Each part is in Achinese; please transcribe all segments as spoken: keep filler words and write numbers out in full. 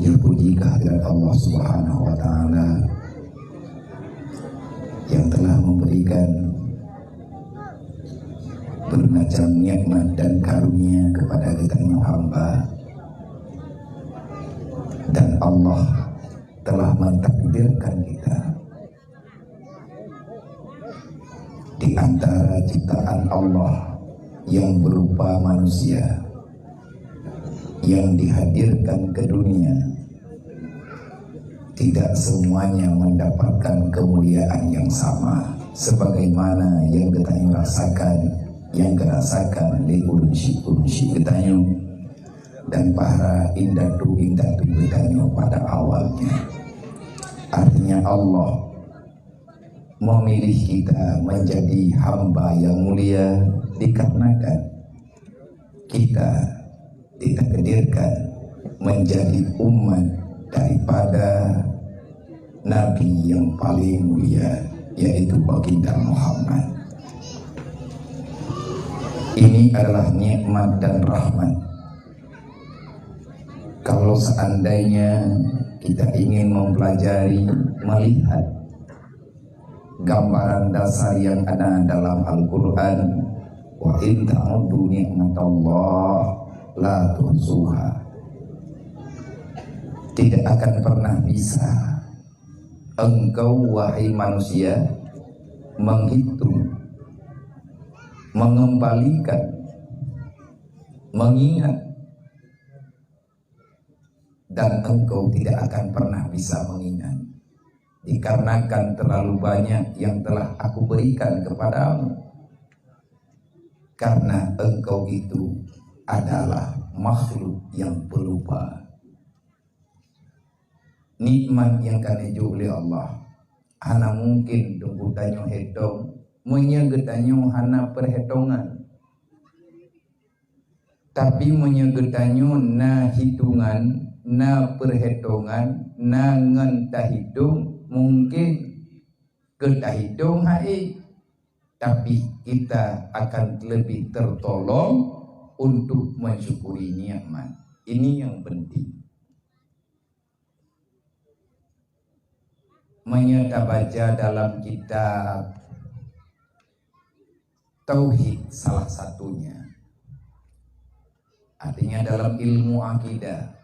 Terpuji kehadirat Allah Subhanahu wa Ta'ala yang telah memberikan bermacam nikmat dan karunia kepada geutanyoe hamba, dan Allah telah mentakdirkan kita di antara ciptaan Allah yang berupa manusia yang dihadirkan ke dunia, tidak semuanya mendapatkan kemuliaan yang sama sebagaimana yang geutanyoe rasakan, yang geurasakan lé ureuëng syik-ureuëng syik geutanyoe dan para indatu-indatu geutanyoe pada awalnya. Artinya, Allah memilih kita menjadi hamba yang mulia dikarenakan kita ditakdirkan menjadi umat daripada Nabi yang paling mulia, yaitu Baginda Muhammad. Ini adalah nikmat dan rahmat. Kalau seandainya kita ingin mempelajari, melihat gambaran dasar yang ada dalam Al-Quran, "Wa in ta'uddu ni'matallah la tuhsuha." Tidak akan pernah bisa engkau, wahai manusia, menghitung, mengembalikan, mengingat, dan engkau tidak akan pernah bisa mengingat, dikarenakan terlalu banyak yang telah Aku berikan kepadamu. Karena engkau itu adalah makhluk yang pelupa. Nikmat nyang ka neujok lé Allah hana mungken dong geutanyoe hitong, meunyoe geutanyoe hana peuhitongan. Tapi meunyoe geutanyoe na hitongan, na peuhitongan, na ngon tahitong, mungken keu tahitong hai, tapi kita akan lebih tertolong untuk mensyukuri nikmat. Ini yang penting. Meunyoe tabaca dalam kitab tauhid salah satunya, artinya dalam ilmu akidah,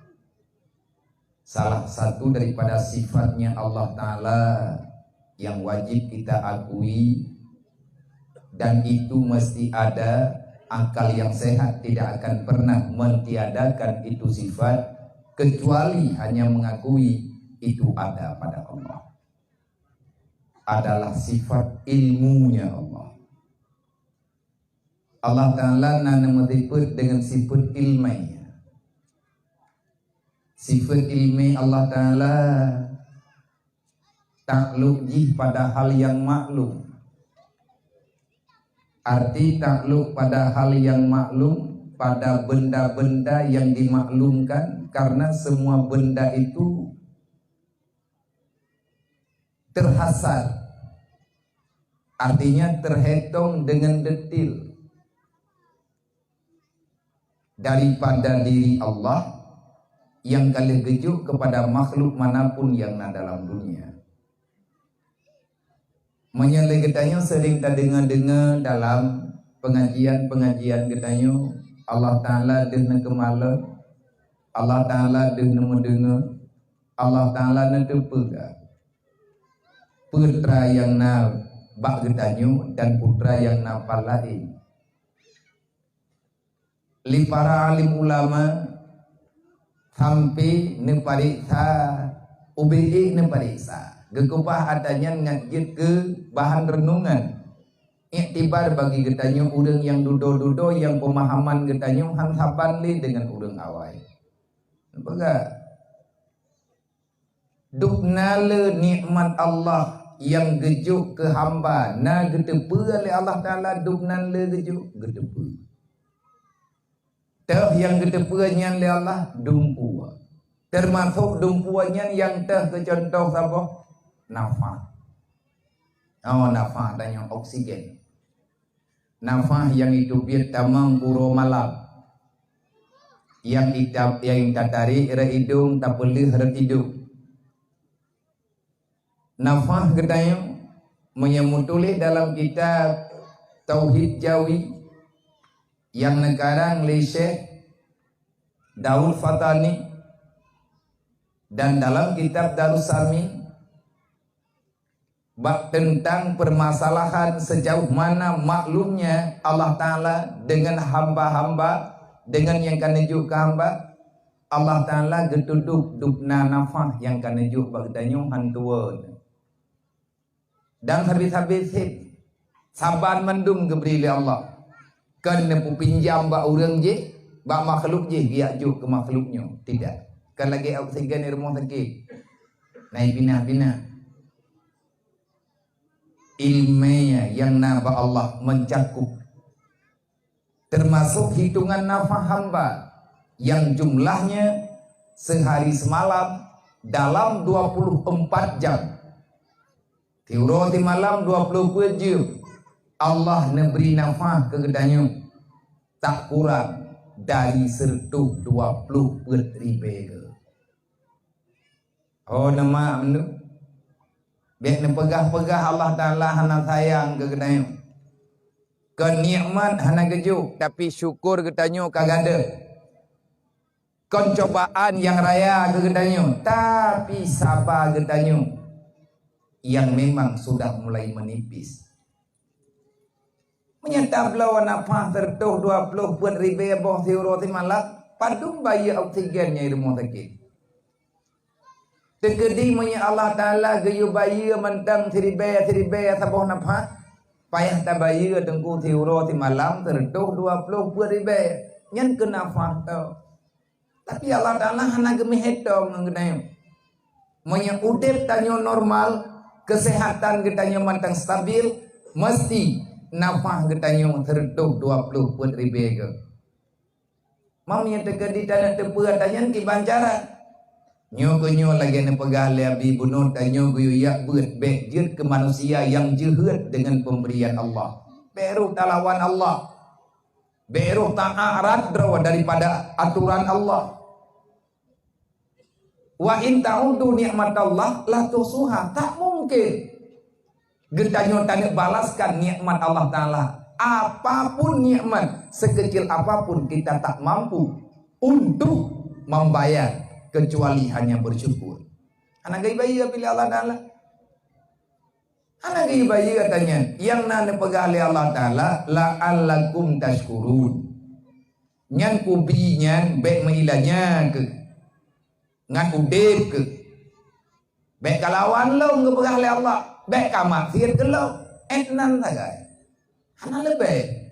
salah satu daripada sifatnya Allah Ta'ala yang wajib kita akui, dan itu mesti ada, akal yang sehat tidak akan pernah mentiadakan itu sifat, kecuali hanya mengakui itu ada pada Allah. Adalah sifat ilmunya Allah. Allah Ta'ala na neumeusifat dengan sifat ilmiah. Sifat ilmiah Allah Ta'ala takluk jih pada hal yang maklum. Arti takluk pada hal yang maklum, pada benda-benda yang dimaklumkan, karena semua benda itu terhasar, artinya terhitung dengan detil daripada diri Allah yang ka lheueh geujok kepada makhluk manapun yang na dalam dunia. Meunyoe lé geutanyoe sering tadeungoe-deungoe dalam pengajian-pengajian geutanyoe, Allah Ta'ala deuh neukeumalon, Allah Ta'ala deuh neumeudeungoe, Allah Ta'ala neuteupeue gak peue atra nyang na bak geutanyoe dan peue atra nyang na pat laén. Lé para alim ulama sampai neupareksa, ubé ék neupareksa. Geukeubah atra nyan ngat jeuet keu bahan reunungan. Iktibar bagi geutanyoe ureuëng nyang dudoe-dudoe nyang peumahaman geutanyoe han saban lé deungon ureuëng awai. Peugah, dubna le nikmat Allah nyang geujok keu hamba na geuteupeue lé Allah Ta'ala, dubna le geujok geuteupeue. Teuh nyang geuteupeue nyan lé Allah dumpeue. Teumasok dumpeue nyan nyang teuh keu cuntoh saboh nafah. Oh, nafah tanyoe oksigen. Nafah nyang iteubiet tamong uroe malam. Nyang ita-, nyang tatarék rot idong, tapeuleueh rot idong. Nafah geutanyoe meunyoe meutuléh dalam kitab Tauhid Jawi nyang neukarang lé Syekh Daud Fatani dan dalam kitab Darussamin, bak teuntang peumasalahan sejauh mana maklumnya Allah Ta'ala dengan hamba-hamba, dengan nyang ka neujok keu hamba, Allah Ta'ala geutudôh dubna nafah nyang ka neujok bak geutanyoe hán tuwoe. Dan sabe-sabe seb, saban mandum geubri lé Allah. Kon neupeupinjam bak ureuëng jih, bak makhluk jih geujak jok keu makhluk nyoe. Tidak. Kon lagée oksigen di rumoh sakét. Na ipinah-pinah. Iéleumé nyang na bak Allah meucakup, teumasok hitongan nafah hamba nyang jumlahnya seuhari seumalam dalam dua puluh empat jam. Siuroe simalam dua puluh peuet jeuem, Allah neubri nafah keu geutanyoe tak kurang dari seureutôh dua puluh peuet ribée geuh. Oh, nama meunan. Bék neupeugah-peugah Allah Ta'ala hana sayang keu geutanyoe. Keu nikmat hana geujok, tapi syukur geutanyoe ka gadôh. Kon cobaan nyang raya keu geutanyoe, tapi saba geutanyoe nyang memang sudah mulai menipis. Meunyoe tabloe nafah seureutôh dua ploh peuet ribée boh siuroe simalam, padum bayeue oksigen nyang di rumoh sakét? Teukeudi meunyoe Allah Ta'ala geuyue bayeue mantong siribée-siribée saboh nafah, payah tabayeue teungku siuroe simalam seureutôh dua ploh peuet ribée. Nyan keu nafah teuh. Tapi Allah Ta'ala hana geumeuhitong ngon geutanyoe. Meunyoe udeb tanyoe normal, keuseuhatan geutanyoe mantong stabil, meusti nafah geutanyoe seureutôh dua ploh peuet ribée geuh. Meunyoe teukeudi taneuk teupeu ata nyan kiban cara. Nyoe keuh nyoe lagée neupeugah lé Abi Bunut, tanyoe geuyue jak beuet bék jeuet keu manusia nyang jeuhet deungon peumberian Allah. Bék rôh talawan Allah. Bék rôh ta-arad droe daripada atoran Allah. "Wa in ta'uddu nikmatallah la tuhsuha." Tak mungkin geutanyoe taneuk balaskan nikmat Allah Ta'ala. Apapun nikmat, sekecil apapun, kita tak mampu untuk membayar kecuali hanya bersyukur. Hana geubayeue piléh Allah Ta'ala. Hana geubayeue ata nyan. Nyang na neupeugah lé Allah Ta'ala, "La'allakum tashkurun." Nyan kubi nyan bék meuilanya keuh. Ngat udeb keuh. Bék kalawan lôn geupeugah lé Allah, bék kamaksiet keu lôn. Eh, nan sagai. Hana leubeh.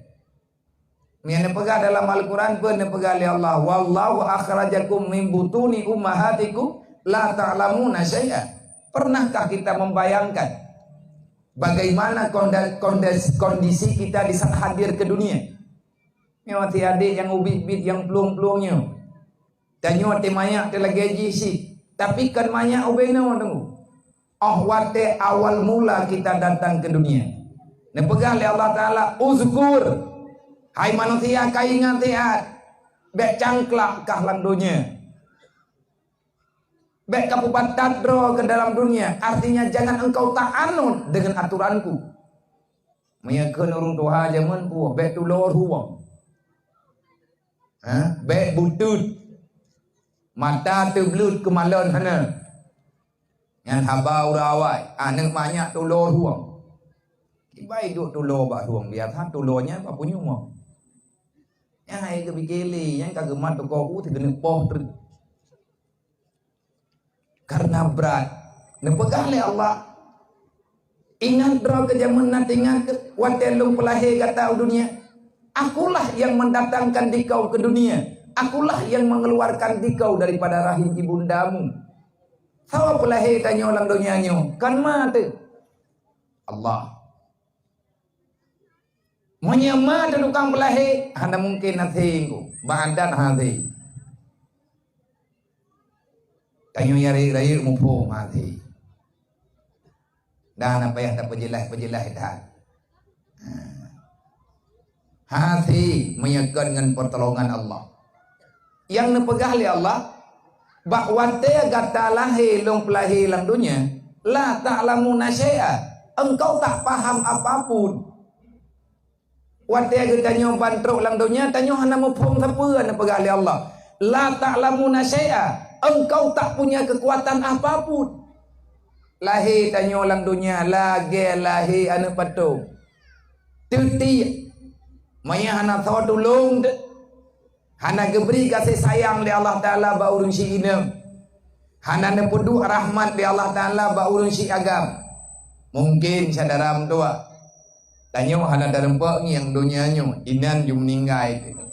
Nyang neupeugah dalam Al-Quran pun neupeugah lé Allah, "Wallahu akhrajakum min butuni ummahatikum la ta'lamuna syai'a." Pernahkah kita membayangkan bagaimana konda-, kondes-, kondisi kita di saat hadir ke dunia? Nyoe si adék nyang ubit-ubit nyang plueng-plueng nyoe. Tanyoe teuh manyak teuh lagée jih cit, tapi kon manyak ubé noe teungku. Óh watée awal mula kita datang ke dunia, neupeugah lé Allah Ta'ala, "Uzkur, hai manusia, ka ingat-ingat, bék cangklak kah lam donya. Bék ka peubatat droe ke dalam dunia, artinya jangan engkau ta'anut dengan aturanku." Meunyoe kheun ureuëng tuha jameun puih, bék tulo rueng. Ha? Bék butut. Mata teubleut keumalon hana. Nyan haba ureuëng awai, aneuëk manyak tulo rueng. Kibai duek tulo bak rueng, biasa tulo nyan bak punyueng. Nyan hai geupike lé, nyan ka geumat teuka u, teugeuneuek poh treuk. Karena brat. Neupeugah lé Allah, "Ingat droe keu jameun na teuingat keu watée lôn peulahé gata u dunia? Akulah yang mendatangkan dikau ke dunia. Akulah yang mengeluarkan dikau daripada rahim ibundamu." Soe peulahé tanyoe lam donya nyoe? Kon ma teuh? Allah. Meunyoe ma teuh tukang peulahé, hana mungken hasé ku. Bak adat hasé. Tanyoe nyang rayeuk-rayeuk muphom hasé. Dan hana payah tapeujeulaih-peujeulaih that. Ha. Hasé meunyoe kon ngon peutulongan Allah. Nyang neupeugah lé Allah, bak watée gata lahé lôn peulahé lam donya, la ta'lamuna syai'a, engkau tak paham apapun. Watée geutanyoe ban trok lam donya, tanyoe hana muphom sapeue neupeugah lé Allah. La ta'lamuna syai'a, engkau tak punya kekuatan apapun. Lahé tanyoe lam donya lagée lahé aneuëk patong. Teutiek. Maya hana soe tulông deuh. Hana geubri gaséh sayang lé Allah Taala bak ureuëng si inong. Hana neupeuduek rahmat lé Allah Taala bak ureuëng si agam. Mungken syedara meutuah, tanyoe hana tareumpok ngieng donya nyoe, inan ju meuninggai teuh.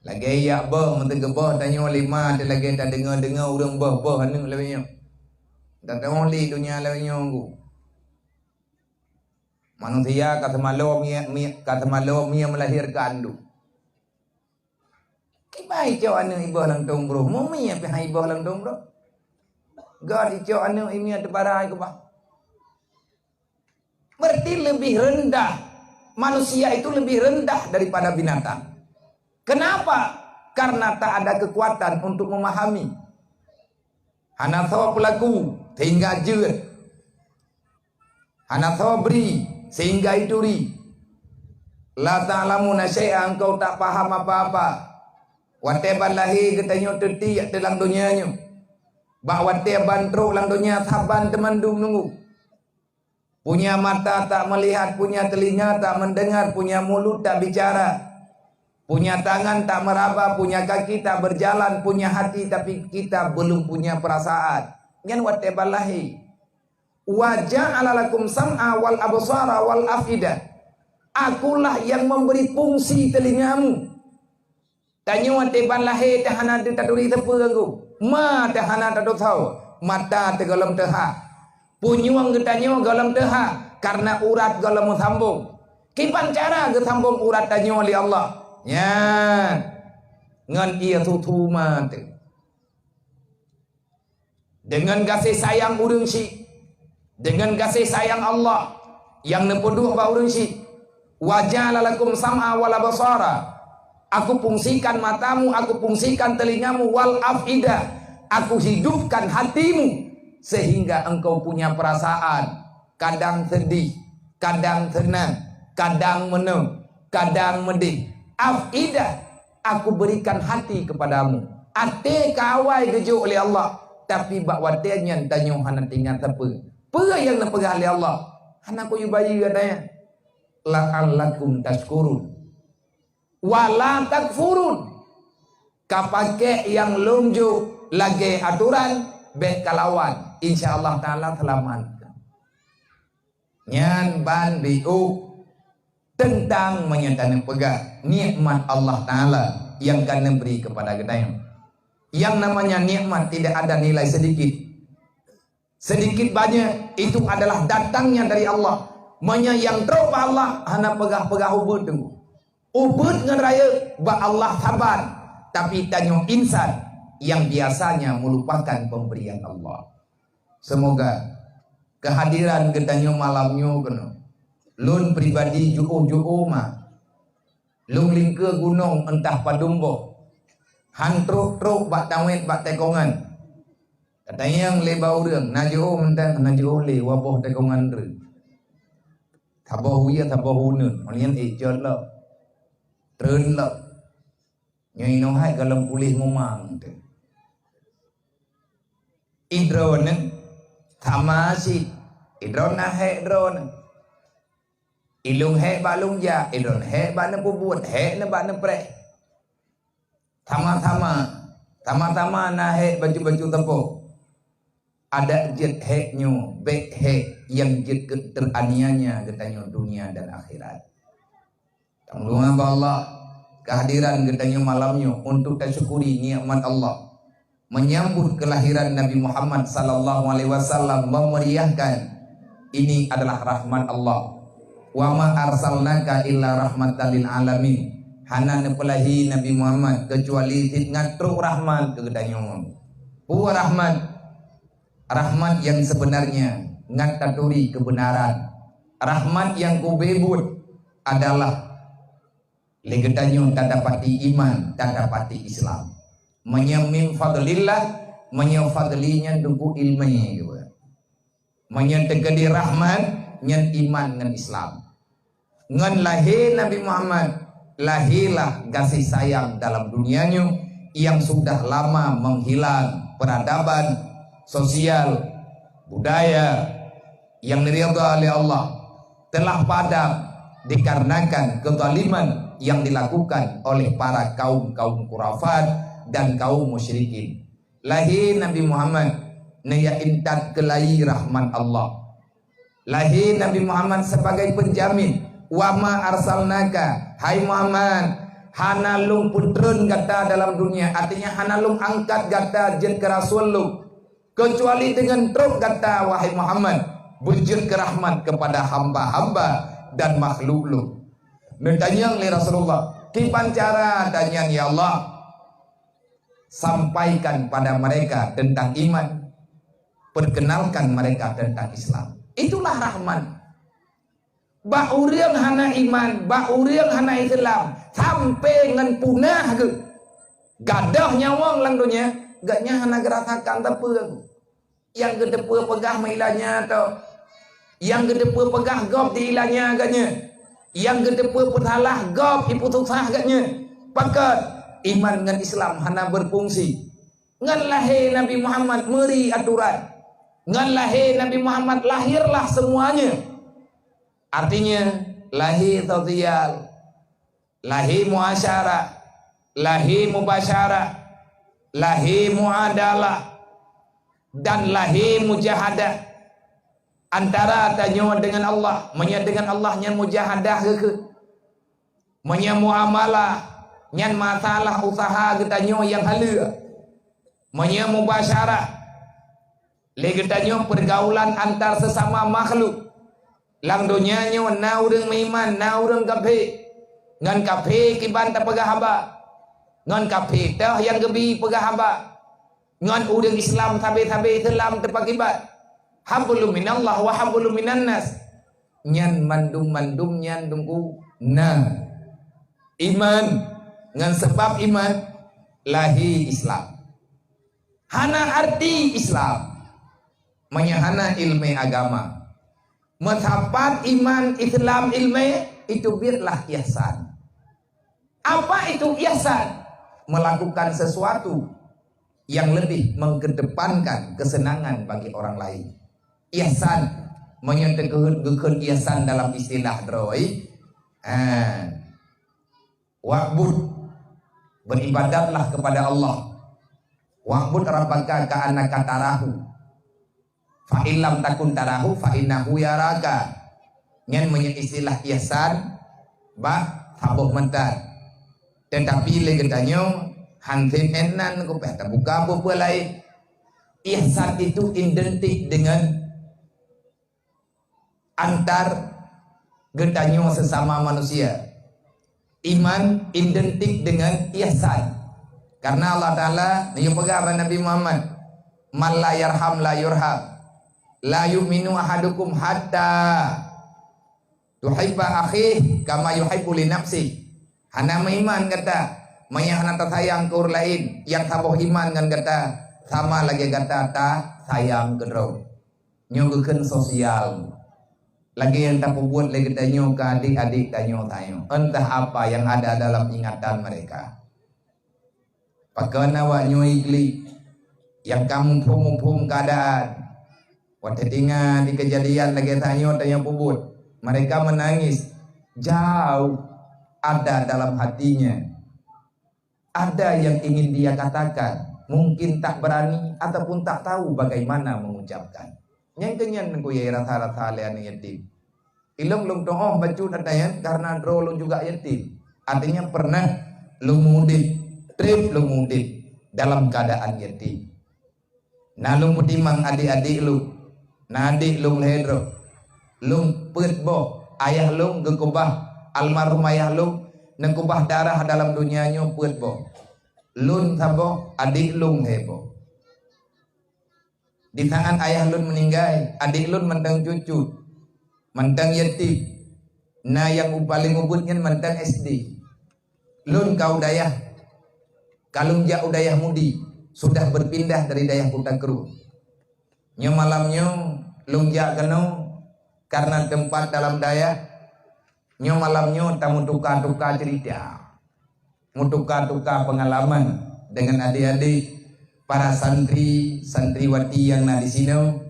Lagée yak boh meuteugeubôh tanyoe lima teuh lagée tadeungoe-deungoe ureuëng boh-boh aneuëk lawét nyoe. Tadeungoe lé donya lawét nyoe gu. Manusia ka seumalo mie, mie, ka seumalo mie melahirkan du. Kiban icok aneuëk iboh lam tông broh, mumie pih han iboh lam tông broh. Gét icok aneuëk imie teuparai keubah. Berarti lebih rendah. Manusia itu lebih rendah daripada binatang. Kenapa? Karena tak ada kekuatan untuk memahami. Hana soe peulaku sehingga jeuet. Hana soe bri sehingga ituri. La ta'lamuna syai'a, engkau tak paham apa-apa. Watée ban lahé geutanyoe teutiek teuh lam donya nyoe. Bak watée ban trok lam donya saban teumandum nunggu. Punya mata tak melihat, punya telinga tak mendengar, punya mulut tak bicara, punya tangan tak meraba, punya kaki tak berjalan, punya hati tapi kita belum punya perasaan. Nyan watée ban lahé. Wa ja'ala lakum sam'a wal absara wal af'idah. Akulah yang memberi fungsi telingamu. Tanyoe watée ban lahé teuh hana taturi sapeue gu. Ma teuh hana tatusoe, mata teuh gohlom teuhah. Punyueng geutanyoe gohlom teuhah karena urat gohlom meusambong. Kiban cara geusambong urat tanyoe lé Allah? Nyan ngon ié susu ma teuh. Dengan gaséh sayang ureuëng syiek, dengan gaséh sayang Allah nyang neupeuduek bak ureuëng syiek, wa ja'ala lakum sam'a wal absara, aku fungsikan matamu, aku fungsikan telingamu, wal af'idah, aku hidupkan hatimu sehingga engkau punya perasaan, kadang sedih, kadang senang, kadang meuneueng, kadang meudeh. Af'idah, aku berikan hati kepadamu. Até ka awai geujok lé Allah, tapi bak watée nyan tanyoe hana teuingat sapeue. Peue nyang neupeugah lé Allah? Hana kuyue bayeue gata nyan. La'allakum tashkurun. Wa la takfurun. Ka pakék nyang lôn jok lagée atoran, bék kalawan. Insya Allah Taala seulamat. Nyan ban biôh teuntang meunyoe taneupeugah nikmat Allah Taala nyang ka neubri keupada geutanyoe. Yang namanya nikmat tidak ada nilai sedikit. Sedikit banyak itu adalah datangnya dari Allah. Meunyoe nyang trok bak Allah hana peugah-peugah ubeuet teungku. Ubeuet ngon rayeuk bak Allah saban, tapi tanyoe insan yang biasanya melupakan pemberian Allah. Semoga kehadiran geutanyoe malam nyoe keunoe lôn pribadi jiôh-jiôh ma. Lôn lingkeue gunong entah padum boh, han trok-trok bak tawét bak tekongan. Katanyong lé bak ureuëng, na jiôh mantong, na jiôh lé waboh tekongan reueh. Saboh wie, saboh uneuen, ngon nyan éh jot lom, treun lom. Nyoe inoe hai gohlom puléh mumang teuh. Idroeneuh sama cit, idroeneuh hék droeneuh. Ilông hék bak lông jak, idroeneuh hék bak neupeubuet, hék nibak neupreh. Sama-sama, sama-sama na hék baju-baju teupok. Adak jeuet hék nyoe, bék hék nyang jeuet keu teraniaya geutanyoe dunia dan akhirat. Tameulungah bak Allah, kehadiran geutanyoe malam nyoe untuk tasyukuri nikmat Allah. Menyambut kelahiran Nabi Muhammad sallallahu alaihi wasallam memeriahkan, ini adalah rahmat Allah. Wa ma arsalnaka illa rahmatan lil alamin. Hana neupeulahi Nabi Muhammad kecuali cit ngon trok rahmat keu geutanyoe. Peue rahmat? Rahmat yang sebenarnya ngat taturi kebenaran. Rahmat yang kubeuet adalah Lé geutanyoe tadapati iman, tadapati Islam. Meunyoe min fadlillah, meunyoe fadli nyan duku ilmu juga. Meunyoe teukeudi rahmat, nyan iman ngon Islam. Ngon lahé Nabi Muhammad, lahé lah gaséh sayang dalam dunia nyoe yang sudah lama menghilang, peradaban, sosial, budaya yang diridha oleh Allah telah padam dikarenakan kezaliman yang dilakukan oleh para kaum-kaum khurafat dan kaum musyrikin. Lahé Nabi Muhammad, neuyak intat keulayi rahmat Allah. Lahé Nabi Muhammad sebagai penjamin, "Wa ma arsalnaka, hai Muhammad, hana lôn peutreun gata dalam dunia," artinya hana lôn angkat gata jeuet keu rasul lôn, kecuali deungon trok gata, wahai Muhammad, beujeuet keu rahmat kepada hamba-hamba dan makhluk lôn. Neutanyong lé Rasulullah, "Kiban cara tanyan, ya Allah?" Sampaikan pada mereka tentang iman, perkenalkan mereka tentang Islam. Itulah rahmat. Bak ureuëng hana iman, bak ureuëng hana Islam, sampai ngon punah geuh, gadôh nyawöng lam donya, gobnyan hana geurasakan sapeue. Nyang geuteupeue peugah meuilanya toh. Nyang geuteupeue peugah gob diilanya gobnyan. Nyang geuteupeue peusalah gob ipeususah gobnyan. Pakon? Iman ngon Islam hana berfungsi. Ngon lahé Nabi Muhammad meuri aturan. Ngon lahé Nabi Muhammad lahirlah semuanya. Artinya, lahé sosial, lahé muasyarah, lahé mubasyarah, lahé muadalah, dan lahé mujahadah antara tanyoe dengan Allah. Meunyoe dengan Allah nyan mujahadah geuh, meunyoe muamalah nyan masalah usaha geutanyoe nyang haleue, meunyoe mubasyarah lé geutanyoe pergaulan antar sesama makhluk. Lam donya nyoe na ureuëng meuiman, na ureuëng kafé. Ngon kafé kiban tapeugah haba. Ngon kafé teuh nyang geubi peugah haba. Ngon ureuëng Islam sabe-sabe Islam teupakiban. Hablum minallah wa hablum minannas. Nyan mandum-mandum nyan dungku na. Iman, ngon sebab iman lahé Islam. Hana arti Islam meunyoe hana ilmu agama. Meusapat iman, Islam, ilmu, itu bietlah ihsan. Apa itu ihsan? Melakukan sesuatu yang lebih mengedepankan kesenangan bagi orang lain. Ihsan, meunyoe teukeue-, geukheun ihsan dalam istilah droe, ha, wa'bud, beribadatlah kepada Allah. Wa'bud rabbaka ka'annaka tarahu. Fa in lam takun tarahu, fa innahu yaraka. Nyan meunyoe istilah ihsan bak saboh meunan. Tetapi lé geutanyoe han sép inan, kupeh tabuka buku laén. Ihsan itu identik dengan antar geutanyoe sesama manusia. Iman identik dengan ihsan. Karena Allah Ta'ala neupeugah bak Nabi Muhammad, "Man la yarham la yurham. La yu'minu ahadukum hatta tuhibba akhih kama yuhibbu li nafsih." Hana meuiman gata, meunyoe hana tasayang keu ureuëng laén nyang saboh iman ngon gata, sama lagée gata tasayang keudroe. Nyoe geukheun sosial. Lagée nyang tapeubuet lé geutanyoe keu adék-adék tanyoe, tanyoe. Entah apa yang ada dalam ingatan mereka. Pakon awak nyoe igli nyang ka muphom-muphom keuadaan. Watée teuingat di keujadian lagée tanyoe, tanyoe peubuet, mereka menangis. Jauh ada dalam hatinya. Ada yang ingin dia katakan, mungkin tak berani ataupun tak tahu bagaimana mengucapkan. Nyang keunyan nengku yai rasa-rasa lé aneuk yatim. Ilong lôn tuoh bacut ata nyan karena droe lôn juga yatim. Artinya pernah lôn udép, trép lôn udép dalam keadaan yatim. Na lôn peutimang adék-adék lôn, na adék lôn lhée droe. Lôn peuet boh, ayah lôn geukeubah, almarhum ayah lôn neukeubah darah dalam donya nyoe peuet boh. Lôn saboh, adék lôn lhée boh. Di saat ayah lôn meuninggai, adék lôn mantong cucu, mantong yatim. Na nyang u-, paleng ubit nyan mantong S D. Lôn ka u dayah, ka lôn jak u dayah Mudi, sudah berpindah dari dayah Kuta Krueng. Nyoe malam nyoe lôn jak keunoe karena teumpat dalam dayah. Nyoe malam nyoe tameutuka-tuka cerita, meutuka-tuka pengalaman dengan adik-adik para santri, santriwati yang na di sinoe.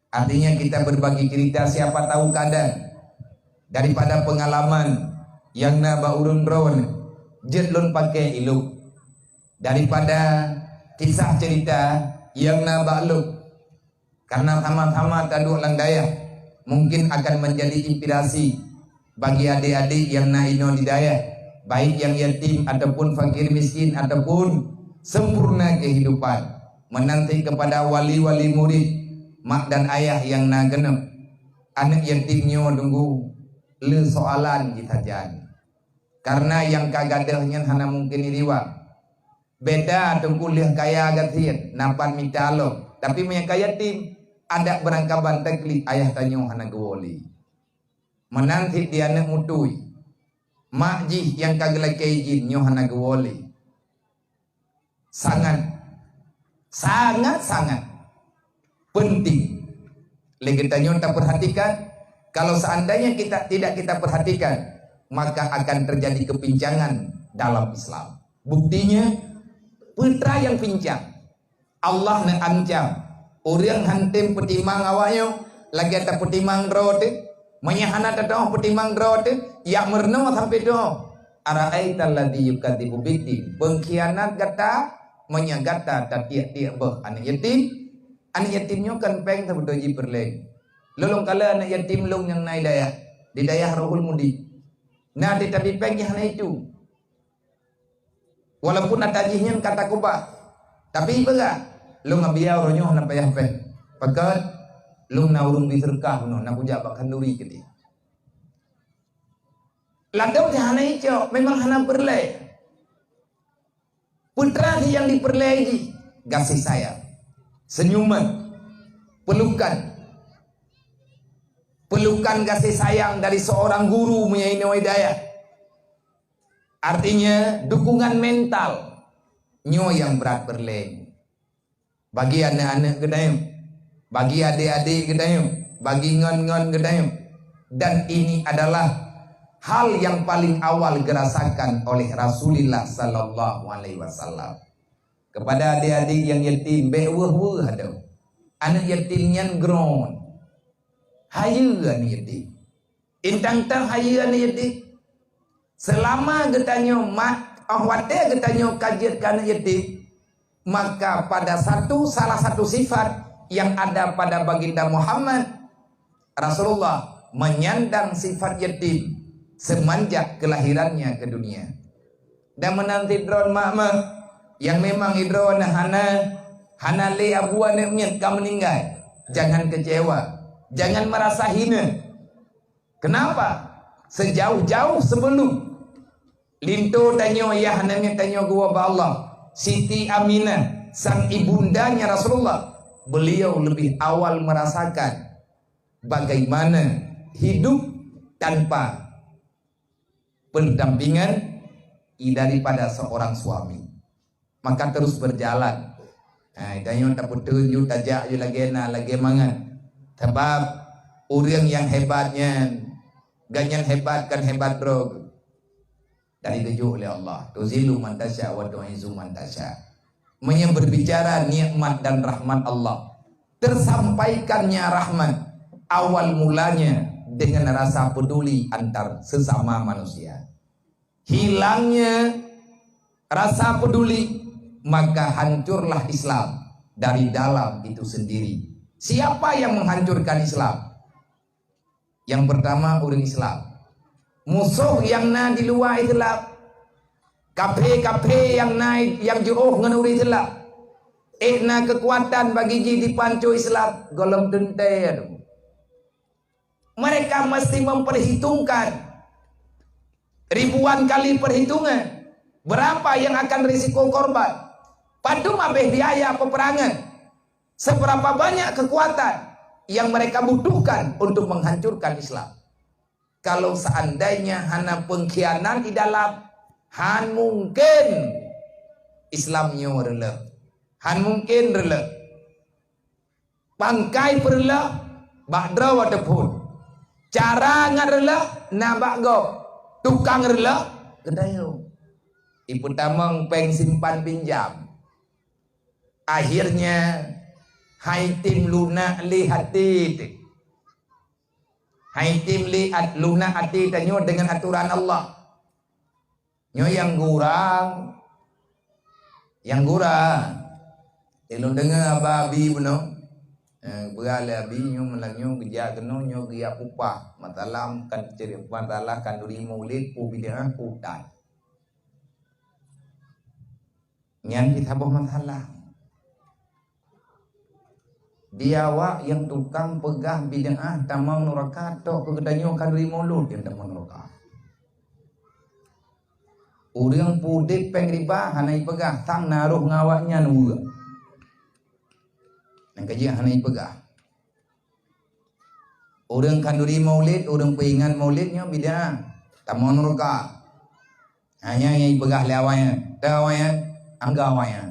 Artinya kita berbagi cerita, siapa tahu kadang daripada pengalaman yang na bak ureuëng droe jeuet lôn pakai ilok daripada kisah cerita yang na bak lôn. Karena sama-sama taduek lam dayah, mungkin akan menjadi inspirasi bagi adik-adik yang na inoe di dayah, baik yang yatim ataupun fakir miskin ataupun sempurna kehidupan, menanti kepada wali-wali murid, mak dan ayah yang na keunoe. Aneuk yatim nyoe teungku le soalan jih sajan. Karena nyang ka gadôh nyan hana mungken iriwang. Beda teungku lheueh kaya gasien, na pat mita lom. Tapi meunyo ka yatim, adat beurangkaban taklid ayah tanyoe hana geuwoe lé. Meunan cit di aneuk mutui, mak jih nyang ka geulakée idhin nyoe hana geuwoe lé. Sangat, sangat-sangat penting lé geutanyoe tapeurhatikan. Kalau seandainya kita tidak kita perhatikan, maka akan terjadi kepincangan dalam Islam. Buktinya, peue treuk nyang pincang. Allah neuancam ureuëng han tem peutimang awaknyoe lagée tapeutimang droe teuh. Meunyo hana teutoh peutimang droe teuh, jak meurunoe sampoe teuh. Ara'aital ladzi yukadzibu biddin. Peungkhianat gata, meunyo gata tatiek-tiek boh aneuk yatim. Aneuk yatim nyoe kon péng sabeutôi jih peureulée. Lôn lôn kalon aneuk yatim lôn nyang na di dayah, di dayah Rohul Mudi. Na teuh tapi péng jih hana itu. Walaupun ata jih nyan ka takubah, tapi peugah, "Lôn abiya uroe nyoe hana payah péng. Pakon lôn na ureuëng bri seudeukah bunoe, na kujak bak khanduri keudeh." Ladôm jih hana icok, memang hana peureulée. Peue treuk nyang dipeureulée jih, gaséh sayang, seunyuman, peulukan. Peulukan gaséh sayang dari seorang guru meunyo inoe di dayah. Artinya, dukungan mental nyoe nyang brat peureulée. Bagi aneuk-aneuk geutanyoe, bagi adék-adék geutanyoe, bagi ngon-ngon geutanyoe. Dan ini adalah hal yang paling awal geurasakan oleh Rasulullah sallallahu alaihi wasallam. Kepada adék-adék nyang yatim, bék weueh-weueh adoe. Aneuk yatim nyan groen. Hayeue aneuk yatim. Intang-tang hayeue aneuk yatim. Seulama geutanyoe mat, 'oh watée geutanyoe ka jeuet keu aneuk yatim, maka pada satu, salah satu sifat yang ada pada Baginda Muhammad, Rasulullah menyandang sifat yatim semenjak kelahirannya ke dunia. Dan meunan sidroe mak-mak nyang memang idroe hana, hana lé abu aneuk miet ka meuninggai, jangan kecewa, jangan merasa hina. Kenapa? Sejauh-jauh sebelum linto tanyoe, yah aneuk miet tanyoe geuwoe bak Allah, Siti Aminah, sang ibundanya Rasulullah, beliau lebih awal merasakan bagaimana hidup tanpa pendampingan daripada seorang suami. Maka terus berjalan. Nah, tanyoe tapeuteun ju, tajak ju lagée na, lagée mangat. Sabab ureuëng nyang hebat nyan, gobnyan hebat kon hebat droe. Dari geujok lé Allah. Tuzillu man tasya wa tu'izzu man tasya. Meunyoe berbicara nikmat dan rahmat Allah, tersampaikannya rahmat awal mulanya dengan rasa peduli antar sesama manusia. Hilangnya rasa peduli, maka hancurlah Islam dari dalam itu sendiri. Siapa yang menghancurkan Islam? Yang pertama, ureuëng Islam. Musoh nyang na di luwa Islam. Kaphé-kaphé nyang na, nyang jiôh ngon ureuëng Islam. Ék na keukuatan bagi jih dipanco Islam, gohlom teuntée. Mereka mesti memperhitungkan ribuan kali perhitungan, berapa yang akan risiko korban, padum habéh biaya peperangan, seberapa banyak kekuatan yang mereka butuhkan untuk menghancurkan Islam. Kalau seandainya hana pengkhianat di dalam, Han mungken Islam nyoe reuloh. Han mungken reuloh. Pangkai peureuloh bak droe wateuphon. Cara ngat reuloh na bak gob. Tukang reuloh geutanyoe. Ipeutamong péng simpan pinjam. Akhirnya hai tem lunak lé até teuh. Hai tem lé at-, lunak até tanyoe deungon atoran Allah. Nyoe nyang gura, nyang gura. Lôn deungoe haba abi bunoe. Eh, peugah lé abi nyoe malam nyoe geujak keunoe nyoe geujak peupah. Masalah kan ceri-, masalah kanduri maulid, peue bid'ah, peue tan. Nyan cit saboh masalah. Di awak nyang tukang peugah bid'ah tamong nuraka, tok keu geutanyoe kanduri maulud nyang tamong nuraka. Ureuëng peudeh péng riba hana ipeugah, sang na roh ngon awaknyan ureuëng. Nyang keujeuet hana ipeugah. Ureuëng kanduri maulid, ureuëng peuingat maulid nyoe bid'ah, tamong nuraka. Hanya nyang ipeugah lé awaknyan, teu awaknyan, angga awaknyan.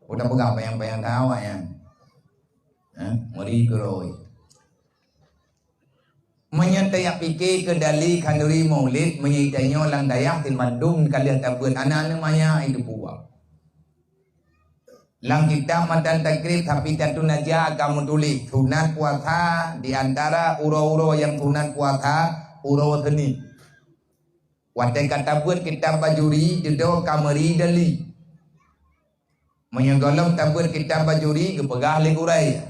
Udah peugah payang-payang teu awaknyan. Ha? Meuri keurôi. Meunyoe tajak pike keu dali khanduri maulid, meunyoe tanyoe lam dayah teuma dum ka lheueh tabeuet aneuk-aneuk manyak itu puwah. Lam kitab Matan Takrib Safi Tatu Naja ka meutuléh sunat puasa di antara uroe-uroe nyang sunat puasa uroe Senin. Watée ka tabeuet kitab Bajuri, dudoe ka meuri dali. Meunyoe gohlom tabeuet kitab Bajuri geupeugah lé gurée,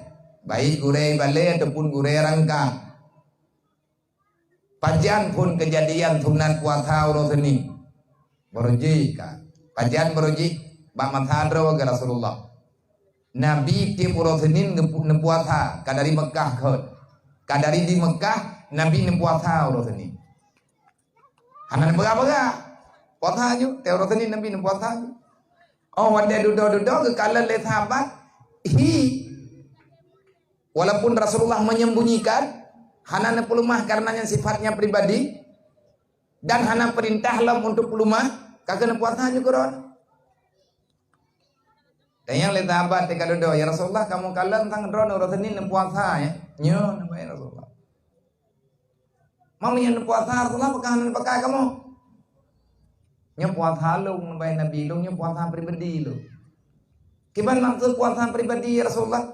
baik gurée balée ataupun gurée rangka. Pajan phon keujadian sunat puasa uroe Senin? Baroe jih ka. Pajan baroe jih? Bak masa droe geuh Rasulullah. Nabi tieb uroe Senin geupu-, neupuasa, ka dari Meukah kheueh. Ka dari di Meukah, Nabi neupuasa uroe Senin. Hana neupeugah-peugah. Puasa ju, tieb uroe Senin Nabi neupuasa ju. Oh, watée dudoe-dudoe geukalon lé sahabat, hi. Walaupun Rasulullah menyembunyikan, hana neupeuleumah karena nyan sifatnya pribadi, dan hana perintah lom untuk peuleumah, ka keuneuk puasa ju keudroe. Dan nyang lé sahabat teuka dudoe, "Ya Rasulullah, kamoe kalon sang droe uroe Senin neupuasa, ya?" "Nyo," neuba, "ya Rasulullah." "Meunyoe neupuasa, Rasulullah, pakon hana neupakai kamoe?" "Nyo puasa lôn," neuba Nabi, "lôn nyo puasa pribadi lôn." "Kiban maksud puasa pribadi, ya Rasulullah?"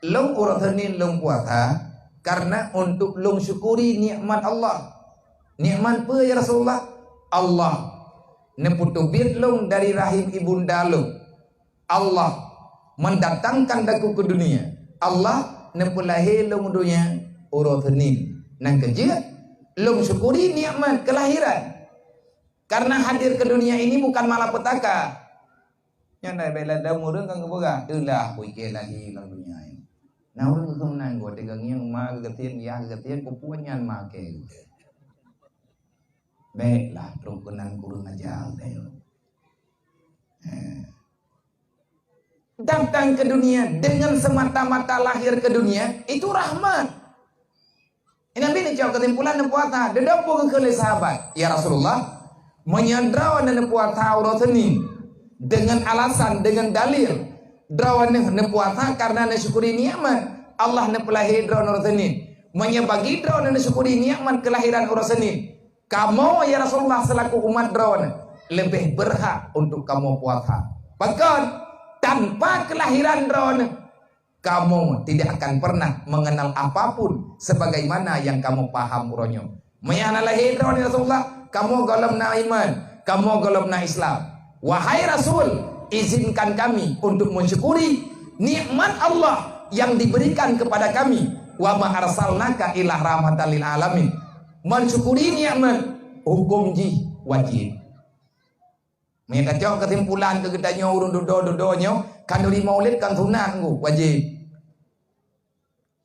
"Lôn uroe Senin lôn puasa karena untuk lôn syukuri nikmat Allah." "Nikmat peue, ya Rasulullah?" "Allah neupeuteubiet lôn dari rahim ibunda lôn. Allah mendatangkan daku ke dunia. Allah neupeulahé lôn u donya uroe Senin. Nyang keujeuet, lôn syukuri nikmat kelahiran. Karena hadir ke dunia ini bukan malapetaka." Nyan dai bela dam ureuëng kan geupeugah, "Teulah pike lahé lam dunia ini." Nah, ureuëng geukheun nan go teuga ngieng ma geugasien, yah geugasien, peue-peue nyan ma ke. Baiklah, trok keunan kurang ajar deh. Eh. Datang ke dunia dengan semata-mata lahir ke dunia, itu rahmat. Nabi neucok keusimpulan neupuasa, dudoe peue geukheun lé sahabat, "Ya Rasulullah, meunyoe droeneuh neupuasa uroe Senin dengan alasan, dengan dalil, droeneuh neupuasa karena neusyukuri nikmat Allah neupeulahé droeneuh uroe Senin. Meunyoe bagi droeneuh neusyukuri nikmat kelahiran uroe Senin, kamoe, ya Rasulullah, selaku umat droeneuh, leubeh berhak untuk kamoe puasa. Pakon? Tanpa kelahiran droeneuh, kamoe tidak akan pernah mengenal apapun sebagaimana yang kamoe paham uroe nyoe. Meunyoe hana lahé droeneuh, ya Rasulullah, kamoe gohlom na iman, kamoe gohlom na Islam. Wahai Rasul, izinkan kami untuk mensyukuri nikmat Allah yang diberikan kepada kami. Wa ma arsalnaka illa rahmatan lil alamin." Mensyukuri nikmat hukum jih wajib. Meunyoe tacok keusimpulan keu geutanyoe ureuëng dudoe-dudoe nyoe, khanduri maulid kan sunat ngon wajib.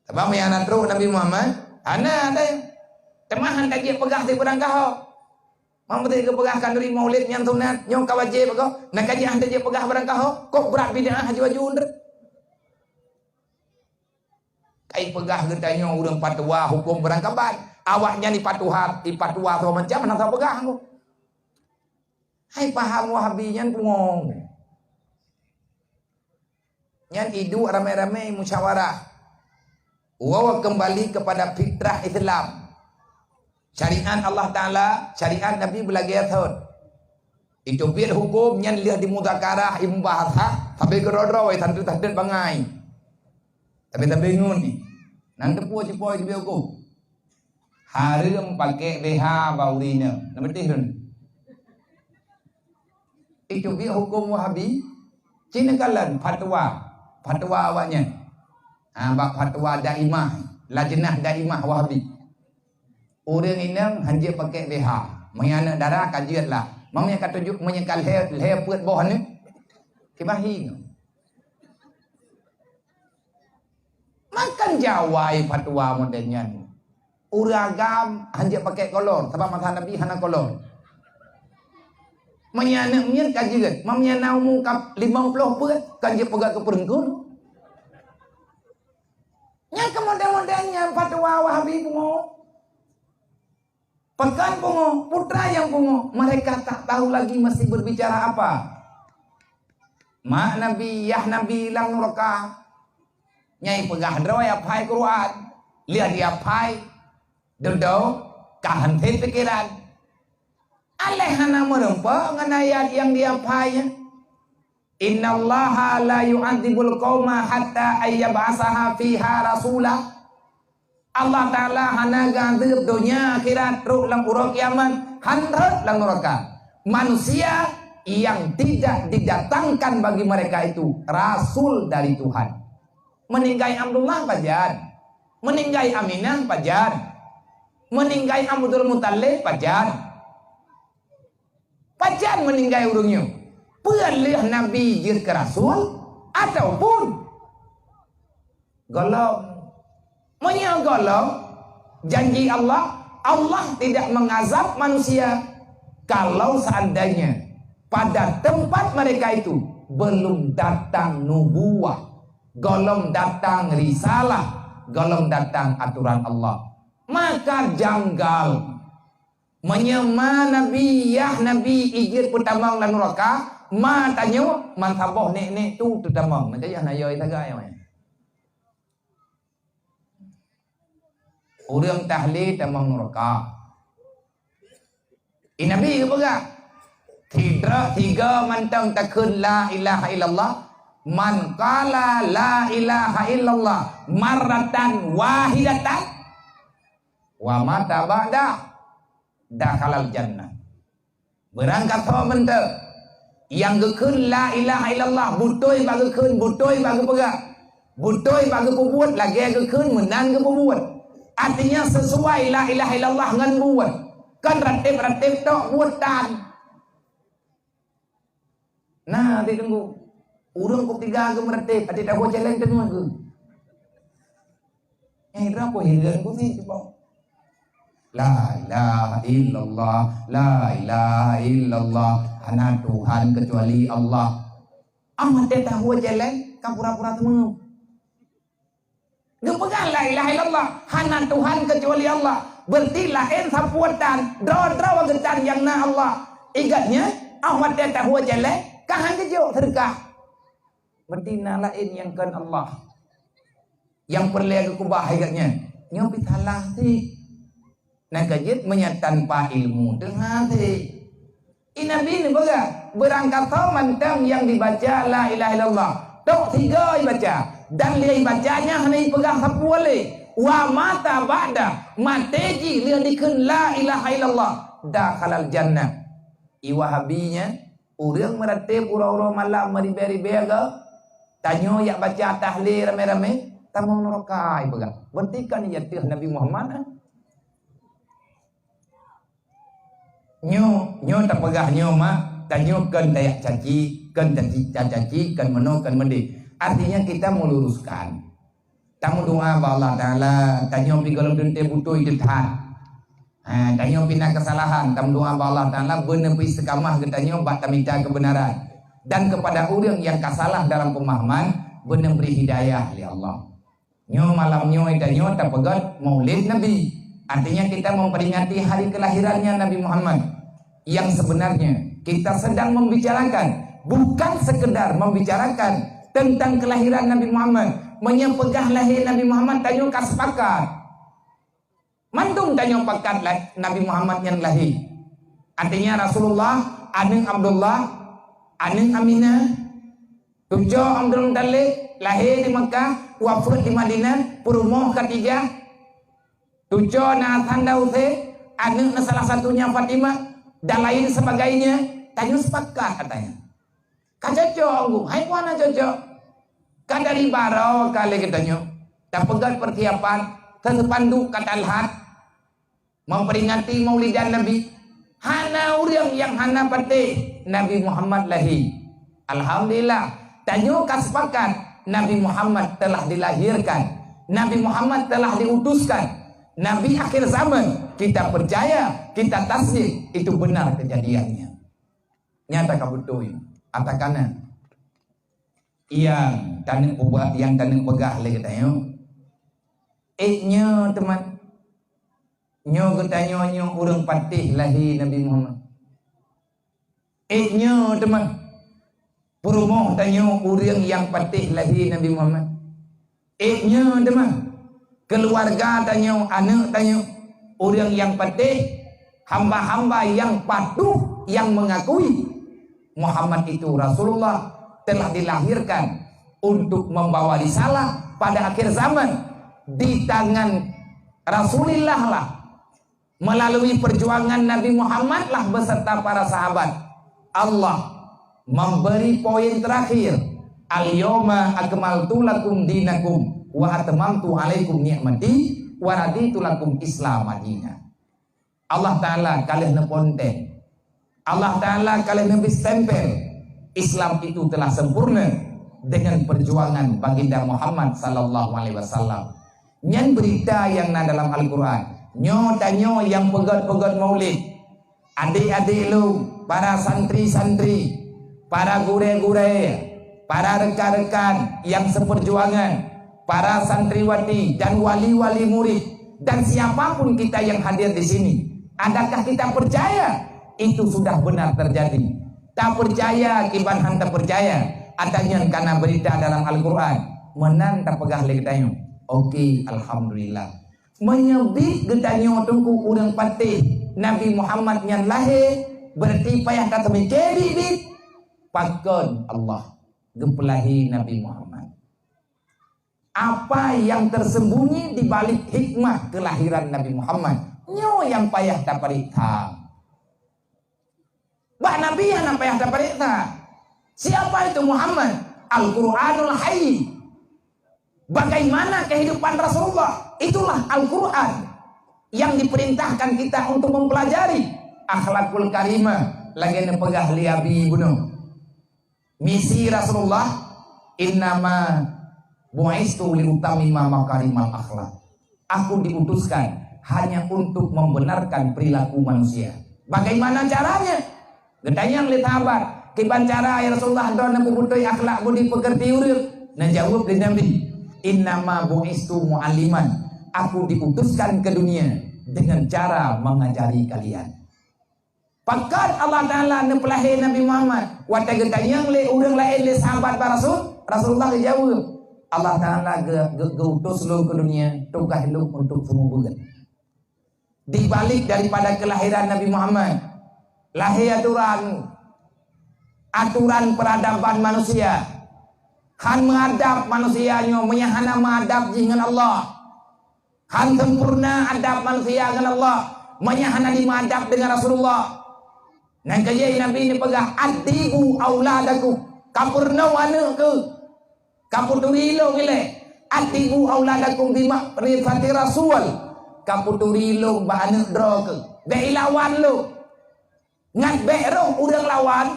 Sabab meunyoe hana trok Nabi Muhammad, hana deh. Teuma han tajeuet peugah sibarang kahô. Meunyoe geupeugah khanduri maulid nyan sunat, nyoe ka wajib kah? Nyang ka jeuet han tajeuet peugah barang kahô, kok brat bid'ah aju-aju ndeuek. Kai peugah geutanyoe ureuëng patuha huköm beurangkaban. Awaknyan ipatuha, ipatuha soe macam hana soe peugah ngon. Hai paham Wahabi nyan pungo. Nyan iduek ramé-ramé musyawarah. Wa kembali kepada fitrah Islam. Syariat Allah Taala, syariat Nabi beulagée thon. Iteubiet huköm nyan lheueh dimuzakarah, imubahasa, sabe keudroe-droe, santet-santet bangai. Sabe-sabe ngon ni. Nang teupeu cipoi iteubiet huköm. Hareuem pakék B H bak ureueng inong. Na beuteh lôn. Iteubiet huköm Wahabi, ci neukalon fatwa. Fatwa awaknyan. Ha, bak fatwa daimah, lajnah daimah Wahabi. Ureueng inong hanjeuet pakék B H. Meunyo aneuk dara ka jeuet lah. Meunyo ka tujoh, meunyo ka lhée, lhée peuet boh aneuk, kiban hi ngon. Makan jawai fatwa model nyan. Ureueng agam hanjeuet pakék kolor, sabab masa Nabi hana kolor. Meunyo aneuk miet ka jeuet, meunyo na umu ka limong ploh peuet, ka jeuet peugah keu peureuengkun. Nyan keu model-model nyan fatwa Wahabi pungo. Pakon pungo, peue nyang pungo, mereka tak tahu lagi mesti berbicara apa. Mak Nabi, yah Nabi lam nuraka. Nyang ipeugah droe aphai Quran, lheueh diaphai, dudoe, ka hana pikiran. Aléh hana meureumpok ngon ayat nyang diaphai nyan. "Innallaha la yu'adzibul qauma hatta ayyab'asaha fiha rasula." Allah Taala hana geuazeueb donya akhirat trok lam uroe kiamat, han rhot lam nuraka. Manusia yang tidak didatangkan bagi mereka itu rasul dari Tuhan. Meuninggai Abdullah pajan? Meuninggai Aminah pajan? Meuninggai Abdul Muthalib pajan? Pajan meuninggai ureueng nyoe? Peue lheueh Nabi jeuet keu rasul ataupun gohlom? Meunyoe gohlom, janji Allah, Allah tidak mengazab manusia kalau seandainya pada tempat mereka itu belum datang nubuwah, gohlom datang risalah, gohlom datang aturan Allah. Maka janggal. Meunyoe ma Nabi, yah Nabi ijeuet peutamong lam nuraka, ma tanyoe, meusaboh nek-nek tu teutamong. Maka yah na yoi sagai, ya. Ureueng tahlé tamong nuraka. I Nabi geupeugah, "Sidroe tiga mantong takheun la ilaha illallah, man qala la ilaha illallah marratan wahidatan wa mata ba'da dakhalal jannah." Beurangkat ho mantong nyang geukheun la ilaha illallah, beutôi bak geukheun, beutôi bak geupeugah, beutôi bak geupeubuet, lagée geukheun meunan geupeubuet. Artinya sesuai la ilaha illallah ngon buet. Kon ratéb-ratéb tok buet tan. Nah, até teungku. Ureueng kok tiga geumeuratéb, até tahu celeng teungoh geuh. Eh, ira ko hireuen ku si cuba. La ilaha illallah, la ilaha illallah, hana Tuhan kecuali Allah. Amat dia tahu aja leh, ka pura-pura teumeu'eup. Geupeugah la ilaha illallah, hana Tuhan kecuali Allah. Berarti laén sapeue tan, droe-droe geutan nyang na Allah. Igat nyan, amat dia tahu aja leh, ka han geujok seudeukah. Berarti na laén nyang kon Allah. Nyang peureulée geukeubah hai gobnyan, nyoe pih salah cit. Nyang ka jeuet meunyoe tanpa ilmu, teungoh cit. I Nabi neupeugah, beurangkat ho mantong nyang dibaca la ilaha illallah, tok tiga ibaca, dan lheueh ibaca nyan hana ipeugah sapeue lé. Wa mata ba'da, maté jih lheueh dikheun la ilaha illallah, dakhalal jannah. I Wahabi nyan, ureuëng meuratéb uroe-uroe malam meuribée-ribée geuh, tanyoe jak baca tahlil ramé-ramé, tamong neuraka ipeugah. Berarti kan iya teuh Nabi Muhammad, eh? Nyoe, nyoe tapeugah nyoe mak, tanyoe kon tajak caci, kon caci, caci, kon meunoe, kon meudeh. Artinya kita meluruskan. Tameudoa bak Allah Taala, tanyoe pih gohlom teuntée beutôi teuh that. Ha, tanyoe pih na keusalahan, tameudoa bak Allah Taala beuneubri istiqamah geutanyoe bak tamita keubeunaran. Dan keupada ureuëng nyang ka salah dalam peumahaman, beuneubri hidayah lé Allah. Nyoe malam nyoe tanyoe tapeugét Maulid Nabi. Artinya kita memperingati hari kelahirannya Nabi Muhammad. Yang sebenarnya, Kita sedang membicarakan, bukan sekedar membicarakan tentang kelahiran Nabi Muhammad. Meunyoe peugah lahé Nabi Muhammad, tanyoe ka sepakat. Mandum tanyoe pakat la-, Nabi Muhammad nyan lahé. Artinya Rasulullah, aneuëk Abdullah, aneuëk Aminah, cucoe Abdul Muthalib, lahé di Makkah, wafeuet di Madinah, peurumoh Khadijah, cucoe na Hasan dan Husein, aneuëk na salah satunya Fatimah, dan lain sebagainya, tanyoe sepakat katanya. Ka cocok, Guru. Hai, peue hana cocok? Ka dari baroe ka lé geutanyoe tapeugét persiapan, keu spanduk ka talhat, memperingati Maulidan Nabi. Hana ureuëng nyang hana patéh Nabi Muhammad lahé. Alhamdulillah, tanyoe ka sepakat Nabi Muhammad telah dilahirkan. Nabi Muhammad telah diutuskan. Nabi akhir zaman, kita percaya, kita tasdik, itu benar kejadiannya. Nyata ka beutôi, ata kana. Nyang taneuk peubuet, nyang taneuk peugah lé geutanyoe. Ék nyoe teuma. Nyoe geutanyoe nyoe ureuëng patéh lahé Nabi Muhammad. Ék nyoe teuma. Peurumoh tanyoe ureuëng nyang patéh lahé Nabi Muhammad. Ék nyoe teuma, keuluwarga tanyoe, aneuëk tanyoe, ureuëng nyang patéh, hamba-hamba nyang patuh, nyang mengakui Muhammad itu Rasulullah, telah dilahirkan untuk membawa risalah pada akhir zaman. Di tangan Rasulillah lah, melalui perjuangan Nabi Muhammad lah beserta para sahabat, Allah memberi poin terakhir, "Al-yauma akmaltu lakum dinakum wa atmamtu alaikum ni'mati wa raditu lakum Islam madina." Allah Ta'ala ka lheueh neuponteng. Allah Ta'ala ka lheueh neubri stempel, Islam itu telah sempurna dengan perjuangan Baginda Muhammad sallallahu alaihi wasallam. Nyan beurita nyang na dalam Al-Quran. Nyoe tanyoe nyang peugét-peugét maulid, adék-adék lôn, para santri-santri, para gurée-gurée, para rekan-rekan nyang seperjuangan, para santriwati dan wali-wali murid, dan siapapun kita yang hadir di sini, adakah kita percaya itu sudah benar terjadi? Tapercaya kiban han tapercaya, ata nyan kana beurita dalam Al-Quran, meunan tapeugah lé geutanyoe. Oke, alhamdulillah. Meunyoe biet geutanyoe teungku ureuëng patéh Nabi Muhammad nyan lahé, berarti payah tateumike biet-biet. Pakon Allah geupeulahé Nabi Muhammad? Apa yang tersembunyi di balik hikmah kelahiran Nabi Muhammad? Nyoe nyang payah tapareksa. Bak Nabi hana payah tapareksa. Siapa itu Muhammad? Al-Quranul Hayy. Bagaimana kehidupan Rasulullah? Itulah Al-Quran yang diperintahkan kita untuk mempelajari. Akhlakul karimah, lagée neupeugah lé Abi bunoe. Misi Rasulullah, "Innama bu'istu liutammima makarimal akhlak." Aku diutuskan hanya untuk membenarkan perilaku manusia. Bagaimana caranya? Geutanyong lé sahabat, "Kiban cara, ya Rasulullah, droe neupeubutôi akhlak budi peukeurti ureuëng?" Neujaweueb lé Nabi, "Innama bu'istu mu'alliman." Aku diutuskan ke dunia dengan cara mengajari kalian. Pakon Allah Ta'ala neupeulahé Nabi Muhammad? Watée geutanyong lé ureuëng laén, lé sahabat bak Rasul, Rasulullah geujaweueb, "Allah Ta'ala ge-, ge-, geuutus lôn keu dunia, tugaih lôn untuk seumeubeuet." Di balik daripada kelahiran Nabi Muhammad, lahé atoran, atoran peradaban manusia. Han meuadab manusia nyoe meunyo hana meuadab jih ngon Allah. Han sempurna adab manusia ngon Allah meunyo hana jimeuadab deungon Rasulullah. Nyang keujeuet Nabi neupeugah, "Addibu auladakum." Kapeurunoe aneuëk keuh. Kapeuturi lôn ilée. "Addibu auladakum bima rifati rasul." Kapeuturi lôn bak aneuëk droe keuh. Bék ilawan lôn. Ngat bék roh ureuëng lawan,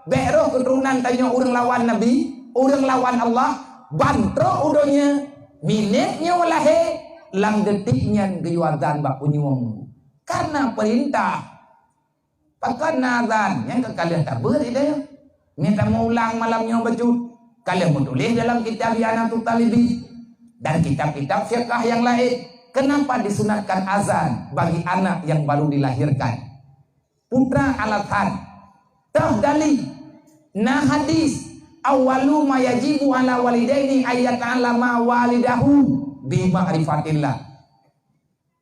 bék roh keuturonan tanyoe ureuëng lawan Nabi, ureuëng lawan Allah, ban trok u donya, minét nyoe lahé, lam detik nyan geuyue azan bak punyueng. Karena peurintah. Pakon na azan, nyan ka lheueh tabeuet ilée. Nyan tameuulang malam nyoe bacut. Ka lheueh meutuléh dalam kitab I'anatut Talibin dan kitab-kitab fiqah yang lain. Kenapa disunatkan azan bagi anak yang baru dilahirkan? Putra alasan, Toh dali, na hadis, "Awwalu ma yajibu ala walidaini ayyata'allama walidahu bi ma'rifatillah."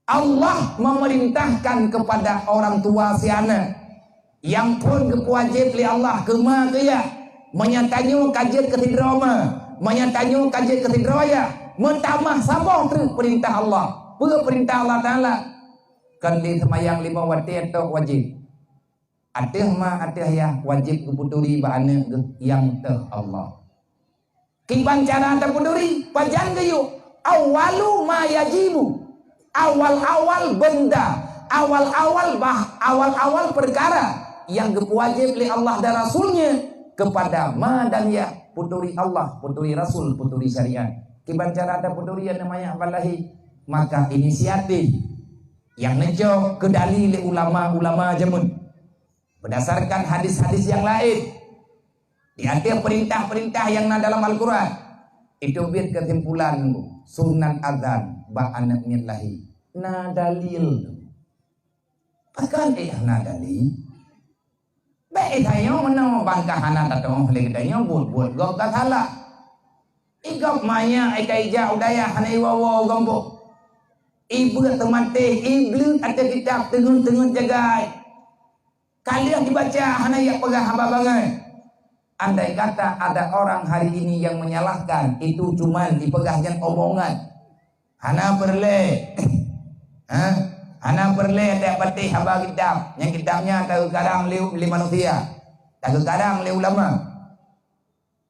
Allah memerintahkan kepada orang tua si aneuk, nyang phon geupeuwajéb lé Allah keu ma keu yah, meunyo tanyoe ka jeuet keu sidroe ma, meunyo tanyoe ka jeuet keu sidroe yah, meutamah saboh treuk peurintah Allah. Peue peurintah Allah Taala? Kon lé seumayang limong watée toh wajéb. Ateueh ma, ateueh yah wajéb geupeuturi bak aneuk geuh nyang teuh Allah. Kiban cara tapeuturi, pajan geuyue? Awwalu ma yajibu. Awal-awal benda, awal-awal bah, awal-awal perkara nyang geupeuwajéb lé Allah dan Rasul-Nya kepada ma dan yah, peuturi Allah, peuturi Rasul, peuturi syariat. Kiban cara tapeuturi aneuk manyak ban lahé? Maka inisiatif nyang neucok keudali lé ulama-ulama jameun. Berdasarkan hadis-hadis nyang laén, di ateueh peurintah-peurintah nyang na dalam Al-Quran, iteubiet keusimpulan sunat azan bak aneuk miet lahé. Na dalil. Pakon éh na dalil? Bèk tanyoe meunoe bangka hana tatu'oh lé geutanyoe buet-buet gob ka salah. Igop manyak ai ka ijak u dayah hana iwoe-woe gombok. Ibeuet teumatéh, ibleut ateueh kitab teungeut-teungeut jagai. Ka lheueh dibaca hana jak peugah haba bangai. Andai kata ada orang hari ini yang menyalahkan, itu cuman dipeugah nyan omongan. Hana peureulée. Ha? Hana peureulée tajak patéh haba kitab. Nyang kitab nyan tageukarang lé, lé manusia. Tageukarang lé ulama.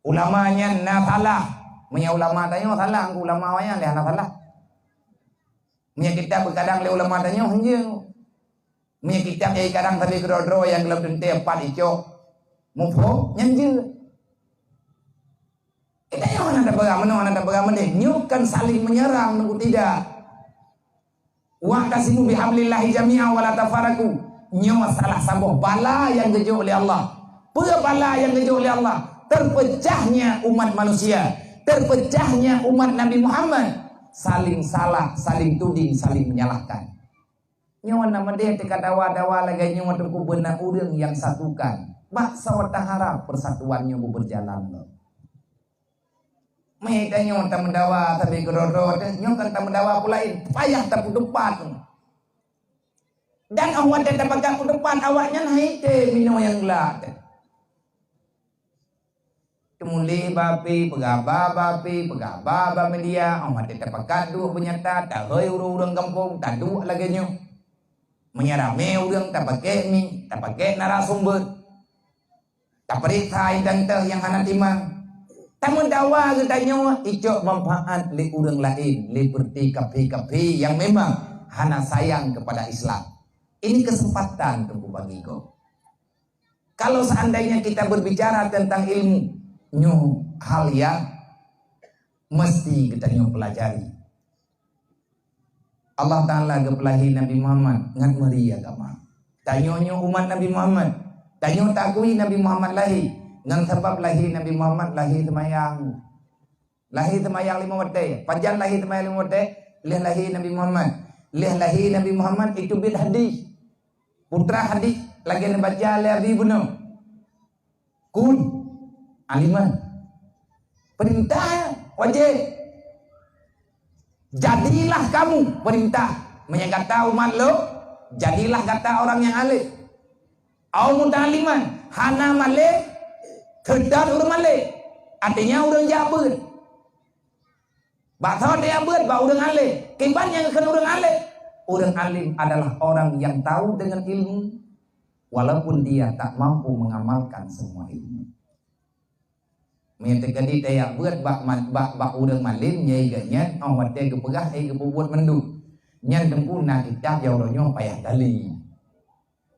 Ulama nyan na salah. Meunyoe ulama tanyoe salah, ulama awaknyan lé hana salah. Meunyoe kitab geukarang lé ulama tanyoe, hanjeueng. Meunyoe kitab nyang geukarang sabe keudroe-droe nyang gohlom teuntée pat icok, muphom, nyan jeuet. Kita nyoe hana tapeugah meunoe, hana tapeugah meudeh. Nyoe kan saling menyerang, nunggu tidak. "Wa'tasimu bihablillahi jami'an wa la tafarraqu." Nyoe salah saboh bala nyang geujok lé Allah. Peue bala nyang geujok lé Allah? Terpecahnya umat manusia, terpecahnya umat Nabi Muhammad. Saling salah, saling tuding, saling menyalahkan. Nyoe na meudeh teuka dawa-dawa lagée nyoe teungku beuna ureuëng nyang satukan. Bak saboh taharap persatuan nyoe beuberjalan lom. Meutanyoe tameudawa sabe keudroe-droe teuh, nyoe kan tameudawa peue laén, payah tapeuteupat. Dan 'oh watée tapakat peuteupat awaknyan hai tée minoe nyang glak teuh. Teumuléh bapi, peugaba bapi, peugaba ba media, 'oh watée tapakat duek beunyata, tahôi ureuëng-ureuëng gampông, taduek lagée nyoe. Meunyoe ramé ureuëng tapakée mi, tapakée narasumber. Tapeuriksa intan teuh nyang hana timang. Tameudawa geutanyoe icok manfaat lé ureuëng laén, lé peureuté kaphé-kaphé nyang memang hana sayang keupada Islam. Ini kesempatan teungku bagi gob. Kalau seandainya kita berbicara tentang ilmu, nyoe hal nyang meusti geutanyoe peulajari. Allah Taala geupeulahé Nabi Muhammad ngon meuri agama. Tanyoe nyoe umat Nabi Muhammad. Tanyoe takui Nabi Muhammad lahé ngon sabab lahé Nabi Muhammad lahé seumayang. Lahé seumayang limong watée. Pajan lahé seumayang limong watée? Lheueh lahé Nabi Muhammad. Lheueh lahé Nabi Muhammad iteubiet hadih. Putra hadih lagée neubaca lé Abi bunoe. Kun aliman. Perintah wajéb. Jadilah kamu, perintah. Meunyoe gata umat lôn, jadilah gata orang nyang além. Au muta'alliman, hana malém, keudroe ureuëng malém. Artinya ureuëng jak beuet. Bak saboh tajak beuet bak ureuëng além. Kiban nyang kheun ureuëng além? Ureuëng além adalah orang yang tahu dengan ilmu, walaupun dia tak mampu mengamalkan semua ilmu. Meunyoe teukeudi tajak beuet bak ma-, bak, bak ureuëng malém, nyai geuh nyan, 'oh watée geupeugah, eh, geupeubuet mandum. Nyan teungku na kitab nyang uroe nyoe payah tali.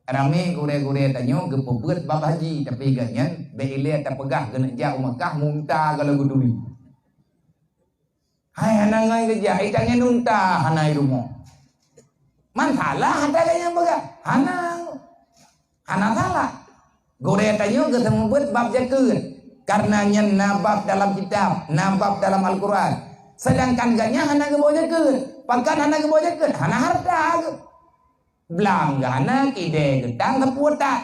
Ramé gurée-gurée tanyoe geupeubuet bab haji, tapi geuh nyan bék ilée tapeugah geuneuk jak u Makkah meunta gohlom geuturi. Hai hana ngon geujak, itanyan unta hana i rumoh. Man salah ata geuh nyang peugah? Hana. Hana salah. Gurée tanyoe geuseumeubeuet bab jakeuet. Karena nyan na bab dalam kitab, na bab dalam Al-Quran. Sedangkan geuh nyan hana geuboh jakeuet. Pakon hana geuboh jakeuet? Hana hareuta geuh. Blang geuh hana, kidée geuh tan, seupôt tan.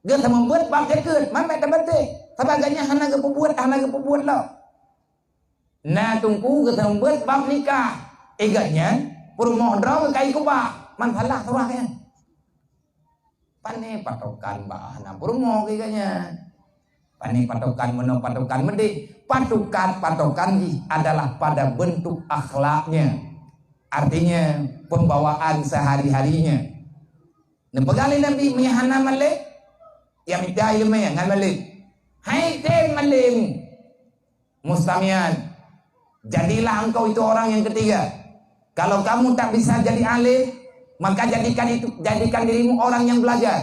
Geuseumeubeuet bab jakeuet, man bèk tabanté. Sabab gobnyan hana geupeubuet, hana geupeubuet lom. Na teungku geuseumeubeuet bab nikah. Eh, gobnyan peurumoh droe keukai keubah. Man salah surah nyan. Pané patokan bah hana peurumoh keu gobnyan. Pané patokan meunoe patokan meudéh. Patokan-patokan jih adalah pada bentuk akhlaknya. Artinya, pembawaan sehari-harinya. Neupeugah lé Nabi, "Meunyo hana malém, ya mita ileumèe ngon malém." Hai tem malém, Mustamian, jadilah engkau itu orang yang ketiga. Kalau kamu tak bisa jadi alim, maka jadikan itu, jadikan dirimu orang yang belajar.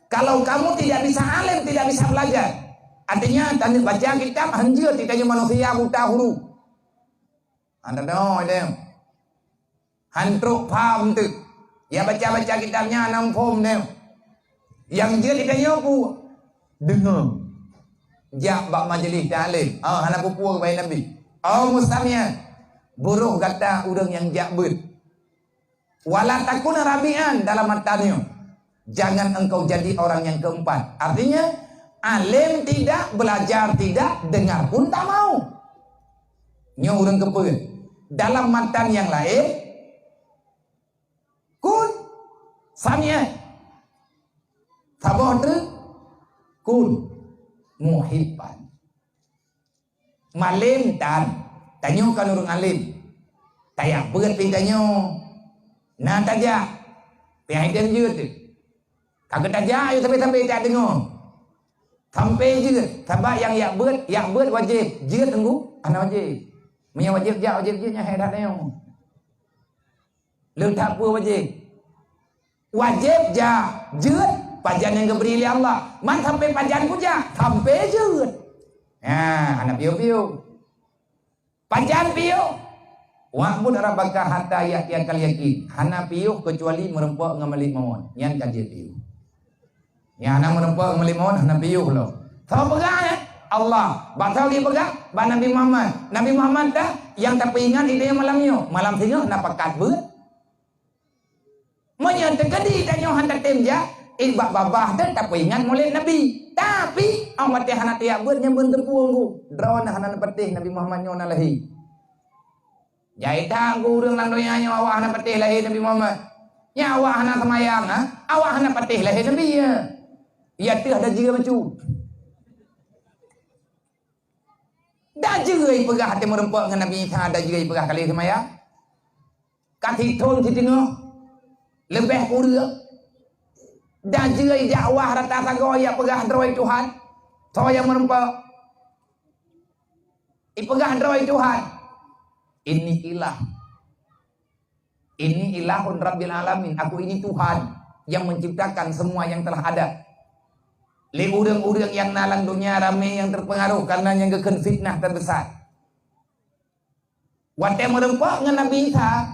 Kalau kamu tidak bisa alim, tidak bisa belajar, artinya, tanyoe baca kitab, hanjeuet tanyoe manusia buta huruf. Anda dengar, dem. Han trok pham teuk. Ya baca-baca kitab nyan hana muphom dem. Nyang jeuet tanyoe peue? Deungoe. Jak bak majlis taklim. Ah, hana peue-peue keubai Nabi. Oh, Mustamian. Buroh gata ureueng nyang jak beuet. Wala takun rabi'an dalam matan nyoe. Jangan engkau jadi orang yang keempat. Artinya, alim tidak, belajar tidak, dengar pun tak mau. Nyoe ureueng keupeuet. Dalam matan nyang laén, kun sami'an. Saboh treuk, kun muhibban. Malém tan, tanyoe kan ureueng além. Tajak beuet pih tanyoe. Na tajak, pih hai tem jeuet. Ka geutajak, ayo sabe-sabe tajak deungoe. Sampai jeuet, sabab nyang jak beuet, jak beuet wajéb. Jeuet teungku, hana wajéb. Meunyoe wajéb jak, wajéb jeuet, nyan hai that tanyoe. Leutak peue wajéb? Wajéb jak, jeuet, pajan nyang geubri lé Allah. Man sampai pajan kujak, sampai jeuet. Nah, hana piôh-piôh. Pajan piôh? "Wa'bud rabbaka hatta ya'tiyakal yaqin." Hana piôh keucuali meureumpok ngon Malik Maut. Nyan ka jeuet piôh. Nyang hana meureumpok ngon Malik Maut hana piôh lom. Soe peugah, eh? Allah. Bak soe geupeugah? Bak Nabi Muhammad. Nabi Muhammad dah nyang tapeuingat di dunia malam nyoe. Malam singoh na pakat beuet. Meunyoe teukeudi tanyoe hana tem jak, eh, bak babah teuh tapeuingat mulod Nabi. Tapi, 'oh watèe hana tajak beuet nyan beuneuteupeu, droeneuh hana neupatéh Nabi Muhammad nyoe na lahé. Jai that ureueng lam donya nyoe awak hana patéh lahé Nabi Muhammad. Nyan awak hana seumayang, ha? Awak hana patéh lahé Nabi, ya. Ya teuh dajeu bacut. Dajeu ipeugah até meureumpok ngon Nabi Isa, dajeu ipeugah ka lheueh seumayang. Ka sithon siteungoh, leubeh kureueng. Dajeu dakwah rata sagoe ya peugah droe Tuhan. Soe nyang meureumpok? Ipeugah droe Tuhan, "Inni ilah. Inni ilahun rabbil alamin. Aku ini Tuhan yang menciptakan semua yang telah ada." Lé ureueng-ureueng nyang na lam donya ramé nyang teupeungaroh kareuna nyang geukheun fitnah teubeusa. Watèe meureumpok ngon Nabi Isa,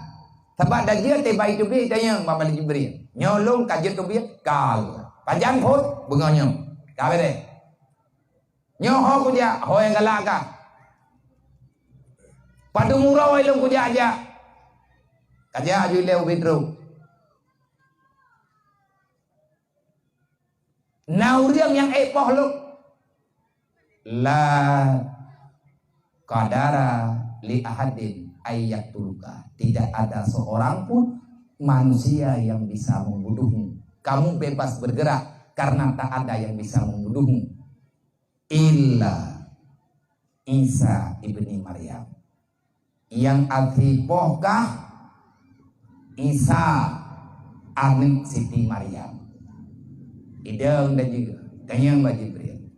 sabab dajeu teubai teubiet tanyong bak Malaikat Jibril, "Nyoe lôn ka jeuet teubiet?" "Ka." "Pajan phôn?" "Beungoh nyoe." "Ka beureh." "Nyoe ho kujak?" "Ho nyang galak ka." "Padum uroe lôn kujak jak?" "Kajak ju ilèe ubit trok." Na ureueng nyang ék poh lôn? La qadara li ahadin ayyaqtuluka. Tidak ada seorang pun manusia yang bisa membunuhmu. Kamu bebas bergerak karena tak ada yang bisa membunuhmu. Illa Isa ibni Maryam. Nyang até poh kah Isa, aneuk Siti Maryam. Idong dajeu, tanyong bak Jibril.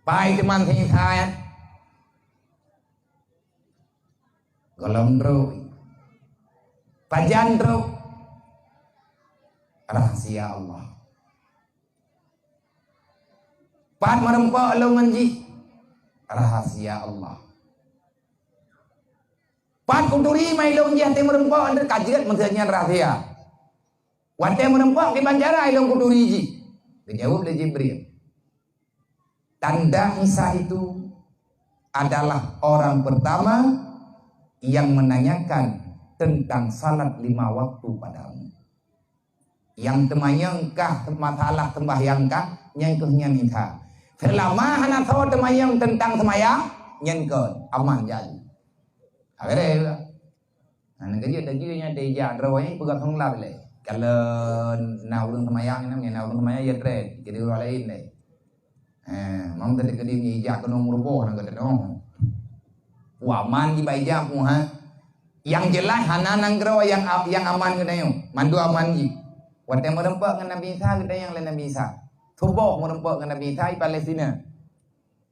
Pai teuma si Isa, ya? Gohlom trok. Pajan trok. Rahasia Allah. Pat meureumpok lôn ngon jih, rahasia Allah. Pat kuturi mai lôn jih até meureumpok, ka jeuet meusé nyan rahasia. Watèe meureumpok kiban cara lôn kuturi jih, geujaweueb lé Jibril. Tanda Isa itu adalah orang pertama yang menanyakan tentang salat lima waktu padamu. Nyang teumanyong kah masalah seumbahyang kah, nyan keuh nyan Isa. Seulama hana soe teumanyong teuntang seumayang, nyan kon aman jadi. Habéh deh. Nah, nyan keujeuet dah jih nyan teuh ijak droe nyan peugah song lap lé. Kalau na ureueng seumayang nyan, na ureueng seumayang ya treb, jadi ureueng laén lé. Eh, mang tadi keudéh ijak keunoe meuruboh na gata nyoe. Wah, aman jih bak ijak pun, ha. Yang jelas hana nanggroe yang a-, yang aman geutanyoe. Mandum aman jih. Watée meureumpok ngon Nabi Isa geutanyoe lé Nabi Isa. Suboh meureumpok ngon Nabi Isa di Palestina.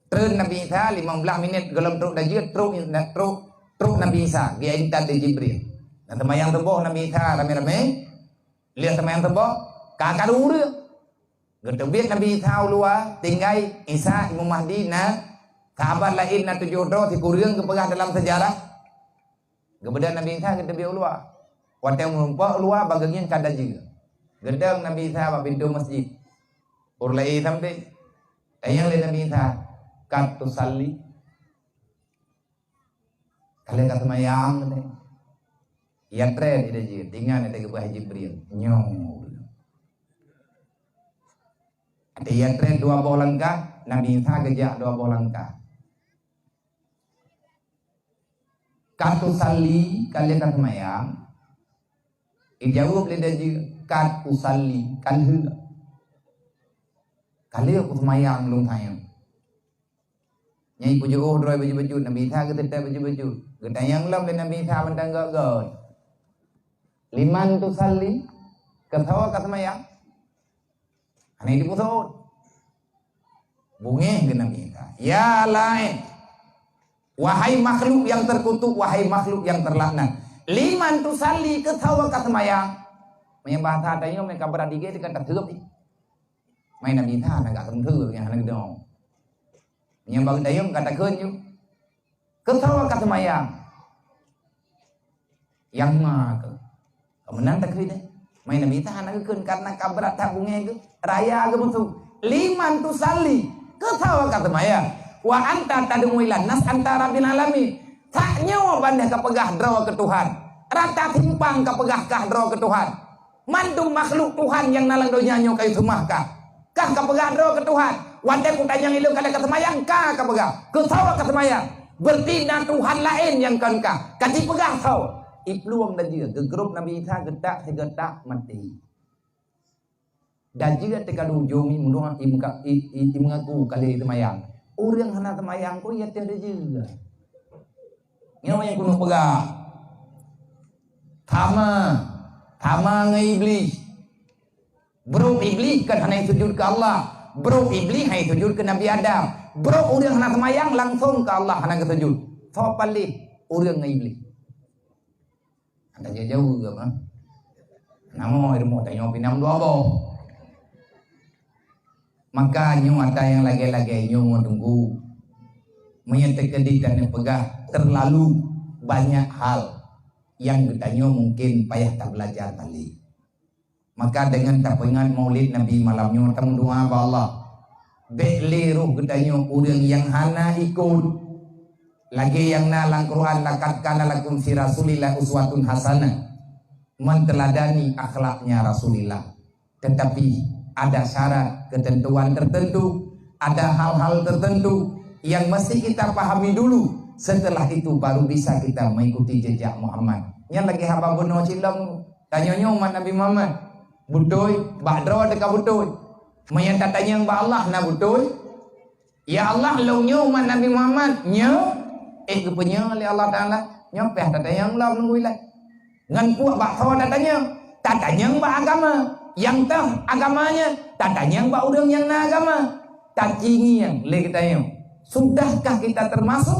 Treun Nabi Isa limong blaih minét gohlom trok dajeuet trok, trok, trok Nabi Isa geuintat lé Jibril. Nah, seumayang suboh Nabi Isa ramé-ramé. Lheueh seumayang suboh, ka ka ureueng. Geuteubiet Nabi Isa u luwa, tinggai Isa, Imam Mahdi na, sahabat laén na tujoh droe sikureueng geupeugah dalam seujarah. Geubeudôh Nabi Isa geuteubiet u luwa. Watée meurumpok u luwa, bak geungieng ka dajeuet. Geudong Nabi Isa bak pintoe masjid. Ureueng laén sampoe. Tanyong lé Nabi Isa, "Kat tusalli?" Ka lheueh ka seumayang teuh. Ya treb ida jih, deungon ida geupeugah Jibril, "Nyoe." Watée ya treb dua boh langkah, Nabi Isa geujak dua boh langkah. "Kat tusalli?" Ka lheueh ka seumayang? Ijaweueb lé ida jih, "Kat usalli, ka lheueh. Ka lheueh kuseumayang lôn tanyong." Nyang ipeujeuôh droe bacut-bacut, Nabi Isa geuteutek bacut-bacut. Geutanyong lom lé Nabi Isa mantong göt-göt, "Liman tusalli?" Keu soe ka seumayang? Hana jipeubuet. Beungéh keu Nabi Isa. Ya laén. Wahai makhluk yang terkutuk, wahai makhluk yang terlaknat. Liman tusalli, keu soe ka seumayang? Meunyoe bahasa tanyoe, meunyoe ka brat digée teuka taseurup jih. Mai Nabi Isa hana geukheun-kheun, nyang hana geudong. Nyang bak geutanyoe ka takheun ju. Keu soe ka seumayang? Nyang ma keuh. Ka meunan takheun deh. Mai Nabi Isa hana geukheun karena ka brat that beungéh geuh. Raya geumeusu. Liman tusalli? Keu soe ka seumayang? Wa anta tad'u ilan nas anta rabbil alamin. Tanyoe bandeh ka peugah droe keu Tuhan. Rata simpang ka peugah kah droe keu Tuhan. Mandum makhluk Tuhan nyang na lam donya nyoe ka jiseumah kah. Kah ka peugah droe keu Tuhan. Watée kutanyong ilôn ka lheueh ka seumayang, ka, ka peugah. Keu soe ka seumayang? Berarti na Tuhan laén nyang kon kah. Ka jipeugah soe? Iplueng dajeuet, geugrôp Nabi Isa geutak sigoe tak maté. Dajeuet teuka di ujong imeundoa, imeunga-, i, i, imeungaku ka lheueh seumayang. Ureueng hana seumayang kon ya teuh dajeuet. Nyoe nyang keuneuk peugah. Sama, sama ngon Iblih. Brok Iblih kan hana sujud keu Allah. Brok Iblih hana sujud keu Nabi Adam. Brok ureueng hana seumayang langsong keu Allah hana geusujud. Soe paléh ureueng ngon Iblih? Hana jauh-jauh geuh mah. Namoe rumoh tanyoe pinang dua boh. Maka nyoe ata nyang lagée-lagée nyoe teungku. Meunyoe teukeudi tanyoe peugah terlalu banyak hal nyang geutanyoe mungkin payah tabeulajar balik. Maka deungon tapeungat Maulid Nabi malam nyoe tameudoa bak Allah. Bék lé roh geutanyoe ureueng nyang hana ikot. Lagée nyang na lam Quran, "Laqad kana lakum fi Rasulillah uswatun hasanah." Menteuladani akhlaknya Rasulillah. Tetapi ada syarat, ketentuan tertentu, ada hal-hal tertentu yang mesti kita pahami dulu. Setelah itu baru bisa kita mengikuti jejak Muhammad. Nyan lagée haba bunoe cilong. Tanyoe nyoe umat Nabi Muhammad. Beutôi, bak droe teuka beutôi. Meunyoe tatanyong bak Allah na beutôi. Ya Allah, lôn nyoe umat Nabi Muhammad. Nyoe, eh, geupeunyoe lé Allah Taala. Nyoe pih tatanyong lom nunggu ilai. Ngon puak bak soe tatanyong? Tatanyong bak agama. Nyang toh agamanya, tatanyong bak ureueng nyang na agama. Tacingieng lé geutanyoe. Sudahkah kita termasuk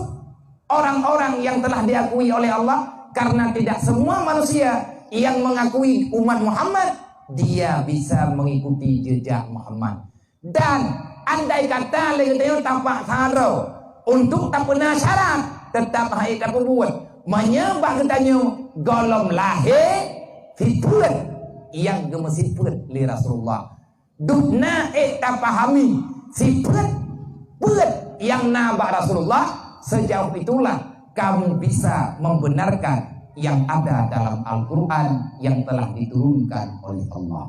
orang-orang yang telah diakui oleh Allah? Karena tidak semua manusia yang mengakui umat Muhammad, dia bisa mengikuti jejak Muhammad. Dan andai kata lé geutanyoe tapaksa droe untuk tapeuna syarat, teutap han ék tapeubuet. Meunyoe bak geutanyoe gohlom lahé sifeuet nyang geumeusifeuet lé Rasulullah. Dubna ék tapahami sifeuet peuet nyang na bak Rasulullah, sejauh itulah kamu bisa membenarkan yang ada dalam Al-Quran yang telah diturunkan oleh Allah.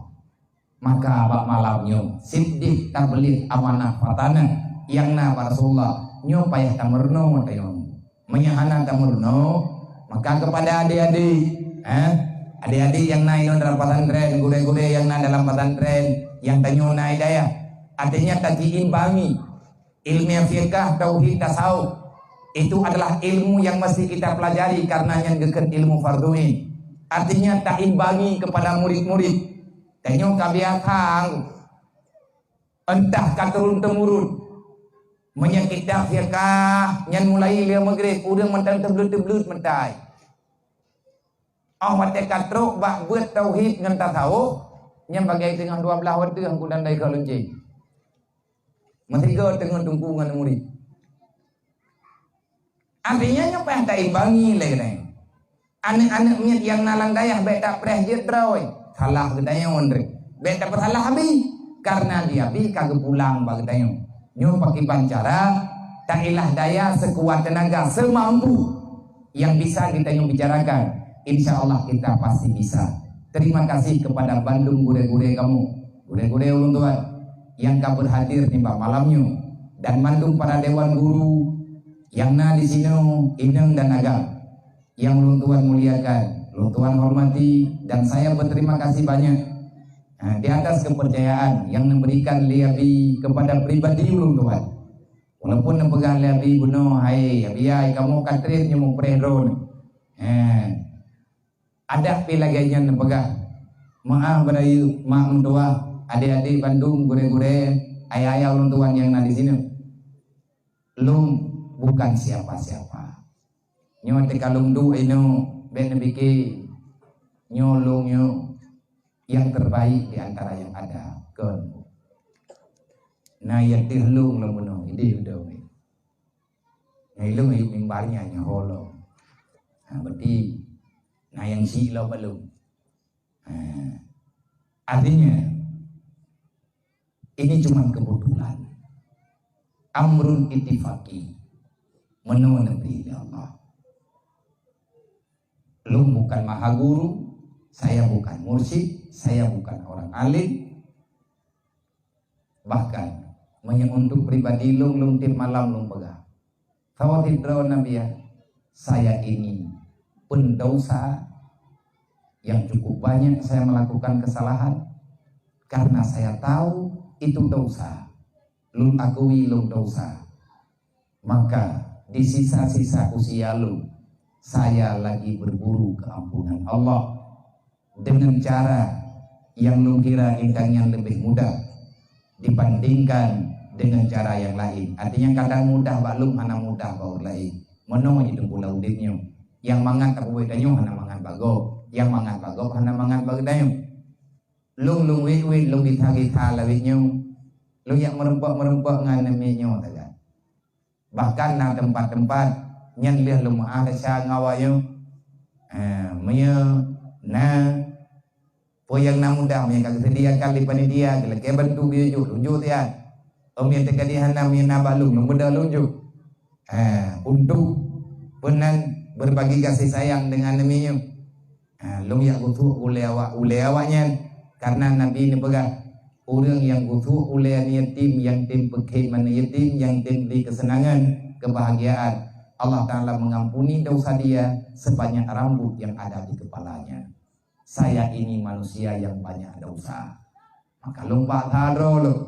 Maka bak malam nyoe, siddiq tabligh amanah fatanah nyang na bak Rasulullah, nyoe payah tameurunoe tanyoe. Meunyoe hana tameurunoe, maka kepada adik-adik, eh, adik-adik nyang na inoe dalam pesantren, gurée-gurée nyang na dalam pesantren, nyang tanyoe na hidayah, artinya tajiimbangi. Ilmu fiqah, tauhid, tasawuf, itu adalah ilmu yang mesti kita pelajari karena nyan geukheun ilmu fardhu ain. Artinya taimbangi kepada murid-murid. Tanyoe ka biasa, entah ka turun temurun. Meunyoe kitab fiqah nyan mulai lé Maghrib, ureuëng mantong teubleuet-teubleuet meutai. Oh watée ka trok bak beuet tauhid ngon tasawuf, nyan bagai teungoh dua belas watée angku dan dai keu lonceng. Meusigoe teungoh teungku ngon murit. Artinya nyoe payah taimbangi lé keunoe. Aneuëk-aneuëk miet nyang na lam dayah bék tapreh jeuet droe. Salah geutanyoe, Andre. Bék tapeusalah Abi. Karena di Abi ka geupulang bak geutanyoe. Nyoe pakriban cara tailah daya sekuat tenaga semampu yang bisa kita nyoe bicarakan, insya Allah kita pasti bisa. Terima kasih kepada bandum gurée-gurée kamoe, gurée-gurée ulôn tuan nyang ka berhadir nibak malam nyoe, dan mandum para dewan guru nyang na di sinoe, inong dan agam, nyang ulôn tuan muliakan, ulôn tuan hormati, dan saya berterima kasih banyak, eh, di atas kepercayaan yang diberikan lé Abi kepada pribadi ulôn tuan. Walaupun neupeugah lé Abi bunoe, "Hai Abi ai, kamoe ka treb nyoe mupreh droe." Eh, adak pih lagée nyan neupeugah, "Meu'ah beurayeuk mak meutuwah, adik-adik bandum, gurée-gurée, ayah-ayah ulôn tuan nyang na di sinoe. Lôn bukan siapa-siapa." Nyoe teuka lôn duek inoe, bék neupike nyoe lôn nyoe nyang terbaik di antara nyang ada, kon. Na nyang teuh lôn lom bunoe, ideh udoe. Nyang lôn ayue mimbar nyan nyoe ho lom. Ha, berarti na nyang syiek lom bak lôn. Ha. Artinya, ini cuma kebetulan. Amrun ittifaqi. Meunoe neubri lé Allah. Lôn bukan maha guru, saya bukan mursyid, saya bukan orang alim. Bahkan, meunyoe untuk pribadi lôn, lôn tiep malam lôn peugah, "Sawatit droe Nabi, ya, saya ini pendosa yang cukup banyak saya melakukan kesalahan. Karena saya tahu itu dosa, lôn akui lôn dosa. Maka di sisa-sisa usia lôn, saya lagi berburu keampunan Allah dengan cara yang lôn kira ingkang nyan lebih mudah dibandingkan dengan cara yang lain." Artinya kadang mudah bak lôn hana mudah bak ureuëng lain. Meunoe jiteupeue lam udeb nyoe. Nyang mangat tapubuet tanyoe hana mangat bak gob, nyang mangat bak gob hana mangat bak geutanyoe. Lôn, lôn wét-wét, lôn gisa-gisa lawét nyoe. Lôn jak meureumpok-meureumpok ngon namiet nyoe sagai. Bahkan na teumpat-teumpat nyan lheueh lôn meu'ah desya ngon awak nyoe. Ha, meunyoe na peue nyang na mudah, meunyoe ka geuseudiakan lé panitia, geulakée bantu geuyue jok, lôn jok siat. Meunyoe teuka di hana, meunyoe na bak lôn, lôn beudôh lôn jok. Ha, untuk peunan berbagi kasih sayang dengan namiet nyoe. Ha, lôn jak gusok ulée awak, ulée awak nyan. Karena Nabi neupeugah, "Ureuëng nyang gusok ulée aneuk yatim, nyang tem peukhem aneuk yatim, nyang tem bri keuseunangan, keubahgiaan, Allah Taala mengampuni dosa dia sebanyak rambut yang ada di kepalanya." Saya ini manusia yang banyak dosa. Maka lôn paksa droe lôn.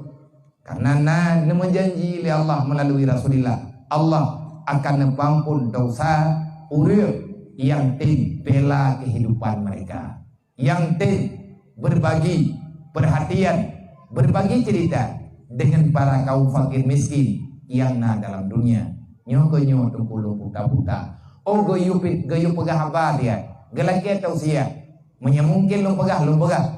Karena na neumeujanji lé Allah meulalu Rasulullah, Allah akan neupeuampon dosa ureuëng nyang tem bela kehidupan mereka, nyang tem berbagi perhatian, berbagi cerita dengan para kaum fakir miskin nyang na dalam dunia. Nyoe keuh nyoe teungku lôn puta-puta. Oh, geuyue pi-, geuyue peugah haba dia, geulakée tausiah. Meunyoe mungkin lôn peugah, lôn peugah.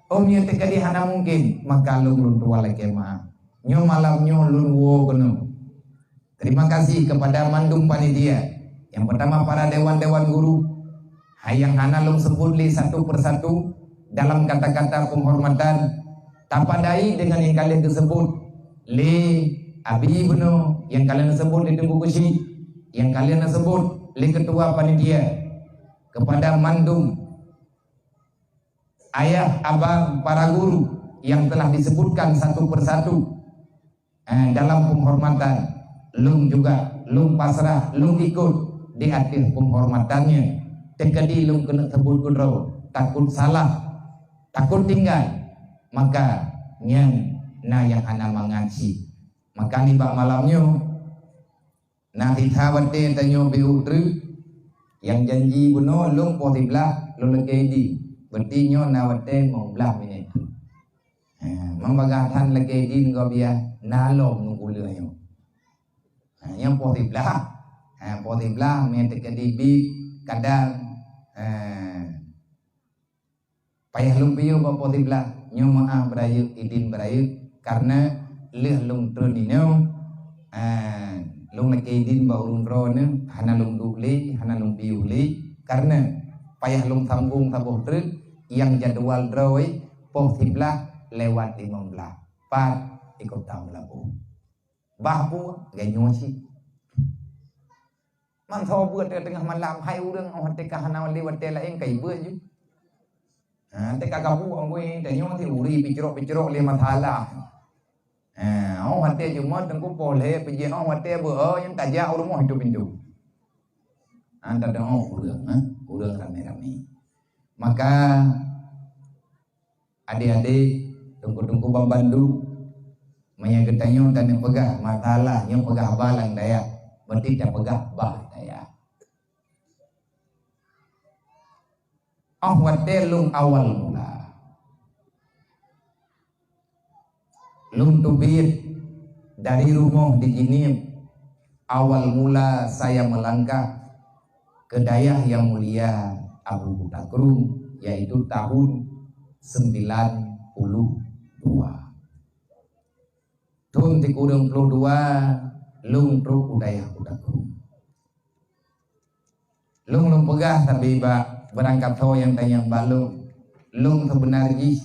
Oh, meunyoe teuka di hana mungkin, maka lôn, lôn tuan lakée meu'ah. Nyoe malam nyoe lôn woe keunoe. Terima kasih kepada mandum panitia. Yang pertama, para dewan-dewan guru. Hai nyang hana lôn sebut lé satu persatu dalam kata-kata penghormatan, tapadai dengan nyang ka lheueh geuseubut lé Abi bunoe, nyang ka lheueh neuseubut lé Teungku Keuchik, nyang ka lheueh neuseubut lé ketua panitia. Kepada mandum ayah, abang, para guru yang telah disebutkan satu persatu, eh, dalam penghormatan, lôn juga, lôn pasrah, lôn ikut di ateueh penghormatan nyan. Teukeudi lôn keuneuk seubut keudroe, takot salah, takot tinggai, maka nyan na nyang hana mangat cit. Maka nibak malam nyoe, na sisa watèe tanyoe beu treuk, nyang janji bunoe lôn poh siblaih lôn lakèe idin. Berarti nyoe na watèe limong blaih minèt treuk. Ha, meubagaih that lakèe idin gob ya, na lom nunggu lheueh nyoe. Ha, nyoe poh siblaih. Ha, poh siblaih mè teukeudi bit kadang, ha, payah lôn piôh bak poh siblaih, nyoe meu'ah beurayeuk, idin beurayeuk, kareuna lheueh lôn treun inoe, eh, lôn lakèe idin bak ureueng droeneuh, hana lôn duek lé, hana lôn piôh lé, kareuna payah lôn sambông saboh treuk nyang jadwal droe poh siblaih lewat limong blaih, pat di Kota Meulaboh. Bah peue? Lagèe nyoe cit. Mantong beuet teungoh malam, hai ureueng, 'oh watèe ka hana lé watèe laén ka ibeuet ju. Ha, teuka gabuk anggui, tanyoe teuri picrok-picrok lé masalah. Ha, 'oh watèe Jumat teungku poh lhèe peujeuet, 'oh watèe beuet, oh, nyang tajak u rumoh itu pintoe. Ha, tadong ureueng, ha, ureueng ramé-ramé. Maka, adék-adék, teungku-teungku banmandum, meunyoe geutanyoe taneuk peugah masalah nyoe peugah ba lam dayah, berarti tapeugah bah dayah. 'Oh watèe lôn awal mula. Lôn teubiet dari rumoh di Jeunieb. Awal mula saya melangkah ke dayah yang mulia Abu Kuta Krueng, yaitu tahun sembilan puluh dua. Thôn sikureueng ploh dua, lôn trok u dayah Kuta Krueng. Lôn, lôn peugah sabe bak beurangkasoe nyang tanyong bak lôn, lôn seubeuna jih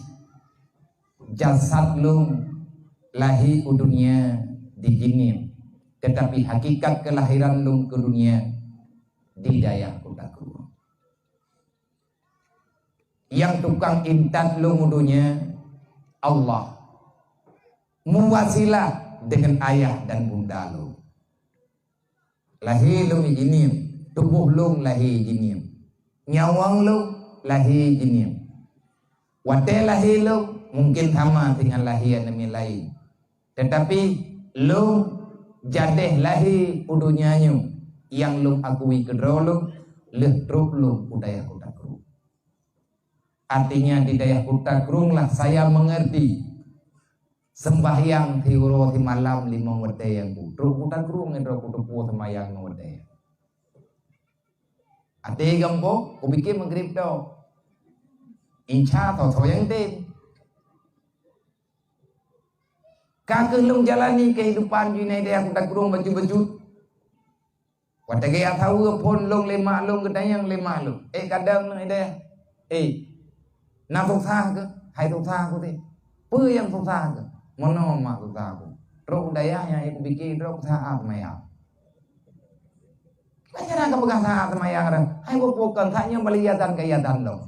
jasad lôn lahé u dunia di Jeunieb, teutapi hakikat keulahiran lôn keu dunia di dayah Kuta Krueng. Nyang tukang intat lôn u dunia, Allah. Meuwasilah deungon ayah dan bunda lôn. Lahé lôn di Jeunieb, tuboh lôn lahé di Jeunieb. Nyawöng lôn lahé di Jeunieb. Watèe lahé lôn mungken sama deungon lahé aneuk miet laén. Teutapi lôn jadeh lahé u dunia nyoe nyang lôn akui keudroe lôn lheueh trok lôn u dayah Kuta Krueng. Artinya di dayah Kuta Krueng lah saya mengerti sembahyang siuroe simalam limong watèe nyang ku. Trok Kuta Krueng ngon droe kuteupeue sembahyang limong watèe. Até gampông, kupike Maghrib tok. Insya Allah, soe nyang tem. Ka keuh lôn jalani keuhidupan di dayah Kuta Krueng bacut-bacut. Watèe geujak saweue phôn lôn lé mak lôn, geutanyong lé mak lôn, "Eh, kadang nyoe deh, eh, na susah keuh?" "Hai susah," ku teuh. "Peue nyang susah keuh?" "Meunoe mak susah ku. Trok u dayah nyang ék kupike droe saát seumayang." "Kiban cara kapeugah saát seumayang?" "Hai peue-peue kon, saát nyoe bali azan ka azan lom."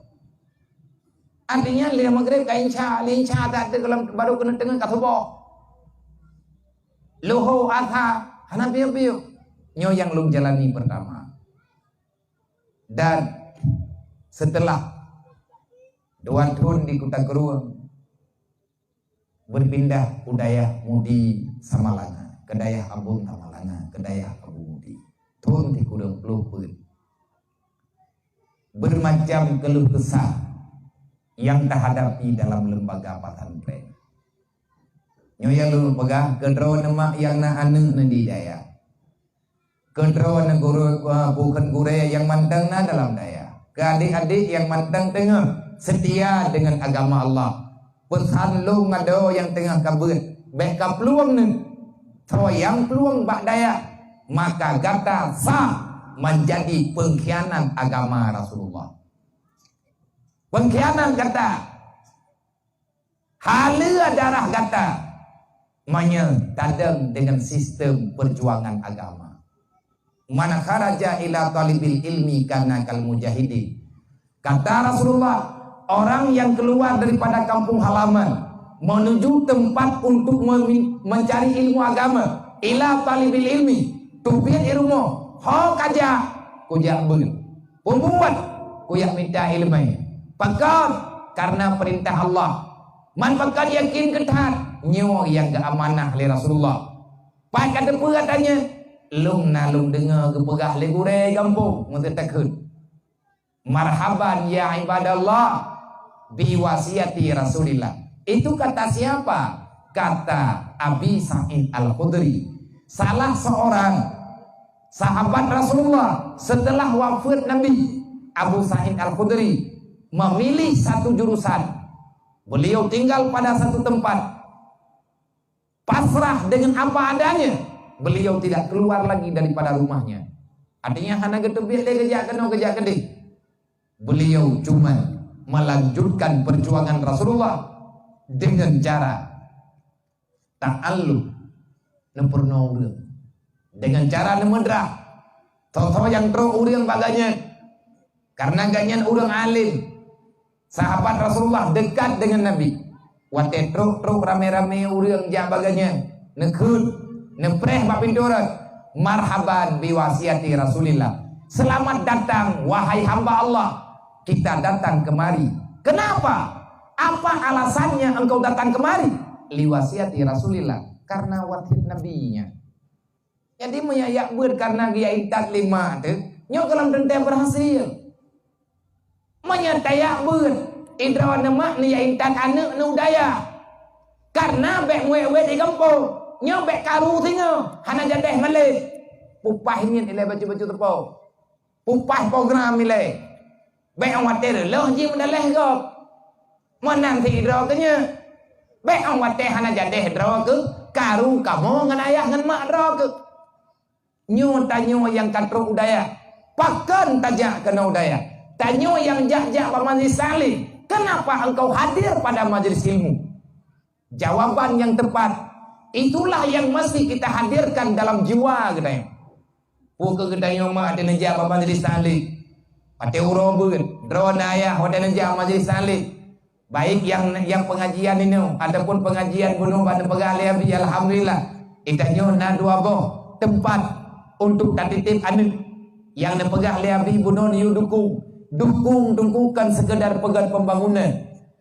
Artinya lheueh Maghrib ka insya, lheueh insya that teuh barô keuneuk teungeut ka suboh. Luhô, Asar, hana piôh-piôh. Nyoe nyang lôn jalani pertama. Dan setelah dua thôn di Kuta Krueng, berpindah u dayah Mudi Samalanga, keu dayah Abon Samalanga, keu dayah Abu Mudi. Thôn sikureueng ploh peuet. Bermacam keluh kesah nyang tahadapi dalam lembaga pesantren. Nyoe nyang lôn peugah, keudroe neuh mak nyang na aneuk neuh di dayah. Keudroe neuh guru, eh, bukon gurèe nyang mantong na dalam dayah. Keu adék-adék nyang mantong teungoh seutia deungon agama Allah. Peusan lôn ngon droe nyang teungoh ka beuet, bèk kaplueng neuh. Soe nyang plueng bak dayah, maka gata sah manjadi peungkhianat agama Rasulullah. Peungkhianat gata. Haleue darah gata meunyoe tadong deungon sistem peujuangan agama. "Man kharaja ila talibil ilmi kana kal mujahidin." Kata Rasulullah, orang yang keluar daripada kampung halaman Menuju tempat untuk memi-, mencari ilmu agama, ila talibil ilmi, teubiet i rumoh, ho kajak, kujak beuet. Peubuet, kujak mita ileumèe. Pakon? Karena peurintah Allah. Man pakon yakin keu that, nyoe nyang geuamanah lé Rasulullah. Pat ka teupeue gata nyan? Lôn na lôn deungoe geupeugah lé gurèe gampông, meuseutakheun. Marhaban ya ibadallah, bi wasiati Rasulillah. Itu kata siapa? Kata Abi Sa'id Al-Khudri, salah seorang sahabat Rasulullah setelah wafat Nabi. Abu Sa'id Al-Khudri memilih satu jurusan. Beliau tinggal pada satu tempat. Pasrah dengan apa adanya, beliau tidak keluar lagi daripada rumahnya. Artinya, hana geuteubiet lé geujak keunoe, geujak keudeh. Beliau cuma melanjutkan perjuangan Rasulullah dengan cara ta'allum, neupeurunoe ureuëng. Dengan cara neumeudrah. Soe-soe nyang trok ureuëng bak gobnyan, karena gobnyan ureuëng alim. Sahabat Rasulullah dekat dengan Nabi. Watée trok-trok ramé-ramé ureuëng jak bak gobnyan, neukheun, neupreh bak pintoe rot, "Marhaban bi wasiati Rasulillah." Selamat datang, wahai hamba Allah. Kita datang kemari. Kenapa? Apa alasannya engkau datang kemari? Li wasiati Rasulillah. Karena wasiat Nabi-Nya. Jadi, meunyoe jak beuet kareuna geujak intat lé mak teuh, nyoe gohlom teuntée beurhasil. Meunyoe tajak beuet, idroe neumak neujak intat aneuëk neu u dayah. Kareuna bék muet-uet di gampông, nyoe bék karu singoh, hana jadéh malée. Pupah niet ilée bacut-bacut teupô. Pupah program ilée. Bék 'oh watée reuloh jih meudaleh gob. Meunan sidroe keu nyoe. Bék 'oh watée hana jadéh droe keuh, karu kamoe ngon ayah ngon mak droe keuh. Nyoe tanyoe nyang ka trok u dayah. Pakon tajak keunoe u dayah? Tanyoe nyang jak-jak bak majlis taklim. Kenapa engkau hadir pada majlis ilmu? Jawaban yang tepat, itulah yang mesti kita hadirkan dalam jiwa geutanyoe. Peu kheueh geutanyoe mak watée neujak bak majlis taklim, watée uroe beuet, droeneuh ayah watée neujak majlis taklim, baik nyang, nyang pengajian inoe ataupun pengajian bunoe bak neupeugah lé Abi, alhamdulillah, geutanyoe na dua boh teumpat untuk tatitép aneuëk. Nyang neupeugah lé Abi bunoe neuyue dukung. Dukung teungku kon sekedar peugét pembangunan.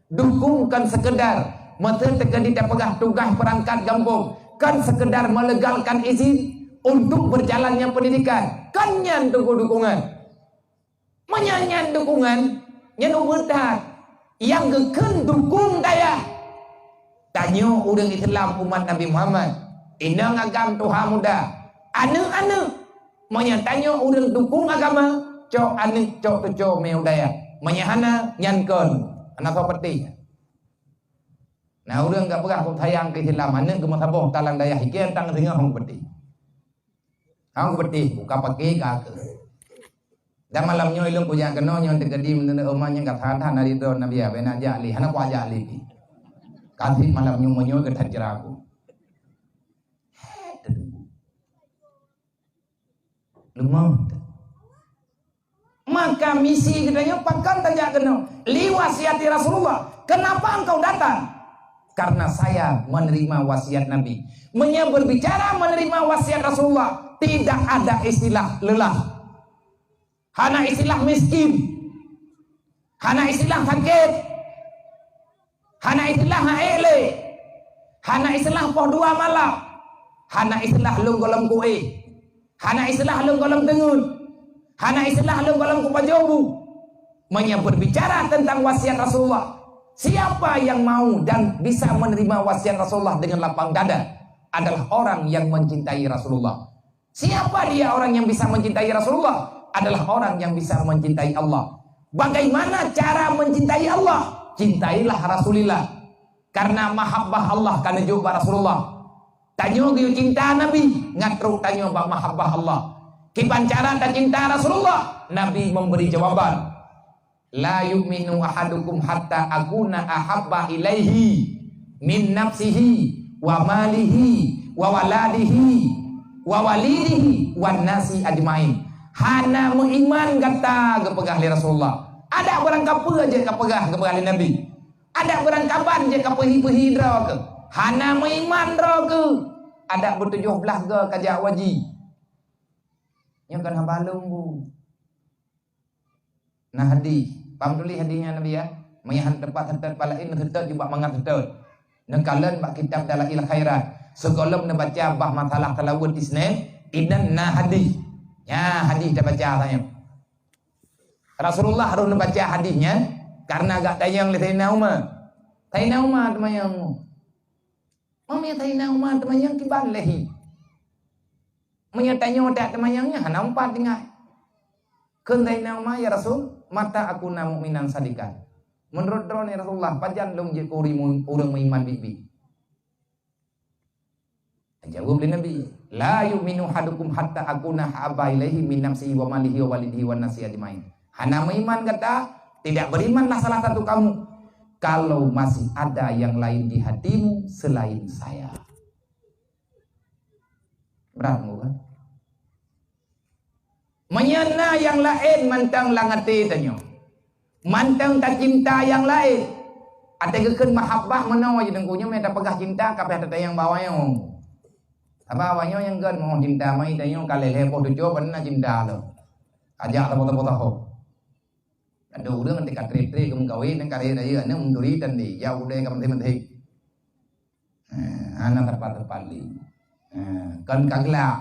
Dukung kon sekedar meuteun teukeudi tapeugah tugaih peurangkat gampông, kon sekedar melegalkan izin untuk berjalannya pendidikan. Kon nyan teungku dukungan. Meunyoe nyan dukungan, nyan ubeuet that. Nyang geukheun dukung dayah. Tanyoe ureuëng Islam umat Nabi Muhammad, inong agam tuha muda, aneuëk-aneuëk. Meunyoe tanyoe ureuëng dukung agama, cok aneuëk, cok cucoe mé u dayah. Meunyoe hana, nyan kon. Hana soe peuti. Na ureuëng ka peugah, "Kok sayang keu Islam, aneuëk geumeusaboh talang dayah, ikée tang singoh hong peuti." Hong peuti, buka pakai ka keu. Dan malam nyoe ilong kujak keunoe nyoe teukeudi meunurot oma nyang ka that-that na ridho Nabi, abéh nak jak lé, hana kuajak lé pi. Kasih malam nyoe meunyoe geutat jeraku. Leumah. Maka misi geutanyoe pakon tajak keunoe? Li wasiati Rasulullah. Kenapa engkau datang? Karena saya menerima wasiat Nabi. Meunyoe berbicara menerima wasiat Rasulullah, tidak ada istilah lelah. Hana istilah miskin. Hana istilah sakét. Hana istilah ha'ék lé. Hana istilah poh dua malam. Hana istilah lôn gohlom kuéh. Hana istilah lôn gohlom teungeut. Hana istilah lôn gohlom kupajoh bu. Meunyoe berbicara tentang wasiat Rasulullah, siapa yang mau dan bisa menerima wasiat Rasulullah dengan lapang dada adalah orang yang mencintai Rasulullah. Siapa dia orang yang bisa mencintai Rasulullah? Adalah orang yang bisa mencintai Allah. Bagaimana cara mencintai Allah? Cintailah Rasulillah. Karena mahabbah Allah ka neujok bak Rasulullah. Tanyoe geuyue cinta Nabi, ngat trok tanyoe bak mahabbah Allah. Kiban cara tacinta Rasulullah? Nabi memberi jawaban. "La yu'minu ahadukum hatta akuna ahabba ilaihi min nafsihi wa malihi wa waladihi wa walidihi wan nasi ajmain." Hana meuiman gata, geupeugah lé Rasulullah. Adak barang kapeue jeuet kapeugah, geupeugah lé Nabi. Adak beurangkaban jeuet ka peuhi-peuhi droe keuh. Hana meuiman droe keuh. Adak beutujoh blaih goe ka jak u haji. Nyoe kan haba lôn bu. Na hadih. Paham tuléh hadih nyan Nabi, ya? Meunyo han teumpat seutôt palaén, seutôt jubak mangat seutôt. Neukalon bak kitab Dalail Khairat. Sigohlom neubaca bab masalah seulaweuet Isnin, inan na hadih. Nya hadih tabaca saja. Rasulullah roh neubaca hadih nyan karena geutanyong lé Saidina Umar. Saidina Umar teumanyong. Meunyo Saidina Umar teumanyong kiban lé hi. Meunyo tanyoe tak teumanyong nyan hana umpat tinggai. Kheun Saidina Umar, "Ya Rasul, mata akuna mu'minan sadiqan?" Meunurot droeneuh ya Rasulullah, pajan lôn jeuet keu ureueng mu-, ureueng meuiman biet-biet? Jaweueb lé Nabi, "La yu'minu ahadukum hatta akuna ahabba ilaihi min nafsihi wa malihi wa walidihi wan nasi ajmain." Hana meuiman gata, tidak berimanlah salah satu kamu, kalau masih ada yang lain di hatimu selain saya. Brat bukan? Meunyo na nyang laén mantong lam até tanyoe, mantong tacinta nyang laén, até geukheun mahabbah meunoe jih teungku, nyoe meunan tapeugah cinta, ka payah tatanyong bak awaknyoe. Sabab awaknyoe nyang gét meu'oh cinta, meunyo tanyoe ka lhèe-lhèe boh tujoh, ban na cinta lom. Ajak saboh-saboh tahô. Adak ureueng teuka trép-trép geumeukawen, nyan kareh rayeuk aneuk meuturi tan di, jak udeb ka meuntèng-meuntèng. Ha, hana teumpat-teumpat lé. Ha, kon ka glak.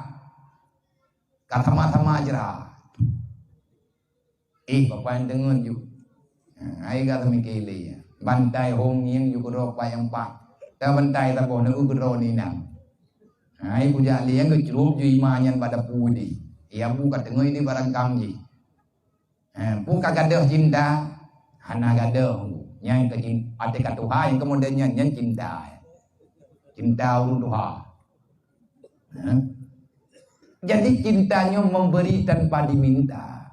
Ka sama-sama jra. Ih, bapak nyang deungon ju. Ha, ai ka teumike lé. Bantai hom ngieng ju keudroe pat nyang pat. Ta bantai saboh na u keudroe ni nang. Ha, ai kujak lé nyang geucrueb ju ima nyan bak dapu di. Ia bu ka teungoh di barang kam jih. Eh, peue ka gadôh cinta? Hana gadôh. Nyan keu cin-, até ka tuha nyang keumudian nyan, nyan cinta. Cinta ureueng tuha. Eh? Jadi cinta nyoe memberi tanpa diminta.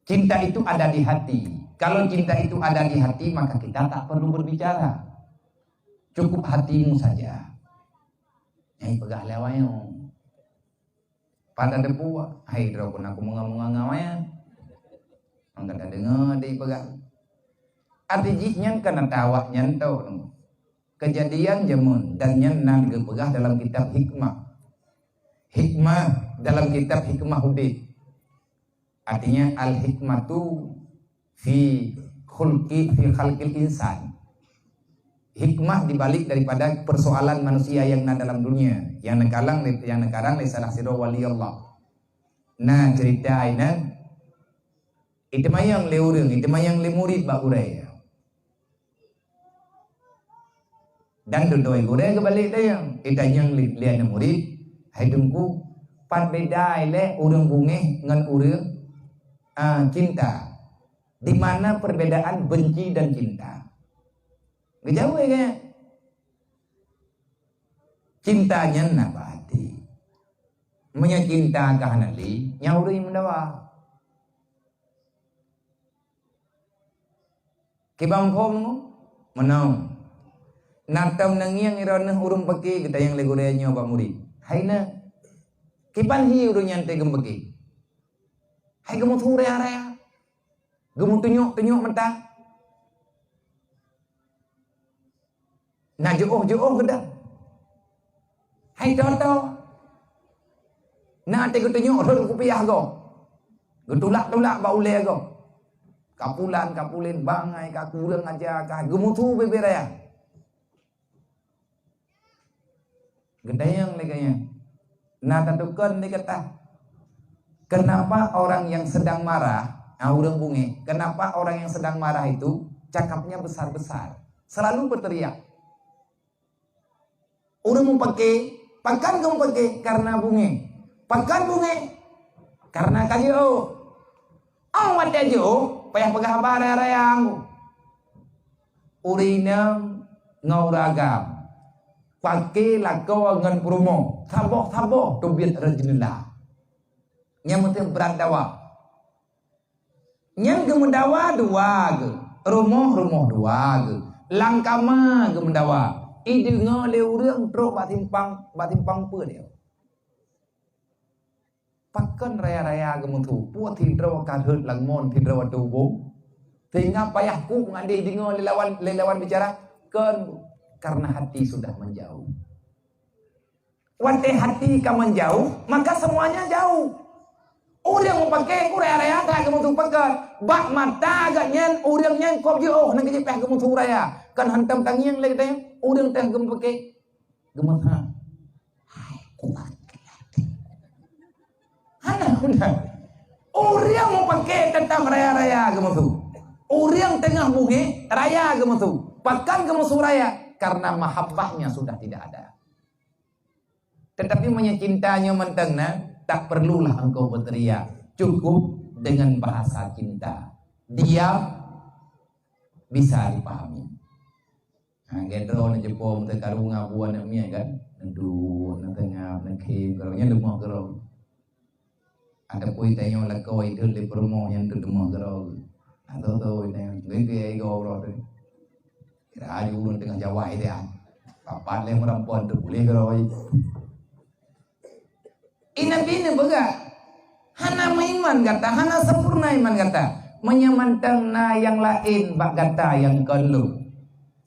Cinta itu ada di hati. Kalau cinta itu ada di hati, maka kita tak perlu berbicara. Cukup hatimu saja. Nyang peugah lé awaknyoe. Pada debu, hai droe pun aku munga-munga ngon awaknyan. Mangka tadeungoe di peugah. Arti jih nyan kan ata awaknyan tho. Kejadian jameun dan nyan na geupeugah dalam kitab hikmah. Hikmah dalam kitab Hikmah Udeb. Artinya al-hikmatu fi khulqi, fi khalqil insan. Hikmah di balik daripada persoalan manusia nyang na dalam dunia, nyang neukarang lé, nyang neukarang lé salah sidroe wali Allah. Na cerita inan, iteumanyong lé ureueng, iteumanyong lé murid bak gurée. Dan dudoe gurée geubalek tanyong, itanyong lé, lé aneuk murid, "Hai Teungku, pat beda ilée ureueng bungéh ngon ureueng, a, cinta? Di mana perbedaan benci dan cinta?" Geujaweueb lé gobnyan, "Cinta nyan na bak até. Meunyoe cinta ka hana lé, nyan ureueng nyang meudawa." Kiban phom ngon meunoe. Na tom neungieng droeneuh ureueng paké geutanyong lé gurée nyoe bak murit. Hai na, kiban hi ureueng nyan teuh geumeupaké? Hai geumeusu raya-raya, geumeutunyok-tunyok mata. Na jiôh-jiôh geudah. Hai toto. Na teuh geutunyok rhot kupiah gob. Geutulak-tulak bak ulée gob. Kapulan, kapulén, bangai ka kureueng aja ka geumusu bebe raya. Geutanyong lé gobnyan. Na tatukon di gata. Kenapa orang yang sedang marah, ah, ureueng bungéh, kenapa orang yang sedang marah itu cakapnya besar-besar? Selalu berteriak. Ureueng meupaké, pakon geumeupaké? Karena bungéh. Pakon bungéh? Karena ka jiôh. Óh watée jiôh, payah peugah haba raya-raya ngon ureueng inong ngon ureueng agam. Paké lakoe ngon peurumoh, saboh-saboh teubiet rot jeuneula. Nyan meuteun brat dawa. Nyan geumeudawa dua geuh, rumoh-rumoh dua geuh, lam kama geumeudawa. Ideungoe lé ureueng trok bak simpang, bak simpang peuet nyoe. Pakon raya-raya geumusu, peue sidroe ka rhot lam mon, sidroe ateueh ubông, Sehingga payah ku ngadeh deungoe lé lawan, lé lawan bicara, kon, karena hati sudah menjauh. Watée hati ka menjauh, maka semuanya jauh. Ureuëng meupaké ku raya-raya that geumeusu pakat. Bak mata geuh nyan ureuëng nyan kop jiôh nang keujipeh geumeusu raya. Kan hantom tangieng lé geutanyoe, ureuëng teuh geumeupaké geumeusu. Hai kuat. Hana guna. Ureuëng meupaké teutap raya-raya geumeusu. Ureuëng teungoh buhih raya geumeusu. Pakon geumeusu raya? Karena mahabbahnya sudah tidak ada. Tetapi meunyoe cinta nyoe mantong na, tak perlulah engkau berteriak. Cukup dengan bahasa cinta. Diam bisa dipahami. Ha, gét droe neuceupom teukaru ngon abu aneuëk miet kan? Neuduek, neuteungab, neukhém, karu nyan leumoh keudroe. Ataupun tanyoe lakoe ideuet lé peurumoh nyang teudeungoe keudroe. Atau tu tanyoe geugee igoe uroe tu. Kira aju ureuëng teungoh jawai dia. Papat lé meurampon teupuléh keudroe. Inan bini peugah, hana meuiman gata, hana sempurna iman gata. Meunyoe mantong na nyang laén bak gata nyang kon lôn.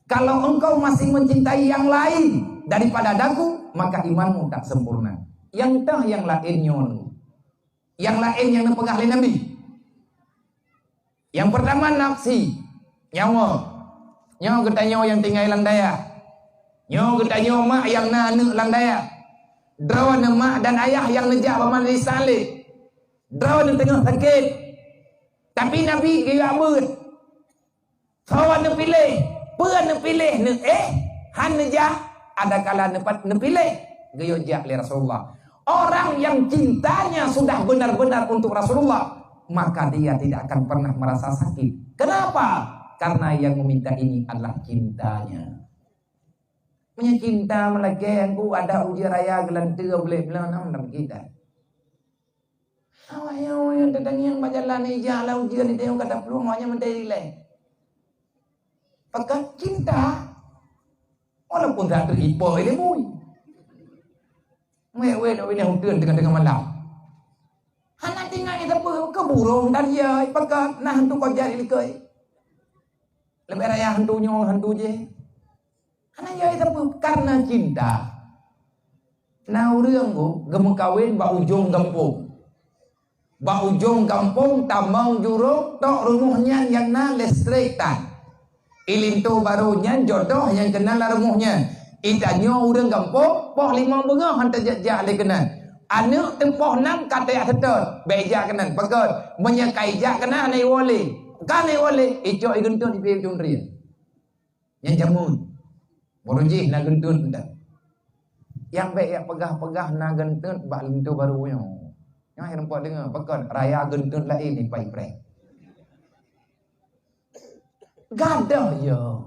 Kalau engkau masih mencintai yang lain daripada daku, maka imanmu tak sempurna. Nyang teuh nyang laén nyoe. Nyang laén nyang neupeugah lé Nabi. Yang pertama nafsi, nyawa. Nyoe geutanyoe nyang tinggai lam dayah. Nyoe geutanyoe mak nyang na aneuëk lam dayah. Droeneuh mak dan ayah nyang neujak bak majelis taklim. Droeneuh teungoh sakét. Tapi Nabi geuyue beuet. Soe neupiléh, peue neupiléh neuéh, han neujak, adakala neupat neupiléh, geuyue jak lé Rasulullah. Orang yang cintanya sudah benar-benar untuk Rasulullah, maka dia tidak akan pernah merasa sakit. Kenapa? Karena yang meminta ini adalah cintanya. Meunyoe cinta meulakée, aku ada uji raya geulanteue bulék bulan enam dalam kita. Awak nyang, nyang teutangieng bak jalan ija lam ujeuen di tayong ka taplueng, awak nyan meuntée ilée. Pakon cinta. Walaupun that teuipo ilée bui. Wék-wék lôn binéh uteuen teungoh-teungoh malam. Hana tinggai sapeue, keu burông dan ya, pakon nah hantu kojat ilikoi. Leubeh raya hantu nyoe, hantu jih. Hana jai sapeue, karena cinta. Na ureuëng ku geumeukawen bak ujong gampông. Bak ujong gampông tamong jurông tok rumoh nyan nyang na listrik tan. Ilinto barô nyan jodoh nyang keunal lam rumoh nyan. Itanyoe ureuëng gampông poh limong beungoh han teujak-jak lé keunan. Aneuëk teupoh nam ka tajak seutôt, bék jak keunan. Pakon, meunyoe ka ijak keunan hana iwoe lé. Ka hana iwoe lé, icok igeuntot ipiep cundrie. Nyan jameun. Baru jih na geunteut ndak. Nyang bék jak peugah-peugah na geunteut bak linto barô nyoe. Nyoe hai rumpok deungoe, pakon raya geunteut laén ipai preh. Gadoh yo.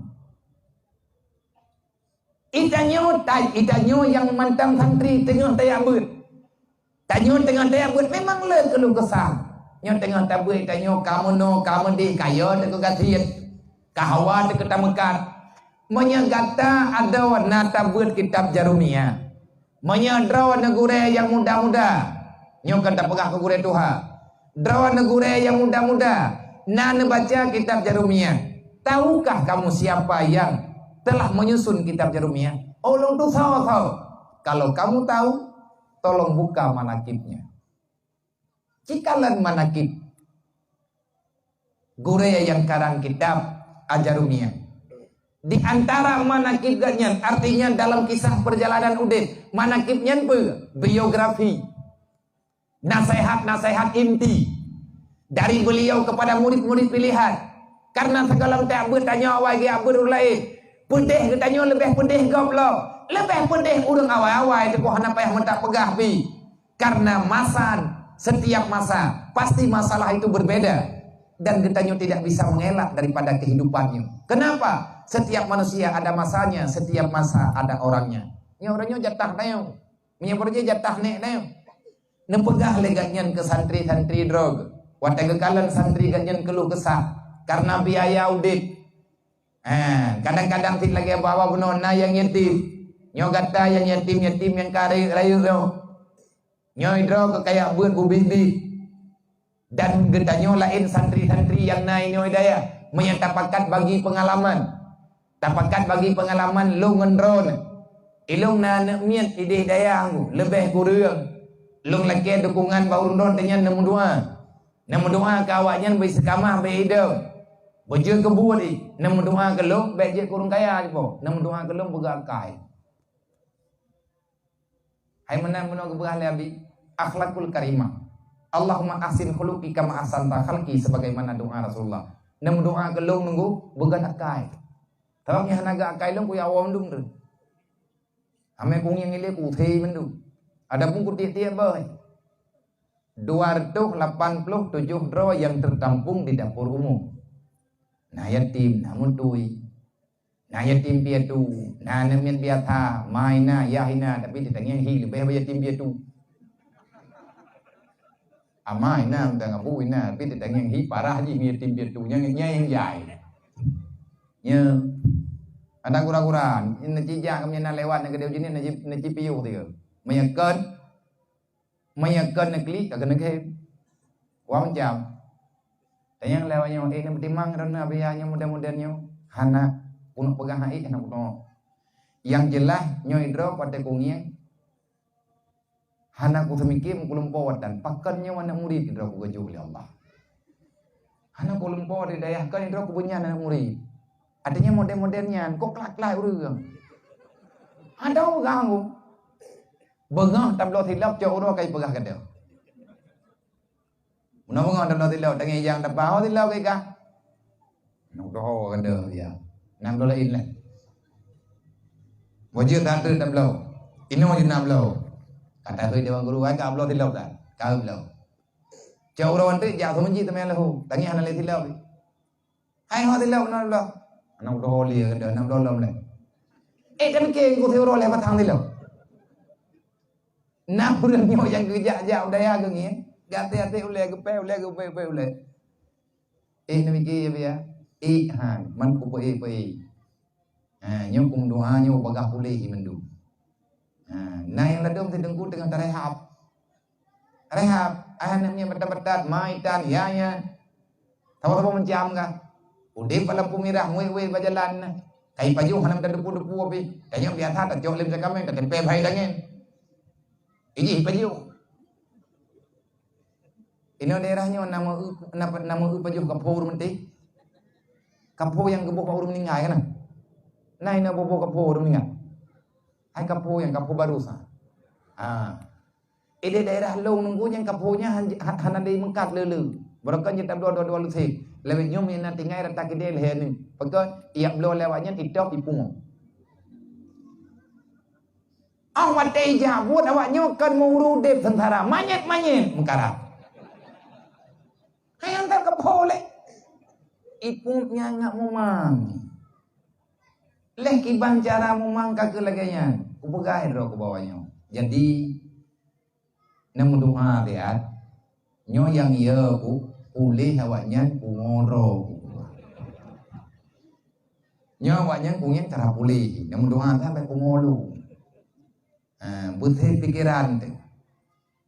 Itanyoe tai, itanyoe nyang mantong santri teungoh tajak beuet. Tanyoe teungoh tajak beuet memang le keuluh kesah. Nyoe teungoh tabeuet tanyoe ka meunoe, ka meudeh, kayô teuka gasien, ka hawa teuka tameukat. Meunyoe gata adoe na tabeuet kitab Jarumiyah, meunyoe droe neugurée nyang muda-muda, nyoe kon tapeugah keu gurée tuha, droe neugurée nyang muda-muda na neubaca kitab Jarumiyah, tahukah kamu siapa yang telah menyusun kitab Jarumiyah? Ulôn tusoe-soe. Kalau kamu tahu, tolong buka manakibnya. Cikalon manakib gurée nyang karang kitab Ajarumiyah. Di antara manakib geuh nyan, artinya dalam kisah perjalanan udeb, manakib nyan peue? Biografi. Nasihat-nasihat inti dari beliau kepada murid-murid pilihan. Karena sigohlom tajak beuet tanyoe awai geujak beuet ureuëng laén. Peudeh geutanyoe leubeh peudeh gob lom. Leubeh peudeh ureuëng awai-awai teuh hana payah meutak peugah pih. Karena masa, setiap masa, pasti masalah itu berbeda. Dan geutanyoe tidak bisa mengelak daripada kehidupannya. Kenapa? Setiap manusia ada masanya, setiap masa ada orangnya. Nyoe ureuëng nyoe jatah tanyoe. Meunyoe beureuja jatah nek nyoe. Neupeugah lé gobnyan keu santri-santri droe. Watée geukalon santri gobnyan keuluh kesah karena biaya udeb. Ha, kadang-kadang cit lagée bawa bunoe na nyang yatim. Nyoe gata nyang yatim-yatim nyang ka rayeuk-rayeuk nyoe. Nyoe droe keu kajak beuet bubit-bit. Dan geutanyoe laén santri-santri nyang na inoe dayah. Meunyoe tapakat bagi peungalaman, tapakat bagi peungalaman lôn ngon droeneuh. Ilôn na aneuk miet idéh dayah leubeh kureueng. Lôn lakée dukungan bak ureueng droeneuh nyan neumeudoá. Neumeudoá keu awaknyan beu istiqamah beu idong. Beujeuet keu buet jih, neumeudoá keu lôn bék jeuet keu ureueng kaya jipo. Neumeudoá keu lôn beugöt akai. Hai meunan bunoe geupeugah lé Abi, akhlakul karimah. Allahumma ahsin khuluqi kama ahsanta khalqi, sebagaimana doa Rasulullah. Neumeudoá keu lôn nunggu beugöt akai. Sabab nyang hana geuakai lôn kuyue awom dum tu. Amai kungieng ilée kuthé mandum. Adapun kutiek-tiek boh. Dua ratus lapan puluh tujuh droe yang tertampung di dapur umum. Na yatim, na meutui. Na yatim piatu, na aneuk miet biasa, ma hina, yah hina, tapi teutangieng hi leubeh bak yatim piatu. Ama hina, mantong abu hina, tapi teutangieng hi parah jih ngon yatim piatu, nyan, nyan nyang jai. Nya, ada gura-gura, na cijak kami na lewat, na keudeh ujeuen, na ci, na cipiôh tiga. Meunyoe kon, Meunyoe kon neuklik, ka keuneuk khem. Wang jam. Tanyong lé awak nyoe, "Eh, neupeutimang droeneuh Abi ya nyoe model-model nyoe?" Hana, keuneuk peugah hana, eh, hana keuneuk. Nyang jeulaih, nyoe droe watée kungieng, hana kuseumike meukeulumpo watée, pakon nyoe aneuk murit droe kugeujok lé Allah. Hana kugeulumpo di dayah keu droe kubeunyan aneuk murit. Artinya model-model nyan, kok kelak-kelak ureueng. Ada ureueng. Beungoh tabloe silop cok uroe kai peugah keudeh. Meunoe beungoh tabloe silop, tangai ijang tapa, ho silop kai kah. Nang doho keudeh ya. Nang bloe laén lah. Wajib that treuk tabloe. Inoe jeuet na bloe. Kata hui dewan guru, "Ai ka bloe silop dah." Ka bloe. Cok uroe treuk jak seumeujid teumé leuhu. Tangai hana lé silop. Hai ho silop na bloe. Aneuk doho lé keudeh, na bloe lom lé. Eh, tapi ke ku siuroe lé batang silop. Na ureueng nyoe nyang geujak-jak u dayah geungieng, geuaté-até ulée geupée, ulée geupée, geupée ulée. Eh, neumike ya, biya? Eh, han, man kupeu-eh-peu-eh. Ha, nyoe kumeudoa nyoe bagah puléh mandum. Ha, na nyang ladôm si teungku teungoh tarehab. Rehab, ayah aneuk miet batat-batat, ma itan, ya, ya. Saboh-saboh meucam kah? Udeb bak lampu mirah, muet-uet bak jalan na. Kai pajoh hana meuteupue-teupue pih. Tanyoe biasa tacok lé meusakameng, tatempé bhai tangen. Ijih pajoh. Inoe daerah nyoe nama eu, nama, nama eu pajoh kaphô ureueng meuté. Kaphô nyang geuboh bak ureueng meuninggai kana. Nah, inoe boh-boh kaphô ureueng meuninggai. Hai kaphô nyang kaphô baru sa. Ha. Idéh daerah lôn nunggu nyang kaphô nyan han, han, hana lé meukat le-le. Barokon jeuet tabloe dua-dua lusét. Lewat nyoe meunan tinggai rata keudéh lhèe nyoe. Pakon, ijak bloe lewat nyan itôb ipungo. Óh watèe ijak buet awak nyoe kon meuru udép seungsara. Manyét-manyét meukarat. Hai antar kaphô lé. Ipuet nyan ngak mumang. Leh kiban cara mumang ka keu lagèe nyan. Kupeugah droe keu bawah nyoe. Jadi, Neumeudoa siat, nyoe nyang ye ku, puléh awaknyan pungo droe. Nyoe awaknyan kungieng cara puléh, neumeudoa sampai pungo lom. Ha, beutôi pikeran teuh.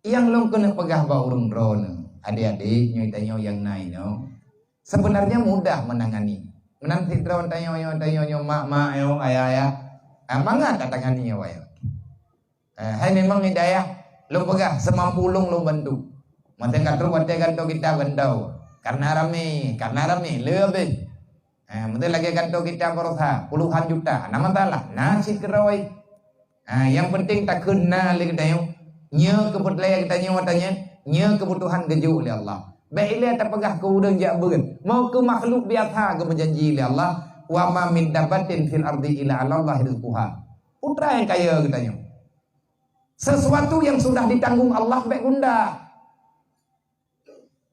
Nyang lôn keuneuk peugah bak ureueng droeneuh, adék-adék nyoe tanyoe nyang na inoe, sebenarnya mudah menangani. Meunan sidroe tanyoe, nyoe tanyoe, nyoe mak-mak, nyoe ayah-ayah, ha, mangat tatangani nyoe ayah. Eh, hai memang hidayah, lôn peugah, seumampu lôn, lôn bantu. Masa ka trok watèe gantoe kitab gantoe. Karena ramé, karena ramé, le habéh. Eh, masa lagèe gantoe kitab baroesa, puluhan juta, hana masalah, na cit keurôi. Eh, nyang penting takheun na lé geutanyoe, nyoe keupeutulèe geutanyoe watèe nyan, nyoe keubutuhan geujok lé Allah. Bèk ilèe tapeugah keu ureueng jak beuet, meu keu makhluk biasa geumeujanji lé Allah, "Wa ma min dabbatin fil ardi illa 'alallahi rizquha." Putra nyang kaya geutanyoe. Sesuatu yang sudah ditanggung Allah bèk gundah.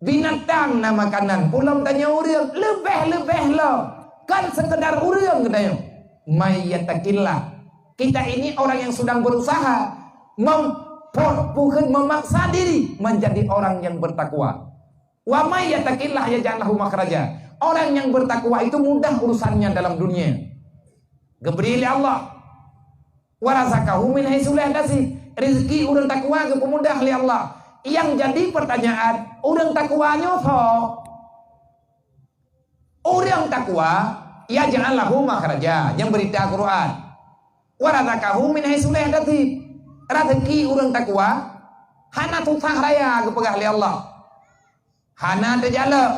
Binatang na makanan, ulôn tanyoe ureueng, leubeh-leubeh lom. Kan sekedar ureueng geutanyoe. May yattaqillah. Kita ini orang yang sedang berusaha mem-, pu-, pukheun memaksa diri menjadi orang yang bertakwa. Wa may yattaqillah yaj'al lahu makhraja. Orang yang bertakwa itu mudah urusannya dalam dunia. Geubri lé Allah. Wa razaqahu min haitsu la yahtasib. Rezeki ureueng takwa geupeumudah lé Allah. Nyang jadi pertanyaan, ureueng takwa nyoe soe? Ureuëng takwa, yaj'al lahu makhraja, nyang beurita Quran. Wa razaqahu min haitsu la yahtasib. Raseuki ureuëng takwa hana susah raya geupeugah lé Allah. Hana teujalok,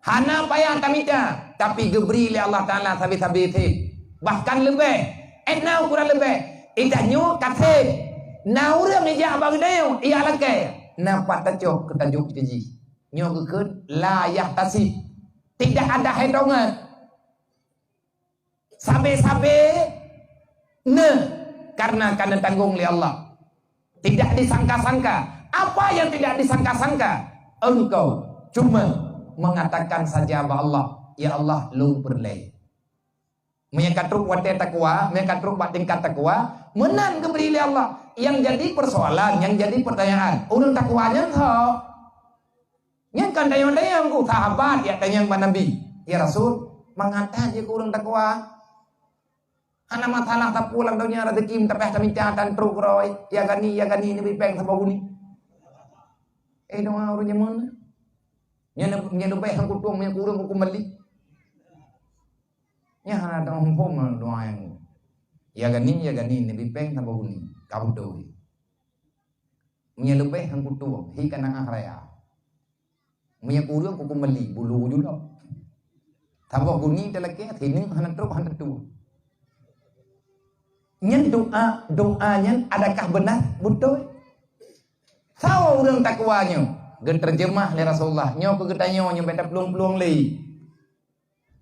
hana payah tamita, tapi geubri lé Allah Taala sabe-sabe that. Bahkan leubeh, eh, na ukuran leubeh. Ita nyoe ka that. Na ureuëng ijak bak geutanyoe, ijak lakée, na pat tacok keu tajok teuji. Nyoe geukheun la yahtasib. Tidak ada hitungan. Sabe-sabe neuh, karena ka neutanggong lé Allah. Tidak disangka-sangka. Apa yang tidak disangka-sangka? Engkau cuma mengatakan saja bak Allah, "Ya Allah, lôn peureulée." Meunyoe ka trok watée takwa, meunyoe ka trok bak tingkat takwa, meunan geubri lé Allah. Yang jadi persoalan, yang jadi pertanyaan, ureuëng takwa nyan ho? Nyan kan tanyong-tanyong ku sahabat yak tanyong bak Nabi, "Ya Rasul, mangat that jih keu ureuëng takwa. Hana masalah sapeue lam donya, rezeki meutapah tamita tan trok keuroi, ya gani, ya gani, neubri péng saboh guni." Eh, doa ureuëng jameun. Nyan, nyan leubeh hang kutueng meunyoe keu ureuëng huköm balik. Nyan hana doa huköm doa nyang, "Ya gani, ya gani, neubri péng saboh guni." Ka beutôi. Meunyoe leubeh hang kutueng, hi ka na ah raya. Meunyoe kureueng kukumbali, bulu julok. Saboh guni talakée, sineuk hana trok, hana tatueng. Nyan doa, doa nyan adakah beuna? Beutôi. Saboh ureuëng takwa nyoe, geuteurjeumah lé Rasulullah, nyoe keu geutanyoe nyoe bèk taplueng-plueng lé.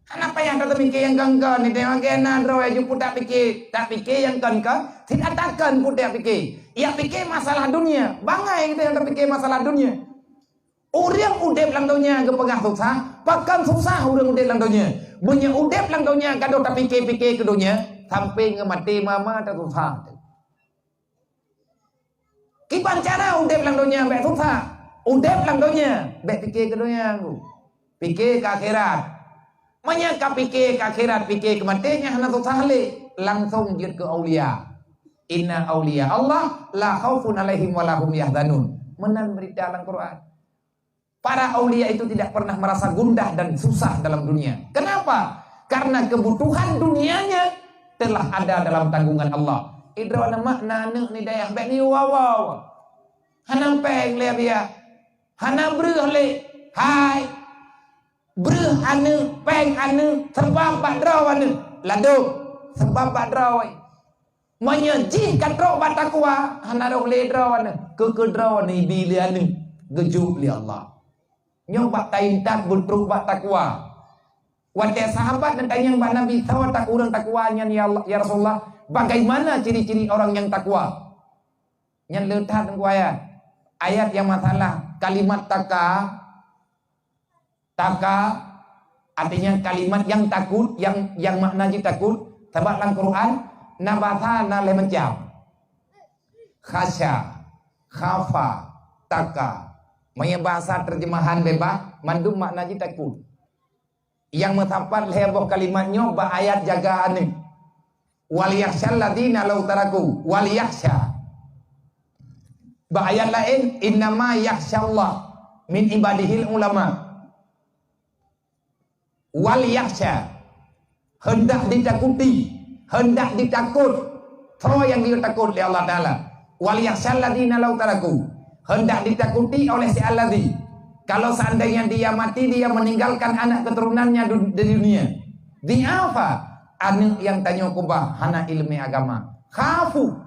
Hana payah that tapike nyang kon-kon, di teungoh gena droe ju peutak pike, tapike nyang kon-kon, sit atakan peutak pike. Yak pike masalah dunia, bangai geutanyoe tapike masalah dunia. Ureuëng udeb lam donya geupeugah susah, pakon susah ureuëng udeb lam donya. Meunyoe udeb lam donya gadôh tapike-pike keu donya, sampai ngon maté mama tasusah. Kiban cara udeb lam donya bèk susah. Udeb lam donya bèk pike keu donya, pike keu akhirat. Meunyoe ka pike keu akhirat, pike keu maté, nyan hana susah lé, langsong jeuet keu aulia. Inna aulia Allah la khaufun alaihim wa lahum yahzanun. Meunan beurita lam Quran. Para aulia itu tidak pernah merasa gundah dan susah dalam dunia. Kenapa? Karena kebutuhan dunianya telah ada dalam tanggungan Allah. Idroe na mak na aneuk ni dayah bèk ni wawa. Hana péng lé biya. Hana breuh lé. Hai. Breuh aneuk, péng aneuk, sabab bak droe aneuk. Ladôm. Sabab bak droe. Meunyoe jih ka trok bak takwa, hana roh lé droe nyoe, keu keu droe nyoe ibi lé aneuk, geujok lé Allah. Nyoe bak taintat beutrok bak takwa. Watée sahabat neutanyong bak Nabi, "Soe tak ureuëng takwa nyan, ya Allah, ya Rasulullah? Bagaimana ciri-ciri orang yang takwa?" Nyan le that teungku ayat. Ayat yang masalah kalimat taka, Taka, artinya kalimat yang takut, yang, yang makna jih takut. Sabab lam Quran, na bahasa na lhée macam. Khasya, khafa, taka. Meunyoe bahasa terjemahan bebas, mandum makna jih takut. Nyang meusapat lhée boh kalimat nyoe bak ayat jaga aneuk. "Wal yakhsyal ladzina law taraku." Wal yakhsya. Bak ayat laén, "Innama yakhsyallah min ibadihil ulama." Wal yakhsya. Hendak ditakuti, hendak ditakut. Soe nyang geuyue takot lé Allah Taala. "Wal yakhsyal ladzina law taraku." Hendak ditakuti oleh si alladzi. Kalau seandainya dia mati, dia meninggalkan anak keturunannya du-, di dunia. Dhi'afa, aneuk nyang tanyoe keubah hana iéleumé agama. Khafu.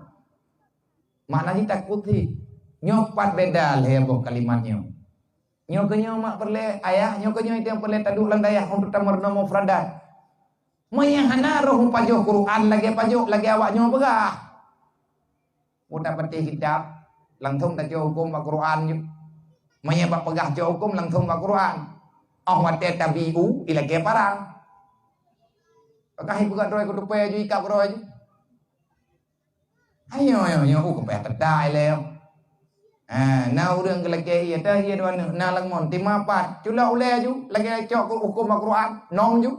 Makna jih takot cit. Nyoe pat beda lhée boh kalimat nyoe. Nyoe keuh nyoe mak peureulée ayah, nyoe keuh nyoe itong peureulée taduek lam dayah untuk tameurunoe mufradat. Meunyoe hana roh pajoh Quran lagée pajoh, lagée awak nyoe peugah. Utak patéh kitab, langsong tacok huköm bak Quran ju. Meunyoe bak peugah cok huköm, langsong bak Quran. Oh watée tabiu, ilakée parang. Peugah ipeugah droe keu tupée ju, ikab droe ju. Ayo, ayo, ayo, uh, keupeue teutai lé. Ha, na ureuëng geulakée ié, ta ié dua aneuk, na lam mon, tima pat, culok ulée ju, lagée cok keu huköm Al-Quran, nong ju.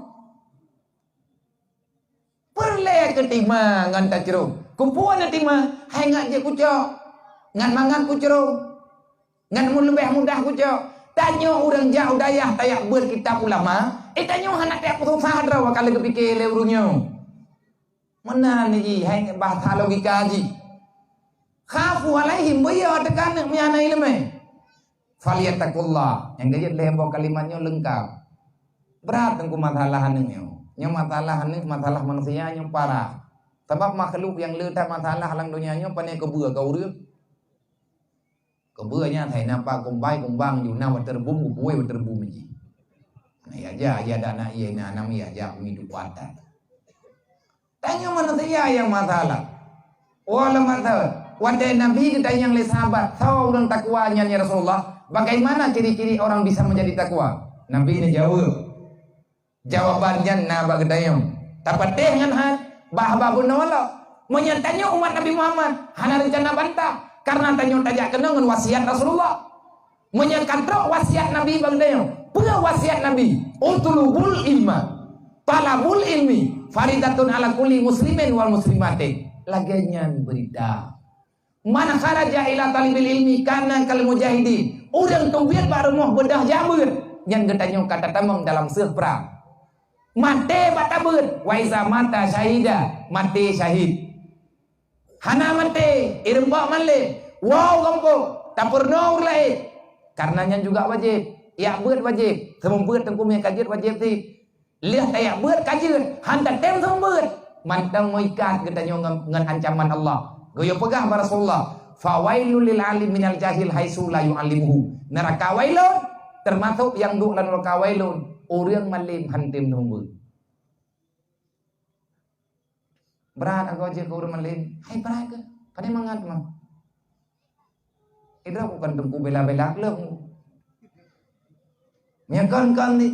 Peureulée keu tima ngon tacrông. Kupuan na tima, hai ngat jeuet kucok. Ngat mangat kucrông. Ngat mun leubeh mudah kucok. Tanyoe ureuëng jak u dayah tajak beuet kitab ulama, eh, tanyoe hana tajak peususah droe ka lheueh geupike lé ureuëng nyoe. Meunan jih, hai bahasa logika jih. Khafu alaihim, beuyo teuka aneuëk meunyo hana iéleumé. Falyattaqullah. Nyang keujeuet lhée boh kalimat nyoe leungkap. Brat teungku masalah aneuëk nyoe. Nyoe masalah aneuëk, masalah manusia nyoe parah. Sabab makhluk nyang le that masalah lam donya nyoe pane keubeue keu ureuëng. Keubeue nyan hai na pa kumbai kumbang ju na waterbum kupuwei waterbum jih. Nah, ya ja, ya da na ié na nam ya ja mi dupat. Tanyoe manusia nyang masalah. Oh, lama tahun. Watée Nabi geutanyong lé sahabat, "Soe ureuëng takwa nyan, ya Rasulullah? Bagaimana ciri-ciri orang bisa menjadi takwa?" Nabi neujaweueb, "Jawaban nyan na bak geutanyoe. Tapatéh ngon hat, bah haba bunoe lom. Meunyoe tanyoe umat Nabi Muhammad, hana reuncana bantah, karena tanyoe tajak keunoe ngon wasiat Rasulullah." Meunyoe ka trok wasiat Nabi bak geutanyoe, peue wasiat Nabi? "Utlubul ilma." "Talabul ilmi faridatun ala kulli muslimin wal muslimatin." Lagée nyan beurita. "Man kharaja ila talibil ilmi kana kal mujahidin." Ureuëng teubiet bak rumoh beudôh jak beuet, nyan geutanyoe ka tatamong dalam seueh prang. Maté bak tabeuet, wa iza mata syahida, maté syahid. Hana maté, ireumpok malém, woe gampông, tapeurunoe ureuëng laén. Karena nyan juga wajéb, jak beuet wajéb, seumeubeuet teungku mé ka jeuet wajéb sit. Lheueh tajak beuet ka jeuet, han tatem seumeubeuet. Mantong meuikat geutanyoe ngon, ngon ancaman Allah. Geuyue peugah bak Rasulullah, "Fawailul lil alim minal jahil haitsu la yu'allimuhu." Neuraka wailun, teumasok nyang duek lam neuraka wailun, ureuëng malém han tem seumeubeuet. Brat agoe jeuet keu ureuëng malém. Hai brat keuh. Pane mangat mah. Idroe bukan teungku bela-bela lom. Meunyoe kon, kon di.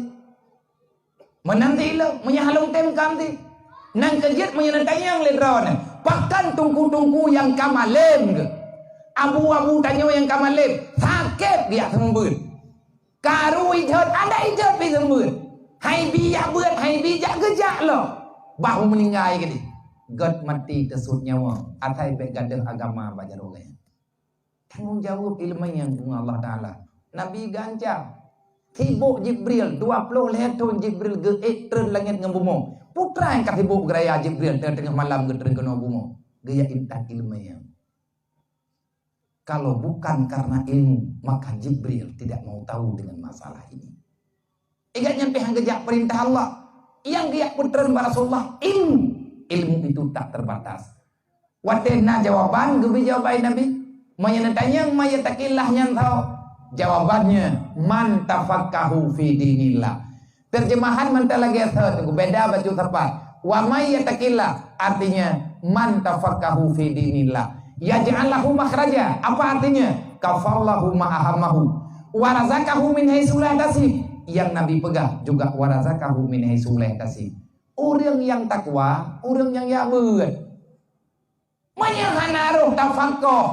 Meunan di lom, meunyoe halong tem kan di. Nang keujeuet meunyoe neutanyong lé droeneuh, pakon teungku-teungku nyang ka malém geuh? Abu-abu tanyoe nyang ka malém, sakét biak seumeubeuet. Karu ijot, adak ijot pi seumeubeuet. Hai bi jak beuet, hai bi jak geujak lom. Bah meuninggai keudeh. Gét maté teusut nyawa, asai bék gadôh agama bak jaroe gaya. Tanggong jaweueb iéleumé nyang keu Allah Taala. Nabi geuancam. Sibok Jibril, dua ploh lhée thon Jibril geuék treun langét ngon bumoe. Peue treuk nyang ka sibok geuraya Jibril teungoh malam geutreun keunoe bumoe. Geujak intat iéleumé nyan. Kalau bukan karena ilmu, maka Jibril tidak mau tahu dengan masalah ini. Ingat nyan pih han geujak peurintah Allah. Nyang geujak peutreun bak Rasulullah ilmu. Ilmu itu tak terbatas. Watée na jawaban, geubri jawaban Nabi. Meunyoe neutanyong, "Man yattaqillah nyan soe?" Jawabannya, "Man tafaqahu fi dinillah." Terjemahan mantong lagée thon, beda bacut sapat. "Wa may yattaqillah," artinya, "Man tafaqahu fi dinillah. Yaj'al lahu makhraja." Apa artinya? "Kafallahu ma ahammahu. Wa razaqahu min haitsu la yahtasib." Yang Nabi peugah juga, "Wa razaqahu min haitsu la yahtasib." Ureuëng nyang takwa, ureuëng nyang jak beuet. Meunyoe hana roh tafaqoh,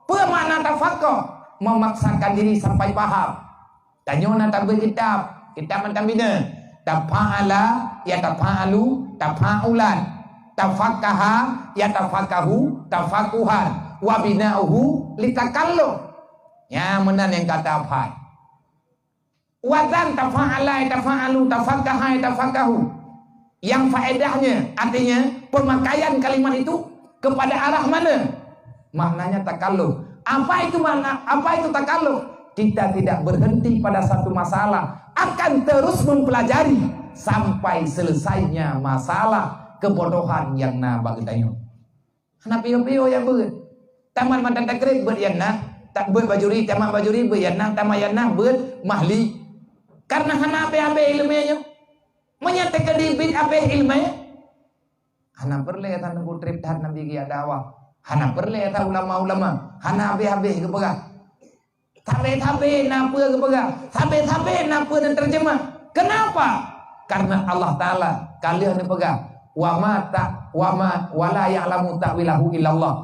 peue makna tafaqoh? Memaksakan diri sampai paham. Tanyoe na tabeuet kitab, kitab mantong bina. Tafa'ala, yatafa'alu, tafa'ulan. Tafaqaha, yatafaqahu, tafaquhan. Wa bina'uhu litakalluf. Nyan meunan nyang ka tafai. Wazan tafa'ala, tafa'alu, tafaqaha, tafaqahu. Yang faedahnya, artinya pemakaian kalimat itu kepada arah mana? Maknanya takalluf. Apa itu makna? Apa itu takalluf? Kita tidak berhenti pada satu masalah, akan terus mempelajari sampai selesainya masalah kebodohan yang na bak geutanyoe. Hana piôh-piôh jak beuet. Tamat matan takrib beuet nyang na, tak beuet bajuri, tamat bajuri beuet nyang na, tamat nyang na beuet mahli. Karena hana habéh-habéh iéleumé nyoe. Meunyoe teukeudi bit habéh iéleumé, hana peureulée that neubu treb that Nabi geujak dakwah. Hana peureulée that ulama-ulama, hana habéh-habéh geupeugah. Sabe-sabe na peue geupeugah, sabe-sabe na peue neuteurjeumah. Kenapa? Karena Allah Taala ka lheueh neupeugah, "Wa ma ta-, wa ma, wa la ya'lamu ta'wilahu illallah."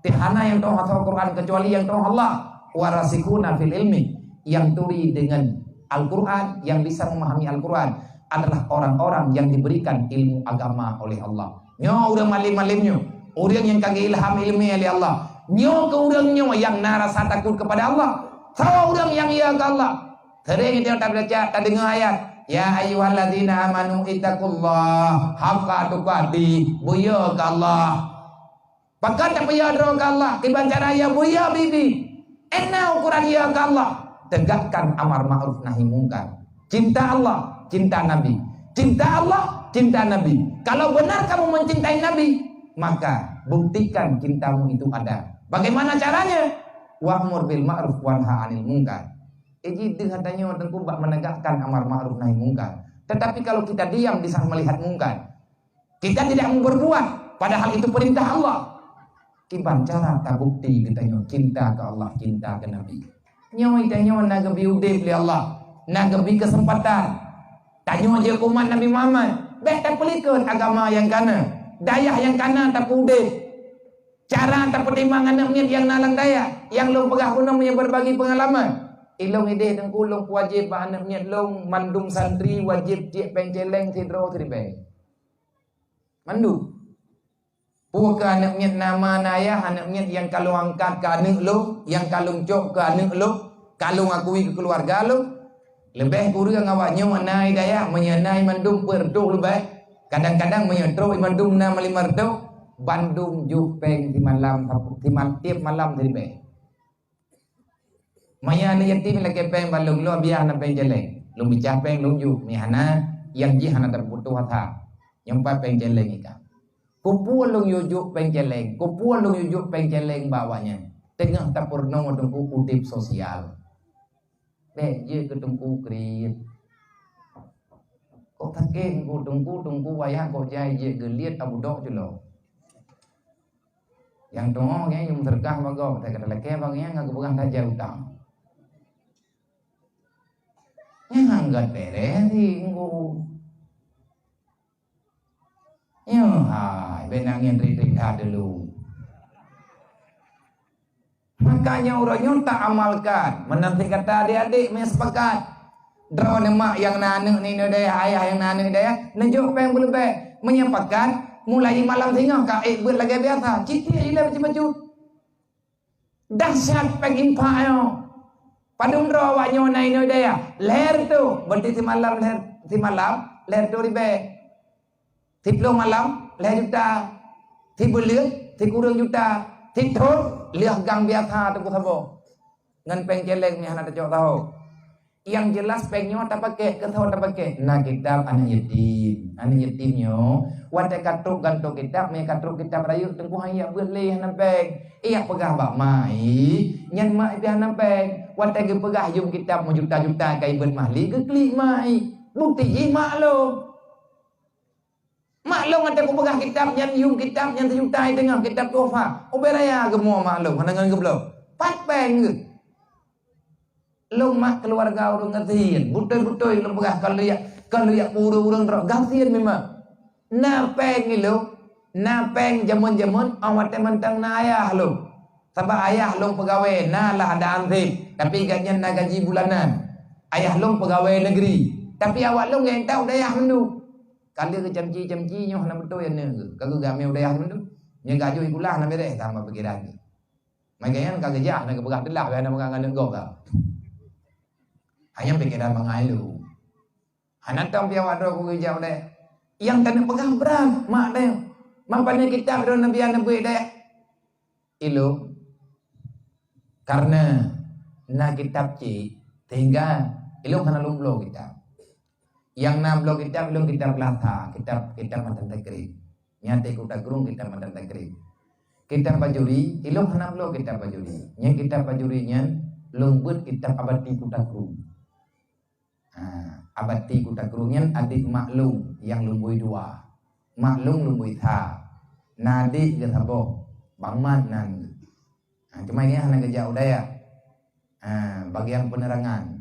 Teuhana nyang teuh asoe Quran kecuali nyang teuh Allah. "Warasikhuna fil ilmi," yang turi dengan Al-Quran, yang bisa memahami Al-Quran adalah orang-orang yang diberikan ilmu agama oleh Allah. Nyoe ureuëng malém-malém nyoe, ureuëng nyang ka geuilham iéleumé lé Allah. Nyoe keuh ureuëng nyoe nyang na rasa takot kepada Allah. Soe ureuëng nyang ya keu Allah? Sering itu tabaca, tadeungoe ayat, "Ya ayyuhallazina amanu ittaqullah haqqa tuqatih." Beuyo keu Allah. Pakon tapeuyö droe keu Allah? Kiban cara yö beuyo bibi. Ena ukuran yö keu Allah. Tegakkan amar ma'ruf nahi mungkar. Cinta Allah, cinta Nabi. Cinta Allah, cinta Nabi. Kalau benar kamu mencintai Nabi, maka buktikan cintamu itu ada. Bagaimana caranya? Wa'mur bil ma'ruf wanha 'anil munkar. Eh, jih deuh tanyoe teungku bak menegakkan amar ma'ruf nahi mungkar. Tetapi kalau kita diam di saat melihat mungkar, kita tidak mau berbuat, padahal itu perintah Allah. Kiban cara tabukti geutanyoe cinta keu Allah, cinta keu Nabi. Nyoe tanyoe na geubi udeb lé Allah, na geubi keuseumpatan. Tanyoe jeuet umat Nabi Muhammad, bèk tapeulikot agama nyang kana, dayah nyang kana tapeuudeb. Cara tapeutimang aneuk miet nyang na lam dayah, nyang lôn peugah bunoe meunyoe berbagi peungalaman. Ilôn ideh teungku lôn peuwajéb bak aneuk miet lôn, mandum santri wajéb tiek péng céléng sidroe siribèe. Mandum. Peue keu aneuk miet na ma na ayah, aneuk miet nyang ka lôn angkat keu aneuk lôn, nyang ka lôn cok keu aneuk lôn, ka lôn akui keu keuluwarga lôn. Leubeh kureueng awak nyoe na i dayah, meunyoe na i mandum peuet reutôh leubeh. Kadang-kadang meunyoe trok i mandum na limong reutôh, bandum jôh péng simalam, simal-, tiep malam siribèe. Meunyoe aneuk yatim lakèe péng bak lôn, lôn abiah na péng céléng. Lôn bicah péng lôn jôh, meuhana nyang jih hana tapeutuh atra. Nyoe pat péng céléng ikan. Keupeue lôn yue jôk péng céléng? Keupeue lôn yue jôk péng céléng bak awaknyan? Teungoh tapeurunoe teungku udeb sosial. Bèk jeuet keu teungku kriet. Kok sakét teungku, teungku, teungku wayah kok jai jeuet geuliet abudok jeulo. Nyang tu'oh nyan nyang meuseudeukah bak gob, watèe ka talakèe bak nyan ka geupeugah tajak utang. Nyan han gèt bèrèh sih, Teungku. Nyoe hai, bèk nangèe rit-rit that dulu. Makanya uroe nyoe ta amalkan. Meunan sit gata adék-adék meusepakat. Droeneuh mak nyang na aneuk ninoe dayah, ayah nyang na aneuk dayah, neujok péng beuleubeh. Meunyoe pakat, mulai malam singoh ka ék beuet lagèe biasa. Cit ilèe bacut-bacut. Dahsyat péng infak nyoe. Padum droe awak nyoe na inoe dayah. Lhèe reutôh, berarti simalam lhèe, simalam lhèe reutôh ribèe. Siploh malam, lhèe juta. Sibuleuen, sikureueng juta. Sithôn, lheueh gang biasa teupeu saboh. Ngon péng céléng nyang hana tacok saho. Nyang jeulaih péng nyoe tapakék, keu saho tapakék? Na kitab aneuk yatim. Aneuk yatim nyoe, watèe ka trok gantoe kitab, mé ka trok kitab rayeuk teungku han jak beuet lé hana péng. Ijak peugah bak mak i, nyan mak i pih hana péng. Watèe geupeugah yum kitab meujuta-juta ka ibeuet mahli, geuklik mak i. Bukti jih mak lôn. Mak lôn watèe kupeugah kitab nyan, yum kitab nyan sijuta i teungoh kitab tuhfah. Ubé raya geumua mak lôn, hana ngon geubloe. Pat péng geuh. Lôn mak keuluwarga ureueng gasien. Beutôi-beutôi lôn peugah, ka lheueh, ka lheueh ureueng-ureueng droe gasien memang. Na péng ilôn, na péng jameun-jameun, 'oh watèe mantong na ayah lôn. Sabab ayah lôn peugawée, na lah ada ansip, tapi gobnyan na gaji bulanan. Ayah lôn peugawée negeri, tapi awak lôn nyang tau dayah mandum. Ka lheueh geucamci-camci nyoe hana beutôi aneuk geuh, ka geugamé u dayah mandum. Nyoe gajôh i kulah hana bèrèh, sama pikiran geuh. Maka nyan ka geujak, hana geupeugah teulah, hana peugah ngon aneuk gob ka. Hanya pikiran bangai lôn. Hana tom pih awak droe ku geujak u dayah. Nyang taneuk peugah brat, mak dayah. Mapana kitab droe Nabi Nabi dayah. Ilôn, karena na kitab cit, sehingga ilôn hana lôn bloe kitab. Nyang na bloe kitab ilôn kitab Lasa, kitab, kitab matan takrib. Nyan teuk kuta krueng kitab matan takrib. Kitab Bajuri, ilôn hana bloe kitab Bajuri. Nyan kitab Bajuri nyan lôn beuet kitab Abati Kuta Krueng. Ha, Abati Kuta Krueng nyan adék mak lôn nyang lumbôi dua. Mak lôn lumbôi sa. Na adék geuh saboh, Bang Mat nan geuh. Ha, cuma nyan hana geujak u dayah. Ha, bagian penerangan.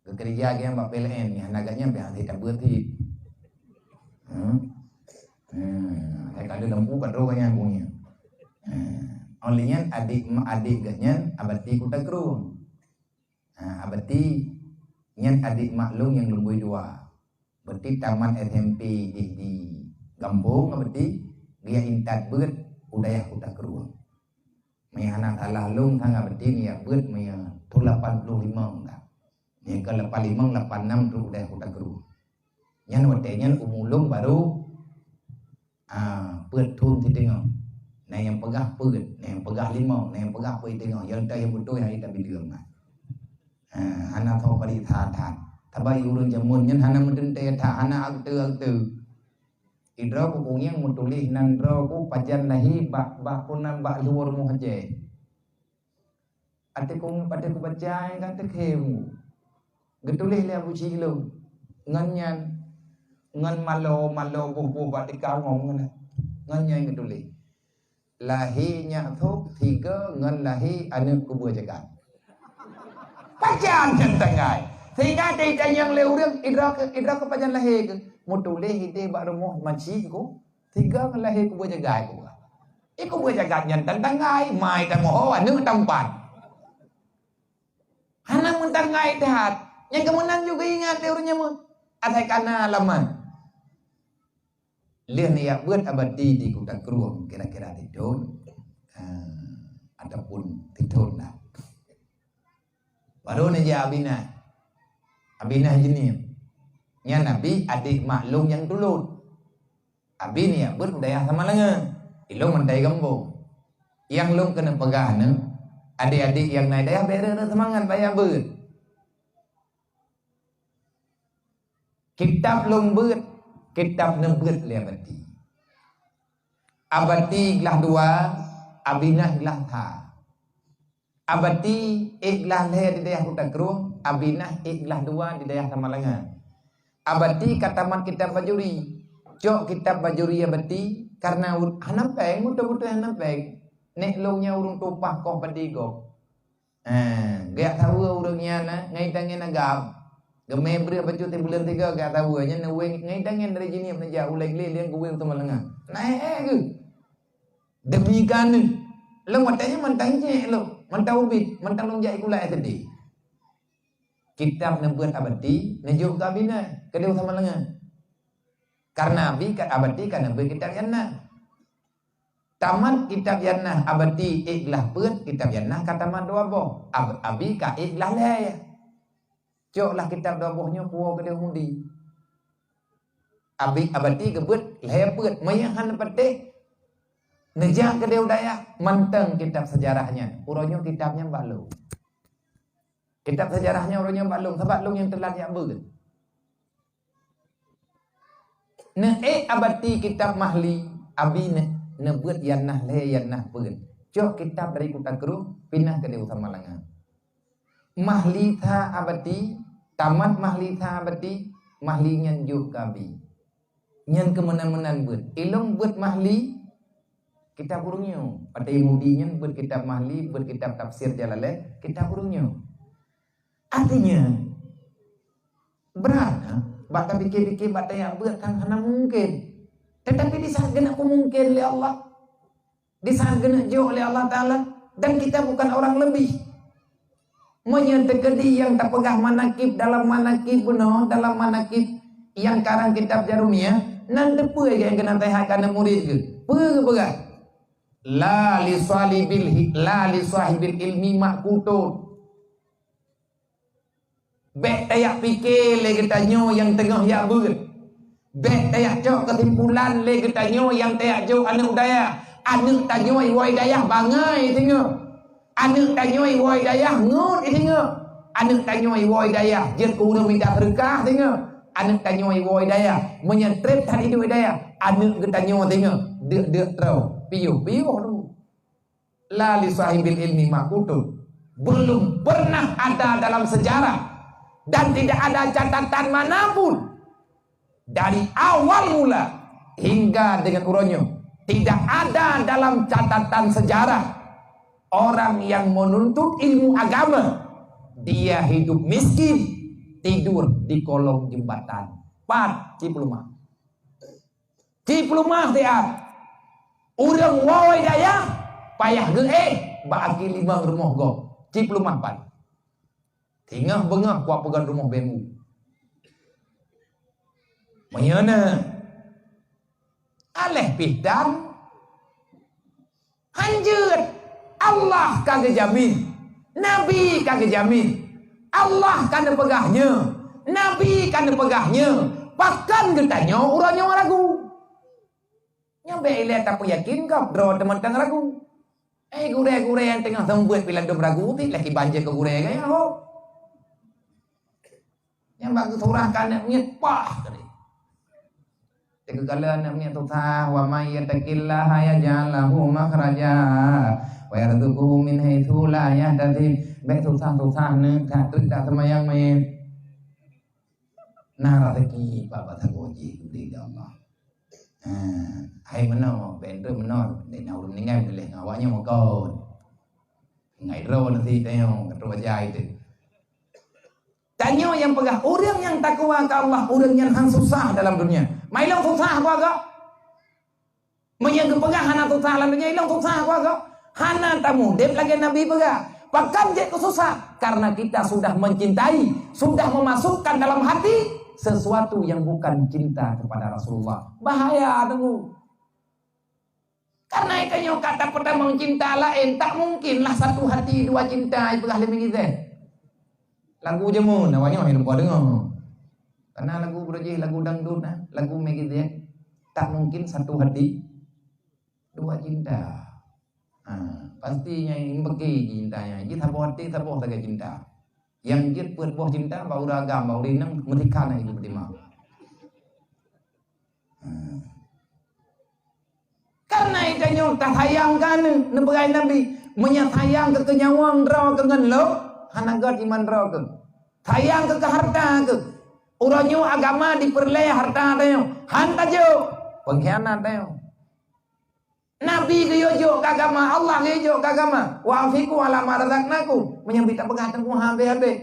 Geukeurija geuh nyan bak P L N, nyan hana geuh nyan pih hase tabeuet cit. Hmm. Hmm, hai ka lheueh lampu ka droe geuh nyan bunyi. Hmm. Oleh nyan adék, adék geuh nyan Abati Kuta Krueng. Ha, Abati nyan adék mak lôn nyang lumbôi dua. Berarti tamat S M P jih di gampông, Abati geujak intat beuet u dayah Kuta Krueng. Meunyo hana salah lôn, sang Abati geujak beuet meunyo thôn lapan puluh lima ka. Nyang ka lapan limong, lapan enam trok u dayah Kuta Krueng. Nyan watèe nyan umu lôn barô, ah, peuet thôn siteungoh. Na nyang peugah peuet, na nyang peugah limong, na nyang peugah peuet siteungoh. Nyang teuh nyang beutôi hai tabileueng na. Ah, hana soe padit that-that. Sabab ureueng jameun nyan hana meuteuntèe that, hana akte-akte. Sidroe ku kunyang meutuléh nan droe ku pajan lahé bak, bak phôn nan bak luwa rumoh Aceh. Até ku, até ku baca nyang ka teukhém. Geutuléh lé Abu Syik lôn. Ngon nyan, ngon malo-malo boh-boh bak tika ngom ngon, ngon nyan geutuléh. Lahé nyak thôk sigoe ngon lahé aneuk kubeue jagat. Pajan nyan tanggai. Sehingga tanyong lé ureueng, "Idroe keuh, idroe keuh pajan lahé keuh?" Meutuléh idéh bak rumoh Abu Syik ku. Sigoe ngon lahé kubeue jagat ku. Eh, kubeue jagat nyan tan tanggai, mai tamoho aneuk tampan. Hana meutanggai that. Nyang keumeunan juga ingat lé ureueng nyan meuh. Asai kana laman. Lheueh neujak beuet Abati di Kuta Krueng kira-kira di thôn, eh, ataupun di thôn dah. Baru neujak Abinah. Abinah Jeunieb. Nyan Abi adék mak lôn nyang tulôt. Abi neujak beuet u dayah Samalanga. Ilôn meuntèe gampông. Nyang lôn keuneuk peugah nyoe, adék-adék nyang na dayah bèk reueh-reueh seumangat baya beuet. Kitab lôn beuet, kitab neubeuet lé Abati. Abati glah dua, Abinah glah sa. Abati ék glah lhèe di dayah Kuta Krueng, Abinah ék glah dua di dayah Samalanga. Abati ka tamat kitab Bajuri. Cok kitab Bajuri Abati, kareuna u-, hana péng, beutôi-beutôi hana péng. Nèk lôn nyan ureueng tumpah koh padé gob. Eh, geujak saweue ureueng nyan na, ngai tangen agam. Geumè breueh bacut sibuleuen sigoe geujak saweue, nyan neuwèng ngai tangen dari Jeunieb neujak u Lhèe Glé lheueh geuwèng u Samalanga. Na ék-ék geuh. Demi keu aneuk. Lôn watèe nyan mantong jeuet lôn, mantong ubit, mantong lôn jak sikula S D. Kitab neubeuet Abati, neujok keu Abinah, keudéh u Samalanga. Kareuna Abi ka, Abati ka neubeuet kitab Yannah. Tamat kitab Yannah Abati ék glah peuet, kitab Yannah ka tamat dua boh. Ab-, Abi ka ék glah lhèe. Coklah kitab dua boh nyoe puwoe keudéh u Mudi. Abi, Abati geubeuet lhèe peuet, meunyo hana patéh neujak keudéh u dayah, mantong kitab seujarah nyan. Uroe nyoe kitab nyan bak lôn. Kitab seujarah nyan uroe nyoe bak lôn, sabab lôn nyang teulat jak beuet. Neuék Abati kitab Mahli, Abi ne-, neubeuet Yannah lhèe Yannah peuet. Cok kitab dari Kuta Krueng, pinah keudéh u Samalanga. Mahli sa Abati, tamat Mahli sa Abati, Mahli nyan jok keu Abi. Nyan keu meunan-meunan beuet. Ilôn beuet Mahli, kitab ureueng nyoe. Watèe Mudi nyan beuet kitab Mahli, beuet kitab tafsir Jalalain, kitab ureueng nyoe. Artinya, brat, ha? Bak tapikir-pikir, bak tajak beuet kan hana mungkin. Tetapi di saat geuneuk peumungkin lé Allah, di saat geuneuk jok lé Allah Taala, dan kita bukan orang lebih. Meunyoe teukeudi nyang tapeugah manakib dalam manakib bunoe, dalam manakib nyang karang kitab Jarumiyah, nan teupeue nyang keuneuk teuhai keu aneuk murit geuh? Peue geupeugah? La li sahibil hi-, la li sahibil ilmi maqutun. Bèk tajak pike lé geutanyoe nyang teungoh jak beuet. Bèk tajak cok keusimpulan lé geutanyoe nyang tajak jok aneuk dayah. Aneuk tanyoe iwoe dayah bangai singoh. Aneuk tanyoe iwoe dayah ngon singoh. Aneuk tanyoe iwoe dayah jeuet keu ureueng mita seudeukah singoh. Aneuk tanyoe iwoe dayah meunyoe trép that iduek dayah. Aneuk geutanyoe singoh deuk-deuk troe. Piôh-piôh lu. La li sahibil ilmi maqutun. Belum pernah ada dalam sejarah dan tidak ada catatan manapun dari awal mula hingga dengan uroe nyoe, tidak ada dalam catatan sejarah orang yang menuntut ilmu agama dia hidup miskin, tidur di kolong jembatan. Pat cit peuleumah. Cit peuleumah siat. Ureueng woe dayah payah geuéh bak aki limong rumoh gob. Cit peuleumah pat. Singoh beungoh kuat peugöt rumoh bambu. Meunyoe na aléh pih tan, hanjeuet, Allah ka geujamin, Nabi ka geujamin, Allah ka neupeugah nyoe, Nabi ka neupeugah nyoe, pakon geutanyoe uroe nyoe ragu? Nyoe bèk ilèe tapeuyakin gob droe teumantong ragu. Eh, gurèe-gurèe nyang teungoh seumeubeuet pih ladôm ragu, tiep lé kiban jeuet keu gurèe gaya ho. Nyang bak geusurah keu aneuk miet, pah tadi. Teuka kala aneuk miet susah, "Wa may yattaqillaha yaj'al lahu makhraja wa yarzuqhu min haitsu la yahtasib." Bèk susah-susah neuh, that treuk that seumayang miet. Na raseuki bak sagoe jih geubri lé Allah. Ha, hai meunoe, bèk treuk meunoe, bèk na ureueng meuninggai meulèh ngon awaknyan makon. Ngai droe nanti tanyoe, ka trok bajai teuh. Tanyoe nyang peugah, ureueng nyang takwa keu Allah, ureueng nyan han susah dalam dunia. Ma ilôn susah keu agam? Meunyoe geupeugah hana susah lam dunia, ilôn susah keu agam? Hana tamudeb lagèe Nabi peugah. Pakon jeuet keu susah? Karena kita sudah mencintai, sudah memasukkan dalam hati sesuatu yang bukan cinta kepada Rasulullah. Bahaya, teungku. Karena geutanyoe ka tapeutamong cinta laén, tak mungkin lah satu hati dua cinta, ipeugah lé Meggy Z. Lagu jameun awaknyoe hana lupa deungoe. Karena lagu beurajih, lagu dangdut na, lagu Meggy Z, tak mungkin satu hati dua cinta. Ha, pasti nyang beuki cinta nyan. Jih saboh hati, saboh sagai cinta. Nyang jeuet peuet boh cinta, bak ureueng agam, bak ureueng inong, meurika na ibu terima. Ha. Karena geutanyoe tasayang keu aneuk, neupeugah Nabi, "Meunyoe sayang keu keunyawöng droe keuh ngon lôn, hana göt iman droe keuh. Sayang keu, keu hareuta keuh." Uroe nyoe agama dipeureulèe hareuta tanyoe, han tajok, peungkhianat tanyoe. Nabi geuyue jok keu agama, Allah geuyue jok keu agama. "Wa anfiqu ala ma razaqnakum." Meunyoe bit tapeugah teungku habéh-habéh.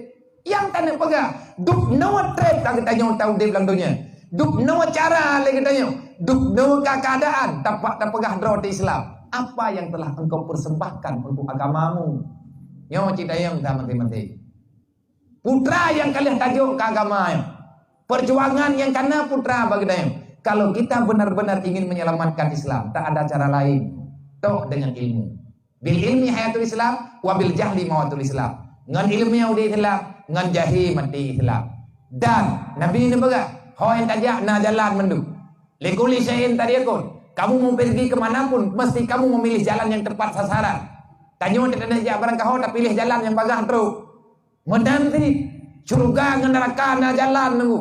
Nyang taneuk peugah, dubnoe treb ka geutanyoe taudeb lam donya. Dubnoe cara lé geutanyoe. Dubnoe ka keuadaan tapak tapeugah droe teu Islam. Apa yang telah engkau persembahkan untuk agamamu? Nyoe cit tanyong ta maté-maté. Putra nyang ka lheueh tajok keu agama nyoe. Perjuangan nyang ka na putra bak geutanyoe. Kalau kita benar-benar ingin menyelamatkan Islam, tak ada cara lain. Tok dengan ilmu. Bil ilmi hayatul Islam, wa bil jahli mawatul Islam. Ngon ileumèe udép Islam, ngon jahé maté Islam. Dan Nabi neupeugah, "Ho nyang tajak na jalan mandum. Likulli syai'in tariqun." Kamu mau pergi ke mana pun, mesti kamu memilih jalan yang tepat sasaran. Tanyoe teuka jak barangkaho tapiléh jalan nyang bagaih trok. Meunan cit, syeuruga ngon neuraka na jalan nunggu.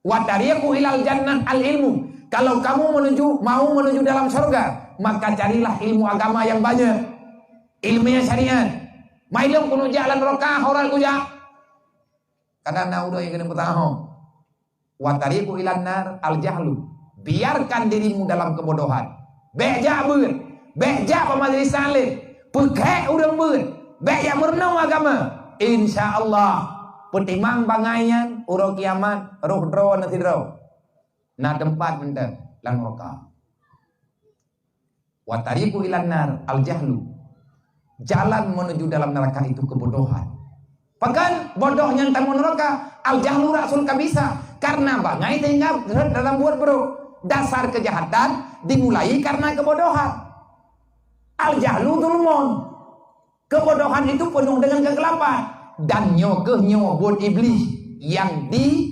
"Wa tariqu ilal jannah al ilmu." Kalau kamu menuju, mau menuju dalam surga, maka carilah ilmu agama yang banyak. Ilmu yang syariat. Mai lôn keuneuk jak lam neuraka, ho rot kujak. Kadang na ureueng nyang keuneuk peutahong. "Wa tariqu ilan nar al jahlu." Biarkan dirimu dalam kebodohan. Bèk jak beuet, bèk jak bak majelis taklim, peukhèk ureueng beuet, bèk jak meurunoe agama. Insya Allah, peutimang bangai nyan uroe kiamat, roh droe na sidroe na teumpat mantong lam neuraka. "Wa tariqu ilan nar al jahlu." Jalan menuju dalam neraka itu kebodohan. Pakon bodoh nyang tamong neuraka? Al jahlu ra'sul kabisa. Karena bangai sehingga rhot dalam buet brok. Dasar kejahatan dimulai karena kebodohan. Al jahlu zulmun. Kebodohan itu penuh dengan kegelapan. Dan nyoe keuh nyoe buet Iblih nyang di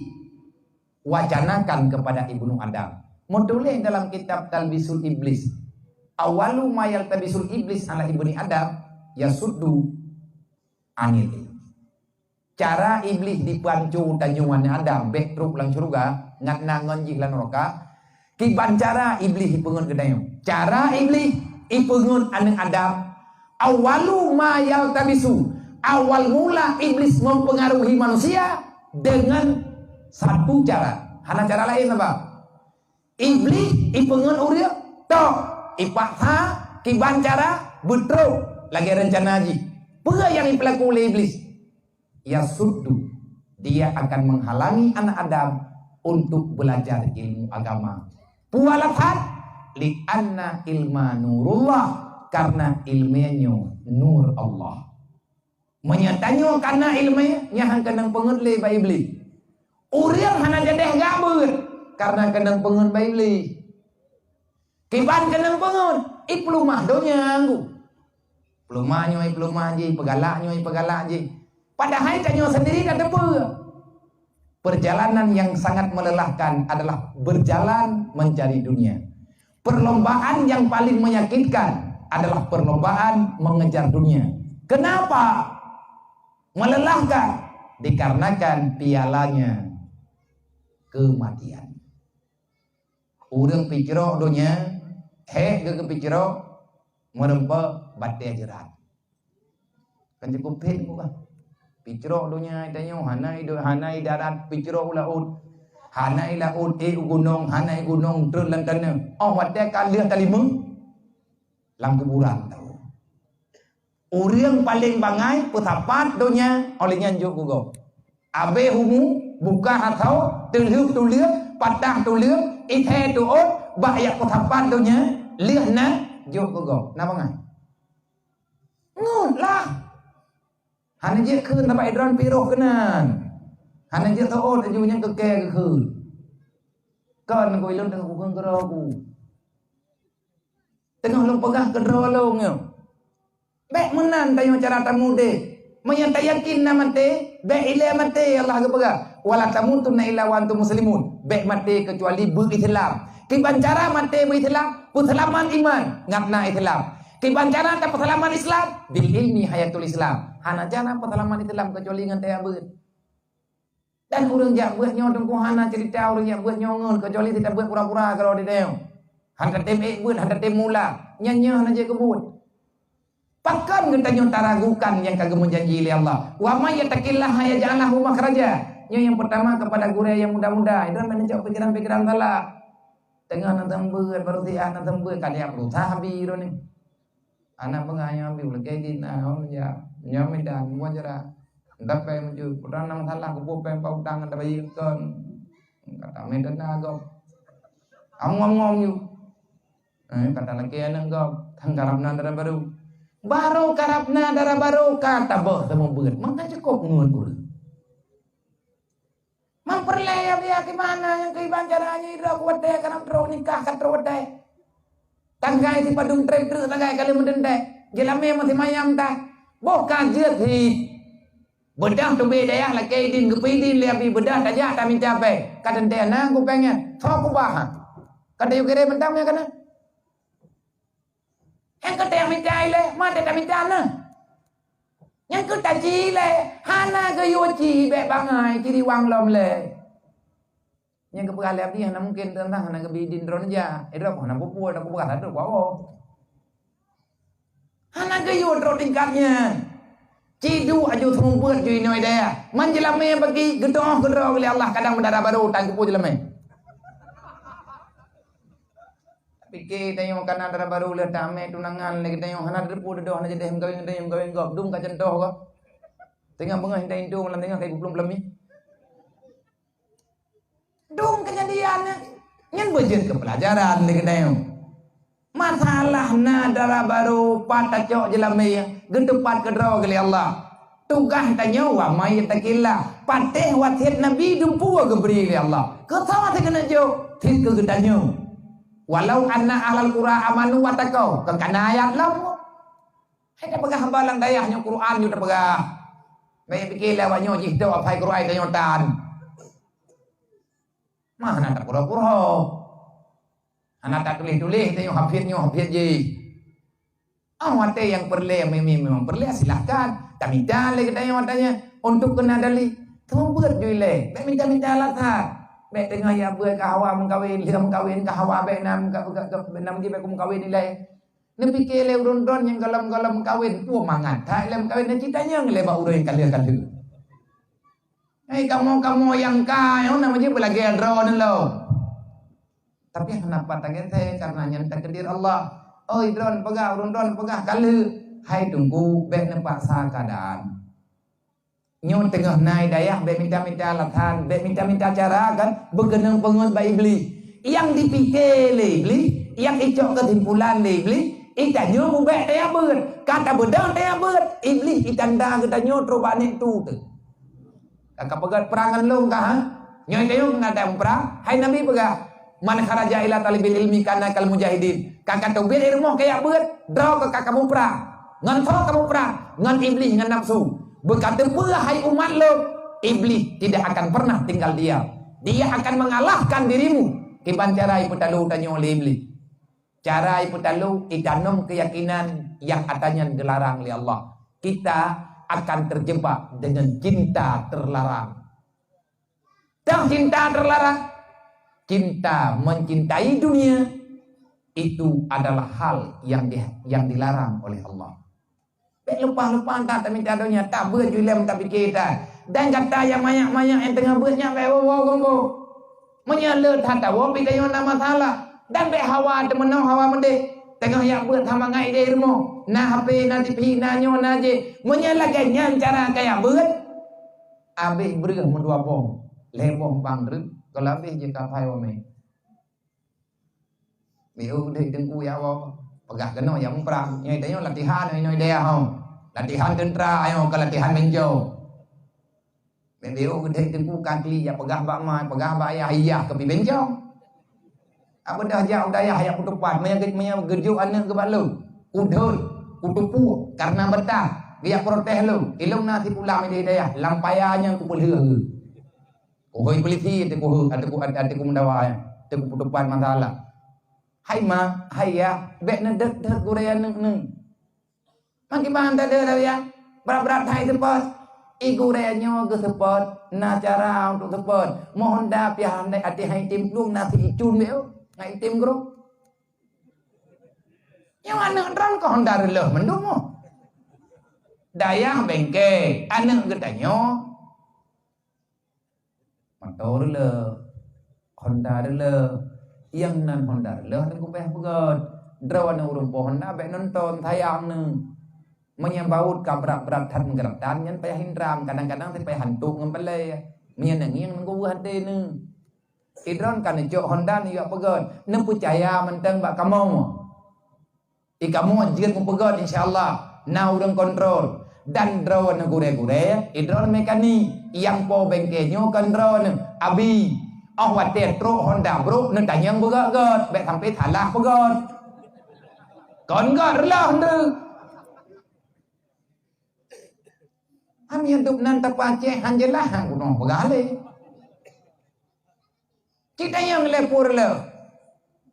wacanakan kepada Ibnu Adam. Meutuléh dalam kitab Talbisul Iblis, "Awwalu ma yaltabisul iblis ala ibni Adam yasuddu anil ilm." Cara Iblih dipeuanco tanyoe aneuk Adam bèk trok lam syeuruga, ngat na ngon jih lam neuraka. Kiban cara Iblih ipeungeut geutanyoe? Cara Iblih ipeungeut aneuk Adam, awwalu ma yaltabisu, awal mula Iblis mempengaruhi manusia dengan satu cara. Hana cara laén apa? Iblih ipeungeut ureueng, tok, ipaksa, kiban cara, beutrok lagèe reuncana jih. Peue nyang ipeulaku lé Iblih? Yasuddu, dia akan menghalangi anak Adam untuk belajar ilmu agama. Peue alasan? Li'anna ilma nurullah, karena ileumèe nyoe nur Allah. Meunyoe tanyoe kana ileumèe, nyan han keunong peungeut lé bak Iblih. Ureueng hana jadeh gabeuet, karena keunong peungeut bak Iblih. Kiban keunong peungeut, ipeuleumah donya nggu. Peuleumah nyoe, ipeuleumah jih, peugalak nyoe, ipeugalak jih. Padahai tanyoe sendiri dah teupeue. Perjalanan yang sangat melelahkan adalah berjalan mencari dunia. Perlombaan yang paling menyakitkan adalah perlombaan mengejar dunia. Kenapa? Melelahkan. Dikarenakan pialanya kematian. Ureuëng picrok donya, hék geuh picrok, meureumpok batée jeurat. Kan cukup phét muka. Picrok donya tanyoe, hana i do-, hana i darat, picrok u laôt. Hana i laôt, ék u gunong, hana i gunong, treun lam taneuk. Oh, watée ka lheueh talimeung, lam kuburan tahu. Ureuëng paleng bangai peusapat donya, oleh nyan jok keu gob. Abée umu, buka hasau, teulheueh tuleuek, patah tuleuek, ithée tuôt, bak yak peusapat donya, lheueh na jok keu gob. Na bangai? Ngon lah. Hana jeuet kheun, nabak idron piroh keunan. Hana jeuet tuôt laju nyang keu kée geukheun. Kon ku ilôn teungoh kukheun keudroe ku. Teungoh lôn peugah keudroe lôn nyoe. Bék meunan tanyoe cara tamudeh. Meunyoe tayakin na maté, bék ilée maté, Allah geupeugah, "Wala tamutunna illa wa antum muslimun." Bék maté keucuali beu-Islam. Kiban cara maté beu-Islam, peuseulamat iman, ngat na Islam. Kiban cara tapeuseulamat Islam, bil ilmi hayatul Islam. Hana cara peuseulamat Islam keucuali ngon taya beuet. Dan ureuëng jak beuet nyoe teungku hana cerita ureuëng jak beuet nyoe ngon, keucuali sita beuet pura-pura keudroe di tanyoe. Hana tem ék beuet, hana tem mula. Nyan nyoe hana jeuet keu buet. Pakon geutanyoe taragukan nyang ka geumeujanji lé Allah? "Wa may yattaqillaha yaj'al lahu makhraja." Nyoe nyang peurtama keupada gurée nyang muda-muda. Idong meunyoe pikiran-pikiran salah. Teungoh na seumeubeuet, baru siat na seumeubeuet, ka dia berusaha bi droe ni. Aneuk beungèh nyang biu lakèe jih na, oh, ya. Nyoe mita buet jera. Dapè meuju, padahai na masalah, kupeue pèng bak utang, dapè jikheun. Kata mita na gob. Among-among ju. Eh, kata lakèe aneuk gob, kan karab na dara barô. Barô karab na dara barô, ka tabôh teuma beuet. Maka cukôp ngon ureueng. Meupeureulee ya biya kiban na nyang keu iban cara nyoe idroe kuwatèe ka na trok nikah ka trok watèe. Tanggai sipadum trép treuk tanggai ka lheueh meudeuntèe. Jeulamèe meusimayam that. Boh ka jeuet hi. Beudôh tubé dayah lakèe idin geupeu idin lé abi beudôh tajak tamita pèng. Ka teuntèe na kupèng nyan. Soe kubah ha? Ka tayue kirém mantong nyan ka na. Nyang keu tamita ilèe, ma tamita na. Nyang keu taci ilèe, hana geuyue ci bèk bangai, ci riwang lom lé. Nyang geupeugah lé abdi hana mungken teuntang hana geubi idin droeneuh jak. Eh, droe hana peue-peue, dak peugah laju ku awak. Hana geuyue trok tingkat nyan. Ci duek aju seumeubeuet ju inoe dayah. Man jeulamèe bagi geudoh keudroe lé Allah kadang meudara barô tan kupeue jeulamèe. Pike tanyoe kana dara barô lheueh tamè tunangan lé geutanyoe hana teupeue dudoh hana jadèh meukawen geutanyoe meukawen gob dum ka cuntoh gob. Teungoh beungoh indai indong lam teungoh kai geuplom peulami. Dum keujadian nyan, nyan beujeuet keu peulajaran lé geutanyoe. Masalah na dara barô pat tacok jeulamèe geuteupat keudroe lé Allah. Tugaih tanyoe wa may yattaqillah, patéh wasiet Nabi dumpeue geubri lé Allah. Keu soe keuneuk jok? Cit keu geutanyoe. Walau anna ahlal qura amanu wattaqau, kan kana ayat lom. Hai tapeugah haba lam dayah nyoe Quran nyoe tapeugah. Bèk pike lé awak nyoe jih dok asai Quran tanyoe tan. Mah hana tapura-pura. Hana tatuléh-tuléh tanyoe hafiz nyoe hafiz jih. Ah, watèe nyang peureulèe, mimi memang peureulèe, silahkan. Tamita lé geutanyoe watèe nyan untuk keu na dalil. Teuma beuet ju ilèe. Bèk mita-mita alasan. Bèk teungoh ya beuet ka hawa meukawen, lheueh meukawen ka hawa bèk na meuka-, bèk na meugi bèk meukawen ilèe. Neupike lé ureueng droen nyang gohlom-gohlom meukawen, peue mangat that ilèe meukawen, na cit tanyong lé bak ureueng nyang ka lheueh-ka lheueh. Hei kamoe-kamoe nyang ka, nyoe na meuji beulagèe droeneuh lom. Tapi hana pat tageusé, karena nyan takdir Allah. Oi droen peugah, ureueng droen peugah ka lheueh. Hai Teungku, bèk neupaksa keuadaan. Nyoe teungoh na i dayah bèk mita-mita alasan, bèk mita-mita cara kan, beukeunong peungeut bak Iblih. Nyang dipike lé Iblih, nyang icok keusimpulan lé Iblih, itanyoe bubèk taya beuet. Ka tabeudôh taya beuet, Iblih itanda geutanyoe trok bak nèk tu teuh. Ka, ka peugöt prang ngon lôn ka, ha? Nyoe tanyoe na dang prang, hai Nabi peugah, "Man kharaja ila talibil ilmi kana kal mujahidin." Ka, ka teubiet i rumoh kajak beuet, droe ka, ka kamoe prang. Ngon soe kamoe prang? Ngon Iblih, ngon nafsu. Beukateupeue hai umat lôn, Iblih tidak akan pernah tinggal diam. Dia akan mengalahkan dirimu. Kiban cara ipeutalo tanyoe lé Iblih. Cara ipeutalo, itanom keuyakinan nyang ata nyan geularang lé Allah. Kita akan terjebak dengan cinta terlarang. Dan cinta terlarang, cinta mencintai dunia, itu adalah hal yang di, yang dilarang oleh Allah. Bèk lumpah-lumpah that tamita donya, tabeuet ju lom tapike that. Dan gata nyang manyak-manyak nyang teungoh beuet nyan bèk woe-woe gombong. Meunyoe le that tawoe pih tanyoe na masalah. Dan bèk hawa teumeunoe hawa meudeh. Teungoh jak beuet sama ngon idéh rumoh. Na H P, na T V, na nyoe, na jéh. Meunyoe lagèe nyan cara kajak beuet, abéh breueh meudua boh, lhèe boh bang treuk, kalau abéh jeuet kapai wamé. Miu deh teungku ya Allah. Peugah keunoe ya muprang. Nyoe tanyoe latihan inoe daya ho. Latihan tentara ayo ke latihan benjo. Miu deh teungku kaki ya peugah bak ma, peugah bak ayah, iya ke pi benjo. Apa dah jak u dayah ya kutupat, meunyo ge-, meunyo geujok aneuk geubalot, kudhot, kutupu karena betah, dia protes lom. Ilong na sipulang di dayah, lam paya nyan kupeulheueh. Kuhôi polisi, ate kuhôi, ate ku, ate ku meudawa, ate ku peuteupat masalah. Hai ma, hai yah, bèk neudeuet-deuet gurèe aneuk neuh. Makiban tadeuet ya, brat-brat hai seupôt. I gurèe nyoe geuseupôt, na cara untuk seupôt. Mohon dah piah handai ate hai item plueng na si icun deh, ngai item gro. Nyoe aneuk droen keu Honda reuloh mandum. Dayah bengke, aneuk geutanyoe. Moto reuloh, Honda reuloh. Nyang nan Honda reuloh teungku payah peugöt. Droeneuh ureueng po Honda bèk nonton, sayang neuh. Meunyoe baut ka brat-brat that meugeuratan, nyan payah hindram, kadang-kadang payah hantok ngon palèe. Meunyoe neungieng ngon geuweuh até neuh. Idroen ka neucok Honda neuyue peugöt, neupeucaya mantong bak kamoe. I kamoe jeuet meupeugöt, insya Allah na ureueng kontrol. Dan droeneuh gurèe-gurèe, idroen mekanik, nyang po bengke nyoe kon droeneuh, abi. Óh watèe trok Honda brok neutanyong beugöt-göt, bèk sampai salah peugöt. Kon göt reuloh neuh. Ami hidup nan tapacéh han jeulaih han keunoe peugah lé. Cit tanyong lé pur le.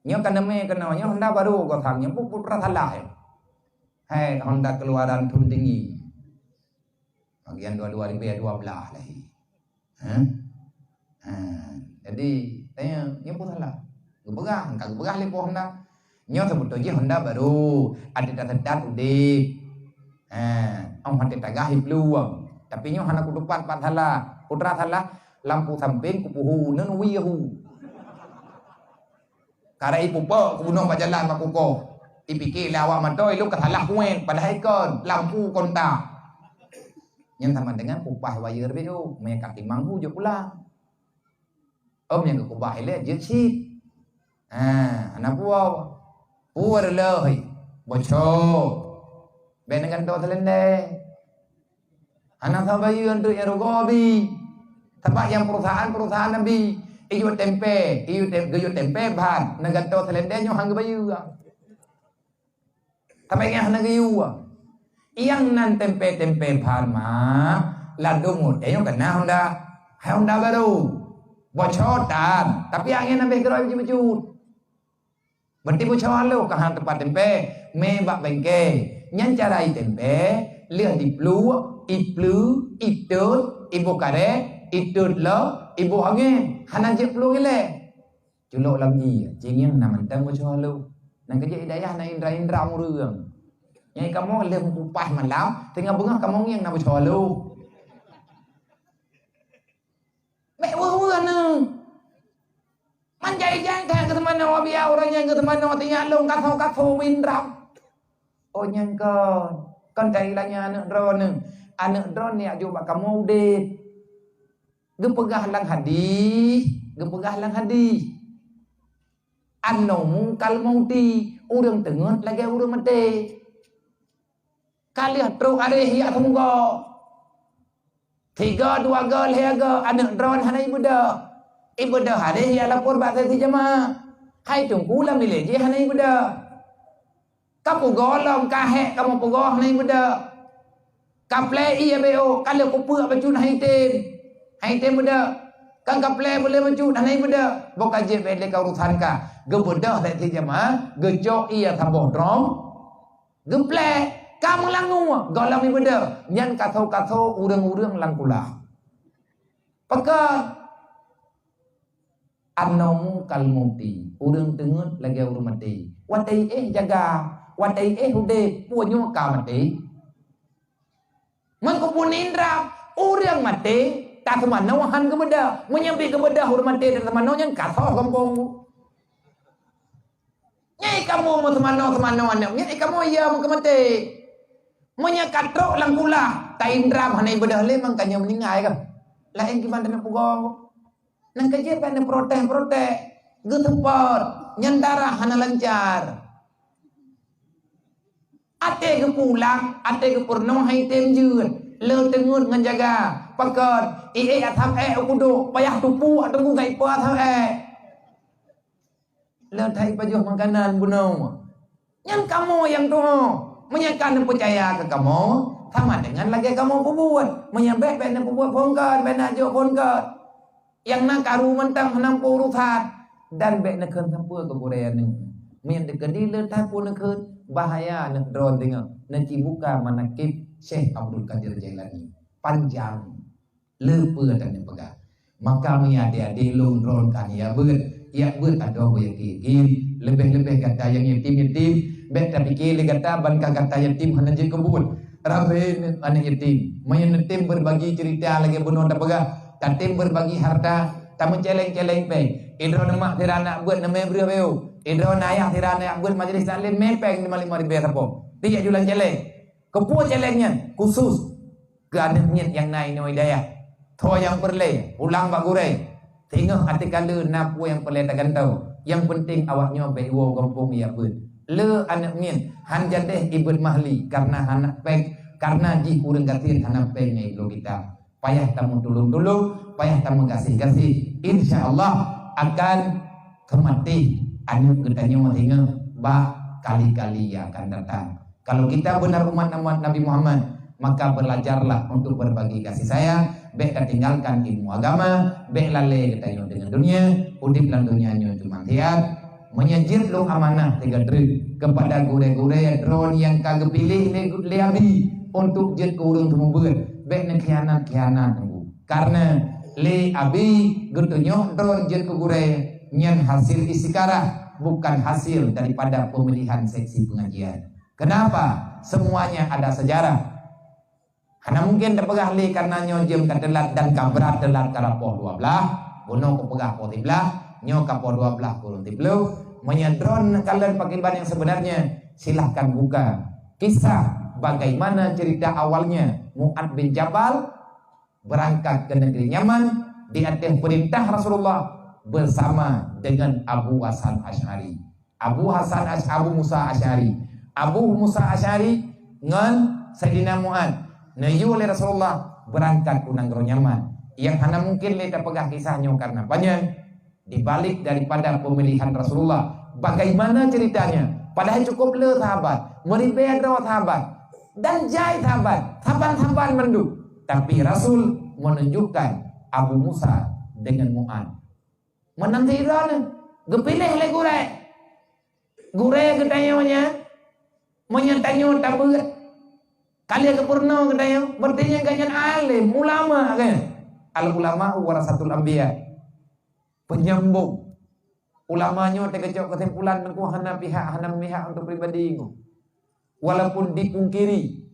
Nyoe ka neumé keunoe, nyoe Honda baru gosang, nyoe pu-, putra salah, eh. Hai Honda keluaran thon tinggi. Bagian dua, dua ribu dua belas lahé. Hah? Ha, jadi, tanya, nyoe peue salah? Geupeugah, ka geupeugah lé po Honda. Nyoe seubeutôi jih Honda baru, até taseutôt udép. Ha, oh até tagah iplueng. Tapi nyoe hana kutupat pat salah. Putra salah, lampu sampéng kupuhu, ngon wie hu. Karena ipupok kubunoe bak jalan bak kukoh. Ipike lé awak moto ilôn ka salah puen, padahai kon, lampu kontak. Nyan sama dengan upah wayeur B O, meunyo ka timang hu jok pulang. Om nyang geukubah ilèe jeuet cit. Ha, hana puwoe. Puwoe reuloh, boco. Bèk neugantoe seulendeng. Hana sabayeue untuk nyang rugoe bi. Sabab nyang perusahaan-perusahaan nabi, ijok tempe, ijok tem-, geujok tempe ban, neugantoe seulendeng nyoe han geubayeue. Tapi nyang hana geuyue. Nyang nan tempe-tempe ban ma, ladôm watèe nyoe keunan Honda. Hai Honda baru. Boco tan, tapi angén habéh keudroe bacut-bacut. Berarti boco haloh ka han teumpat tempe, mé bak bengke. Nyan cara itempe, lheueh dipluek, ipleue, itot, iboh karét, itot lom, iboh angén. Hana jeuet plueng ilèe. Culok lam ié, cingieng na mantong boco haloh. Nang keujeuet i dayah na indra-indra ureueng. Nyang i kamoe lheueh meukupas malam, teungoh beungoh kamoe ngieng na boco haloh. Bèk weueh-weueh neuh. Man jai-jai that geuteumanoe, biya ureueng nyang geuteumanoe, teungoh lôn kaso-kaso bindram. Oh, nyan kon. Kon tailah nyan aneuk droeneuh. Aneuk droeneuh jak jok bak kamoe udép. Geupeugah lam hadih, geupeugah lam hadih, "An-naumu kal mauti," ureueng teungeut lagèe ureueng maté. Ka lheueh trok areh jak teumeugoe. Sigoe, dua goe, lhèe goe, aneuk droen hana ibeudôh. Ibeudôh areh jak lapor bak seksi jamaah. Hai teungku lam bilék jih hana ibeudôh. Ka peugoe lom, ka hék kamoe peugoe hana ibeudôh. Kaplé ié beo, ka lheueh kupeuk bacut hai tem. Hai tem beudôh. Kan kaplé boleh bacut hana beudôh. Boh ka jeuet bèk lé ka urusan ka. Geubeudôh lé ti jamaah, geucok ié saboh drom. Geuplé, ka meulangue, gohlom ié beudôh. Nyan kaso-kaso ureuëng-ureuëng lam kulah. Pakon? An-naumu kal mauti, ureuëng teungeut lagée ureuëng maté. Watée éh jaga, watée éh udeb, peue nyoe ka maté. Meukeupun indra, ureuëng maté, taseumanoe han geubeudôh. Meunyoe bit geubeudôh ureuëng maté taseumanoe nyan kasoh gampông. Nyai kamoe meuseumanoe-seumanoe aneuk miet, eh, kamoe ya meukeumeuté. Meunyoe ka trok lam kulah, ta indra hana ibeudôh lé, mangkanya meuninggai kah? Laén kiban taneuk pugoe. Nang ka jeuet bak neuprotes-protes, geuseupôt, nyan darah hana lancar. Até geupulang, até geupeurunoe hai tem jeuet, le teungeut ngon jaga. Pakon, ié asam ék u kudok, payah tupuk teungku gaipo asam ék. Le that ipajoh makanan bunoe. Nyan kamoe nyang tuho. Meunyoe ka neupeucaya keu kamoe, sama dengan lagée kamoe peubuet. Meunyoe bék, bék neupeubuet phon kon, bék neujok phon kon. Nyang na karu mantong hana peu urusan. Dan bék neukheun sapeue keu gurée nyoe. Meunyoe teukeudi le that peue neukheun, bahaya neuk droe deungoe. Neucibuka manakib Syekh Abdul Qadir Jailani. Panjang. Le peue tanyoe peugah. Maka meunyoe adé-adé lôn droe ka neujak beuet, jak beuet adoe beuyakin-yakin. Leubeh-leubeh gata nyang yatim-yatim, bék tapike lé gata ban ka gata yatim hana jeuet keu buet. Rabe aneuk yatim. Meunyoe neutem beurbagi ceurita lagée bunoe tapeugah, tatem beurbagi harta, tameucéléng-céléng péng. Idroe neumak sira neujak beuet neumé breueh beu. Idroe neuyah sira neujak beuet majelis taklim mé péng lima lima ribée sapo. Tiek julan céléng. Keupeue céléng nyan? Khusus keu aneuk miet nyang na inoe di dayah. Tho nyang peureulée, pulang bak gurée. Singoh até ka le na peue nyang peureulée tagantoe. Nyang peunteng awaknyoe bék woe gampông jak beuet. Le aneuk miet, han jadeh ibeuet mahli kareuna hana péng, kareuna jih ureuëng gasien hana péng nyang ibloe gita. Payah tameutulông-tulông, payah tameugaséh-gaséh. Insya Allah akan keumatéh aneuk geutanyoe singoh bak kali-kali nyang akan datang. Kalau kita benar umat-umat Nabi Muhammad, maka belajarlah untuk berbagi kasih sayang. Bék tatinggalkan ilmu agama, bék lalée geutanyoe deungon dunia, udeb lam dunia nyoe cuma siat. Meunyoe jeuet lôn amanah sigoe treuk keupada gurée-gurée droe nyang ka geupiléh lé, lé Abi untuk jeuet keu ureuëng seumeubeuet, bék neukhianat-khianat teungku. Kareuna lé Abi geutunyok droe jeuet keu gurée, nyan hasil istikharah, bukan hasil daripada pemilihan seksi pengajian. Kenapa? Semuanya ada sejarah. Hana mungken tapeugah lé kareuna nyoe jeuem ka teulat dan ka brat teulat ka poh dua blaih, bunoe kupeugah poh siblaih, nyoe ka poh dua blaih kureueng siplôh. Meunyoe droe kalon pakriban nyang sebenarnya, silahkan buka kisah bagaimana cerita awalnya Mu'ad bin Jabal berangkat ke negeri Yaman di ateueh perintah Rasulullah bersama dengan Abu Hasan Asy'ari. Abu Hasan Asy-, Abu Musa Asy'ari. Abu Musa Asy'ari ngon Saidina Mu'ad neuyue lé Rasulullah beurangkat u nanggroe Yaman. Nyang hana mungken lé tapeugah kisah nyoe kareuna panyang. Di balik daripada pemilihan Rasulullah, bagaimana ceritanya? Padahai cukup le sahabat, meuribèe droe sahabat, dan jai sahabat, saban-saban mandum. Tapi Rasul menunjukkan Abu Musa dengan Mu'ad. Meunan sidroe neuh geupiléh lé gurèe. Gurèe geutanyoe nyan, meunyoe tanyoe tabeuet, ka lheueh geupeurunoe geutanyoe, berarti nyan gobnyan além, ulama kan. Al-ulama'u warasatul anbiya. Penyambung. Ulama nyoe teuka cok keusimpulan teungku hana pihak, hana memihak untuk pribadi nyoe. Walaupun dipungkiri,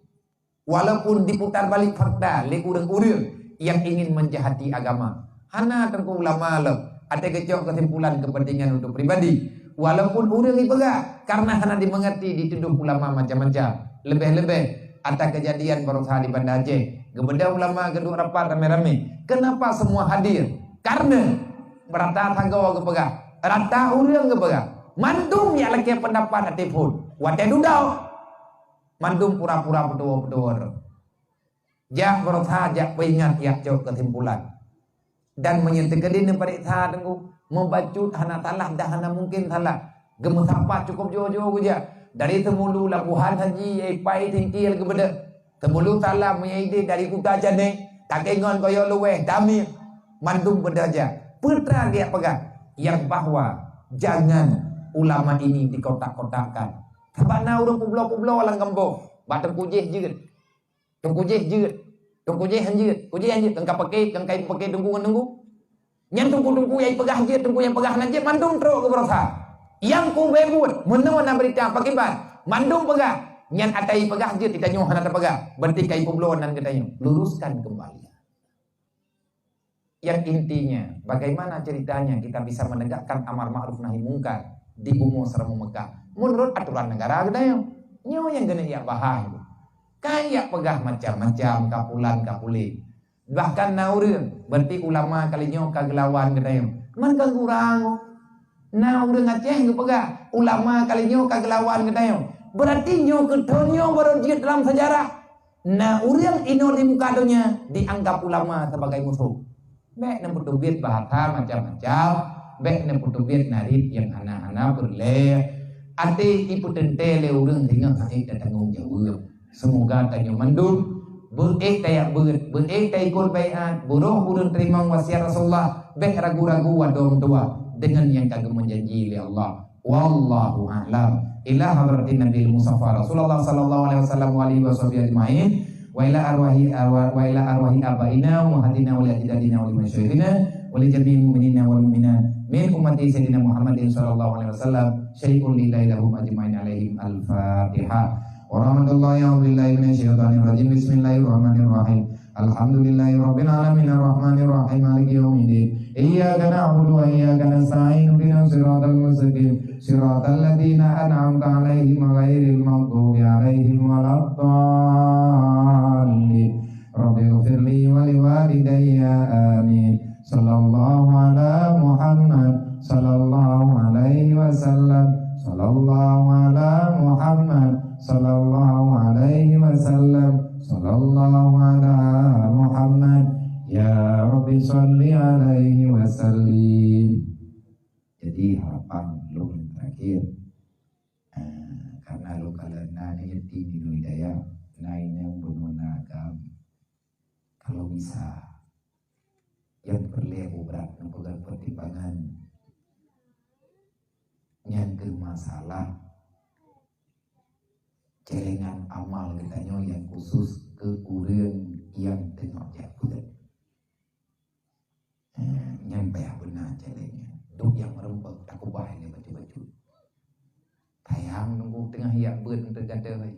walaupun diputar balik fakta lé ureuëng-ureuëng nyang ingin menjahati agama. Hana teungku ulama lom, até geucok keusimpulan kepentingan untuk pribadi. Walaupun ureuëng jipeugah, karena hana dimengerti dituduh ulama macam-macam. Lebih-lebih, ata kejadian baroesa di Banda Aceh. Geubeudôh ulama geuduek rapat ramé-ramé. Kenapa semua hadir? Karena rata sagoe geupeugah, rata ureuëng geupeugah. Mandum nyang lakée pendapat até phon. Watée dudoe, mandum pura-pura peutuwoe-peutuwoe droe. Jak berusaha, jak peuingat, jak cok keusimpulan. Dan meunyoe teukeudi neupareksa teungku, meubacut hana salah dan hana mungken salah. Geumeusapat cukup jroh-jroh geujak. Dari Seumulu, Labuhan Haji, Ipai, Singkil geubeudôh. Teubulu salam meunyoe ideh dari Kuta Canek, takengon goyo luweh, Damik, mandum beuderajat. Peue teuma geuyak peugah? Yang bahwa jangan ulama ini dikotak-kotakkan. Sabab na ureuëng peubloe-peubloe lam gampông, bak Teungku Jéh jeuet. Teungku Jéh jeuet. Teungku Jéh han jeuet. Teungku Jéh han jeuet. Keu ka paké, keu ka paké Teungku ngon Teungku. Nyan teungku-teungku nyang peugah jeuet, teungku nyang peugah hana jeuet, mandum trok keu beurasa. Nyang kubeuet, meunoe na beurita pakiban, mandum peugah. Nyan ata nyang peugah jeuet, geutanyoe hana tapeugah. Berarti ka ipeubloe nan geutanyoe. Luruskan kembali. Yang intinya, bagaimana ceritanya kita bisa menegakkan amar ma'ruf nahi mungkar di bumoe Seuramoe Mekah? Menurut aturan negara geutanyoe. Nyoe nyang keuneuk yak bahas. Ka yak peugah macam-macam, ka pulan, ka puléh. Bahkan na ureuëng, berarti ulama kali nyoe ka geulawan geutanyoe. Man ka kurang. Na ureuëng Aceh geupeugah, ulama kali nyoe ka geulawan geutanyoe. Berarti nyoe keuthon nyoe baru jeuet dalam sejarah. Na ureuëng inoe di muka donya dianggap ulama sebagai musuh. Bék neupeuteubiet bahasa macam-macam, bék neupeuteubiet narit nyang hana-hana peureulée. Até ipeuteuntée lé ureuëng ringan sakét dan tanggong jaweueb. Semoga tanyoe mandum beuék tayak beuet, beuék taikot baiat, buroh ureuëng teurimong wasiat Rasulullah, bék ragu-ragu wadoe meutuah deungon nyang ka geumeujanji lé Allah. Wallahu a'lam. Ila hadratin Nabil Mustafa Rasulullah sallallahu alaihi wasallam wa alihi wasahbihi ajmain. Wa ila arwahi, wa ila arwahi abaina wa ummahatina wa li ajdadina wa li masyayikhina wa li jami'il mu'minina wal mu'minat min ummati Sayyidina Muhammadin sallallahu alaihi wasallam syai'un lillahi lahum ajmain alaihim. Al-Fatihah. Wa rahmatullahi wa billahi minasyaitonir rajim. Bismillahirrahmanirrahim. Alhamdulillahi rabbil alamin, arrahmanir rahim, maliki yaumiddin. Iyyaka na'budu wa iyyaka nasta'in. Ihdinas siratal mustaqim. Siratal ladzina an'amta 'alaihim ghairil maghdubi 'alaihim waladdallin. Rabbighfirli wa liwalidayya. Amin. Sallallahu ala Muhammad, sallallahu alaihi wasallam, sallallahu ala Muhammad, sallallahu alaihi wasallam, sallallahu ala Muhammad. Ya Rabbi salli alaihi wasallim. Jadi harapan lôn yang terakhir, eh, karena lôn kalon na aneuk yatim di Lhokseumawe, na inong bunoe na agam, kalau bisa, nyang peureulée brat neupeugah pertimbangan, nyan keuh masalah celengan amal geutanyoe nyang khusus keu ureuëng nyang teungoh jak beuet. Eh, nyan payah beuna celengan. Duek nyang meureumpok takubah lé bacut-bacut. Sayang nunggu teungoh jak beuet untuk gata hai.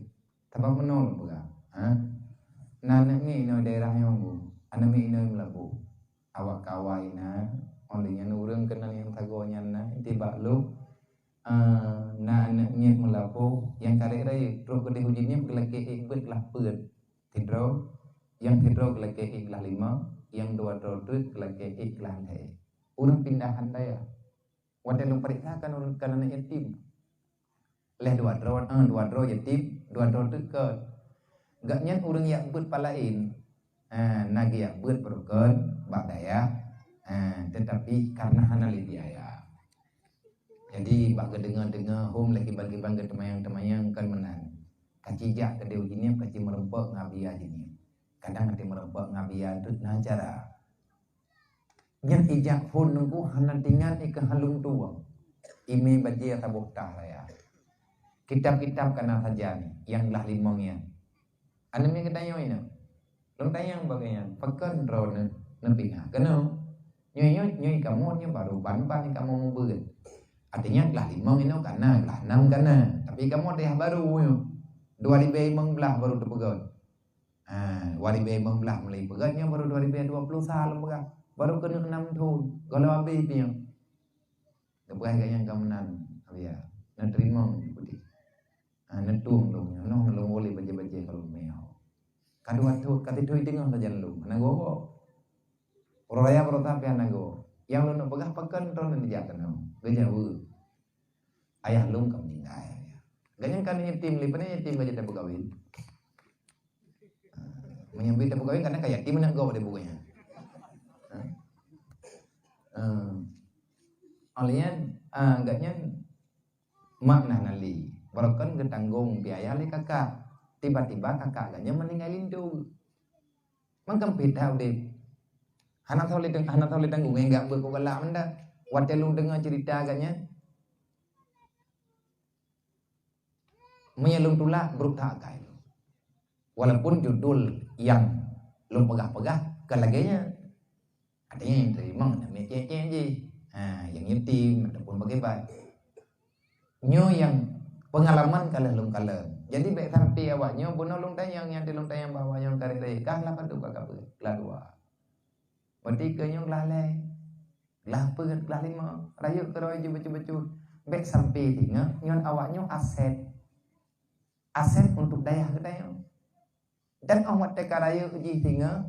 Sabab meunoe lôn peugah, ha? Na aneuk miet inoe daerah nyoe, aneuk miet inoe Meulaboh. Awak kawai na, oleh nyan ureuëng keunan nyang sagoe nyan na, tibak lôn, eh, na aneuk miet Meulaboh nyang karek rayeuk, trok keudeh uji nyan geulakée ék beuet glah peuet. Sidroe, nyang sidroe geulakée ék glah limong, nyang dua droe teuk geulakée ék glah lhée. Ureuëng pindahan dayah. Watée lôn peuriksa kan ureuëng kan aneuk yatim. Lhée dua droe, eh, dua droe yatim, dua droe teuk kon. Gobnyan ureuëng jak beuet pat laén. Eh, na geujak beuet beurukon bak dayah, eh, tetapi karena hana lé biaya. Jadi bak geudeungoe-deungoe hom lé kiban-kiban geuteumanyong-teumanyong kon meunan. Ka ci jak keudeh uji nyan ka ci meureumpok ngon biaya jih nyan. Kadang até meureumpok ngon biaya teuk na cara. Nyan ijak phon nunggu hana tingan ikeue halong tuwang. Imé bajée saboh tah raya. Kitab-kitab kana sajan nyang glah limong nyan. Aneuk miet geutanyoe inong. Lôn tanyong bak gobnyan, pakon droeneuh neupinah keunoe? Nyoe, nyoe, nyoe kamoe nyoe barô ban-ban kamoe meubeuet. Artinya glah limong inoe kana, glah nam kana. Tapi kamoe dayah barô nyoe. Dua ribèe limong blah barô teupeugöt. Ha, dua ribèe limong blah mulai peugöt nyoe barô dua ribèe dua puluh sa lôn peugah. Barô keuneuk nam thon, gohlom abéh piôh. Geupeugah gobnyan ka meunan, Abuya, neuteurimong di peudeh. Ha, neutueng lôn nyoe, noh lôn woe lé bajèe-bajèe ka lôn meuho. Ka dua thon, ka sithon teungoh sajan lôn, hana goe-goe. Uroe raya barô sabe hana goe. Nyang lôn neuk peugah pakon droeneuh neujak keunoe, geujaweueb. Ayah lôn ka meuninggai. Gobnyan ka aneuk yatim lé, pane yatim ka jeuet tapeukawen. Ha, meunyoe bit tapeukawen, karena ka yatim aneuk gob di buku nyan. Ha? Ha. Alèh nyan, ha, gobnyan mak na hana lé. Barokon geutanggong biaya lé kakak. Tiba-tiba kakak geuh nyan meuninggai lintô. Mangkam pih that udép. Hana tho lé, hana tho lé tanggong, eh, gak beuet keu galak meunan. Watèe lôn deungö ceurita geuh nyan, meunyoe lôn tulak, brôk that akai lôn. Walaupun judul nyang lôn peugah-peugah ka lagèe nyan. Artinya nyang teurimong na miet cék-cék jih. Ha, nyang yatim ataupun bagaimana. Nyoe nyang peungalaman ka lheueh lôn kalon. Jadi bèk sampai awak nyoe bunoe lôn tanyong, nyang di lôn tanyong bak awak nyoe ka rayek-rayek, ka lah padub ka beuet, glah dua. Berarti keu nyoe glah lhèe, glah peuet, glah limong, rayeuk keudroe jih bacut-bacut. Bèk sampai teungoh nyoe awak nyoe aset. Aset untuk dayah geutanyoe. Dan 'oh watèe ka rayeuk jih teungoh,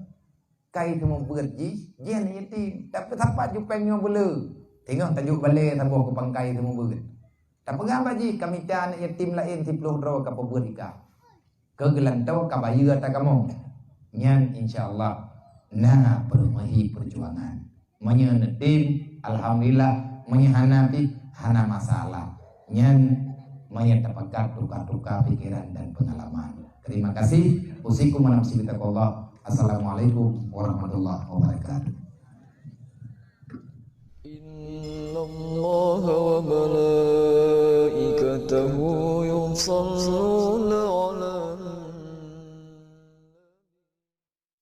kai seumeubeuet jih, jih aneuk yatim. Tapi sapat jupeng nyoe beuleu, teungoh tajok balèe saboh keu pangkai seumeubeuet. Tapeugah bak jih, ka mita aneuk yatim laén siplôh droe ka peubeuet ika. Keu geulantoe ka bayeue ata kamoe. Nyan insya Allah na peureumahi peujuangan. Meunyoe neutem, alhamdulillah, meunyoe hana pih, hana masalah. Nyan meunyoe tapakat tuka-tuka pikiran dan pengalaman. Terima kasih. Usikum wa nafsi bitaqwallah. Assalamualaikum warahmatullahi wabarakatuh. إن الله وملائكته يصلون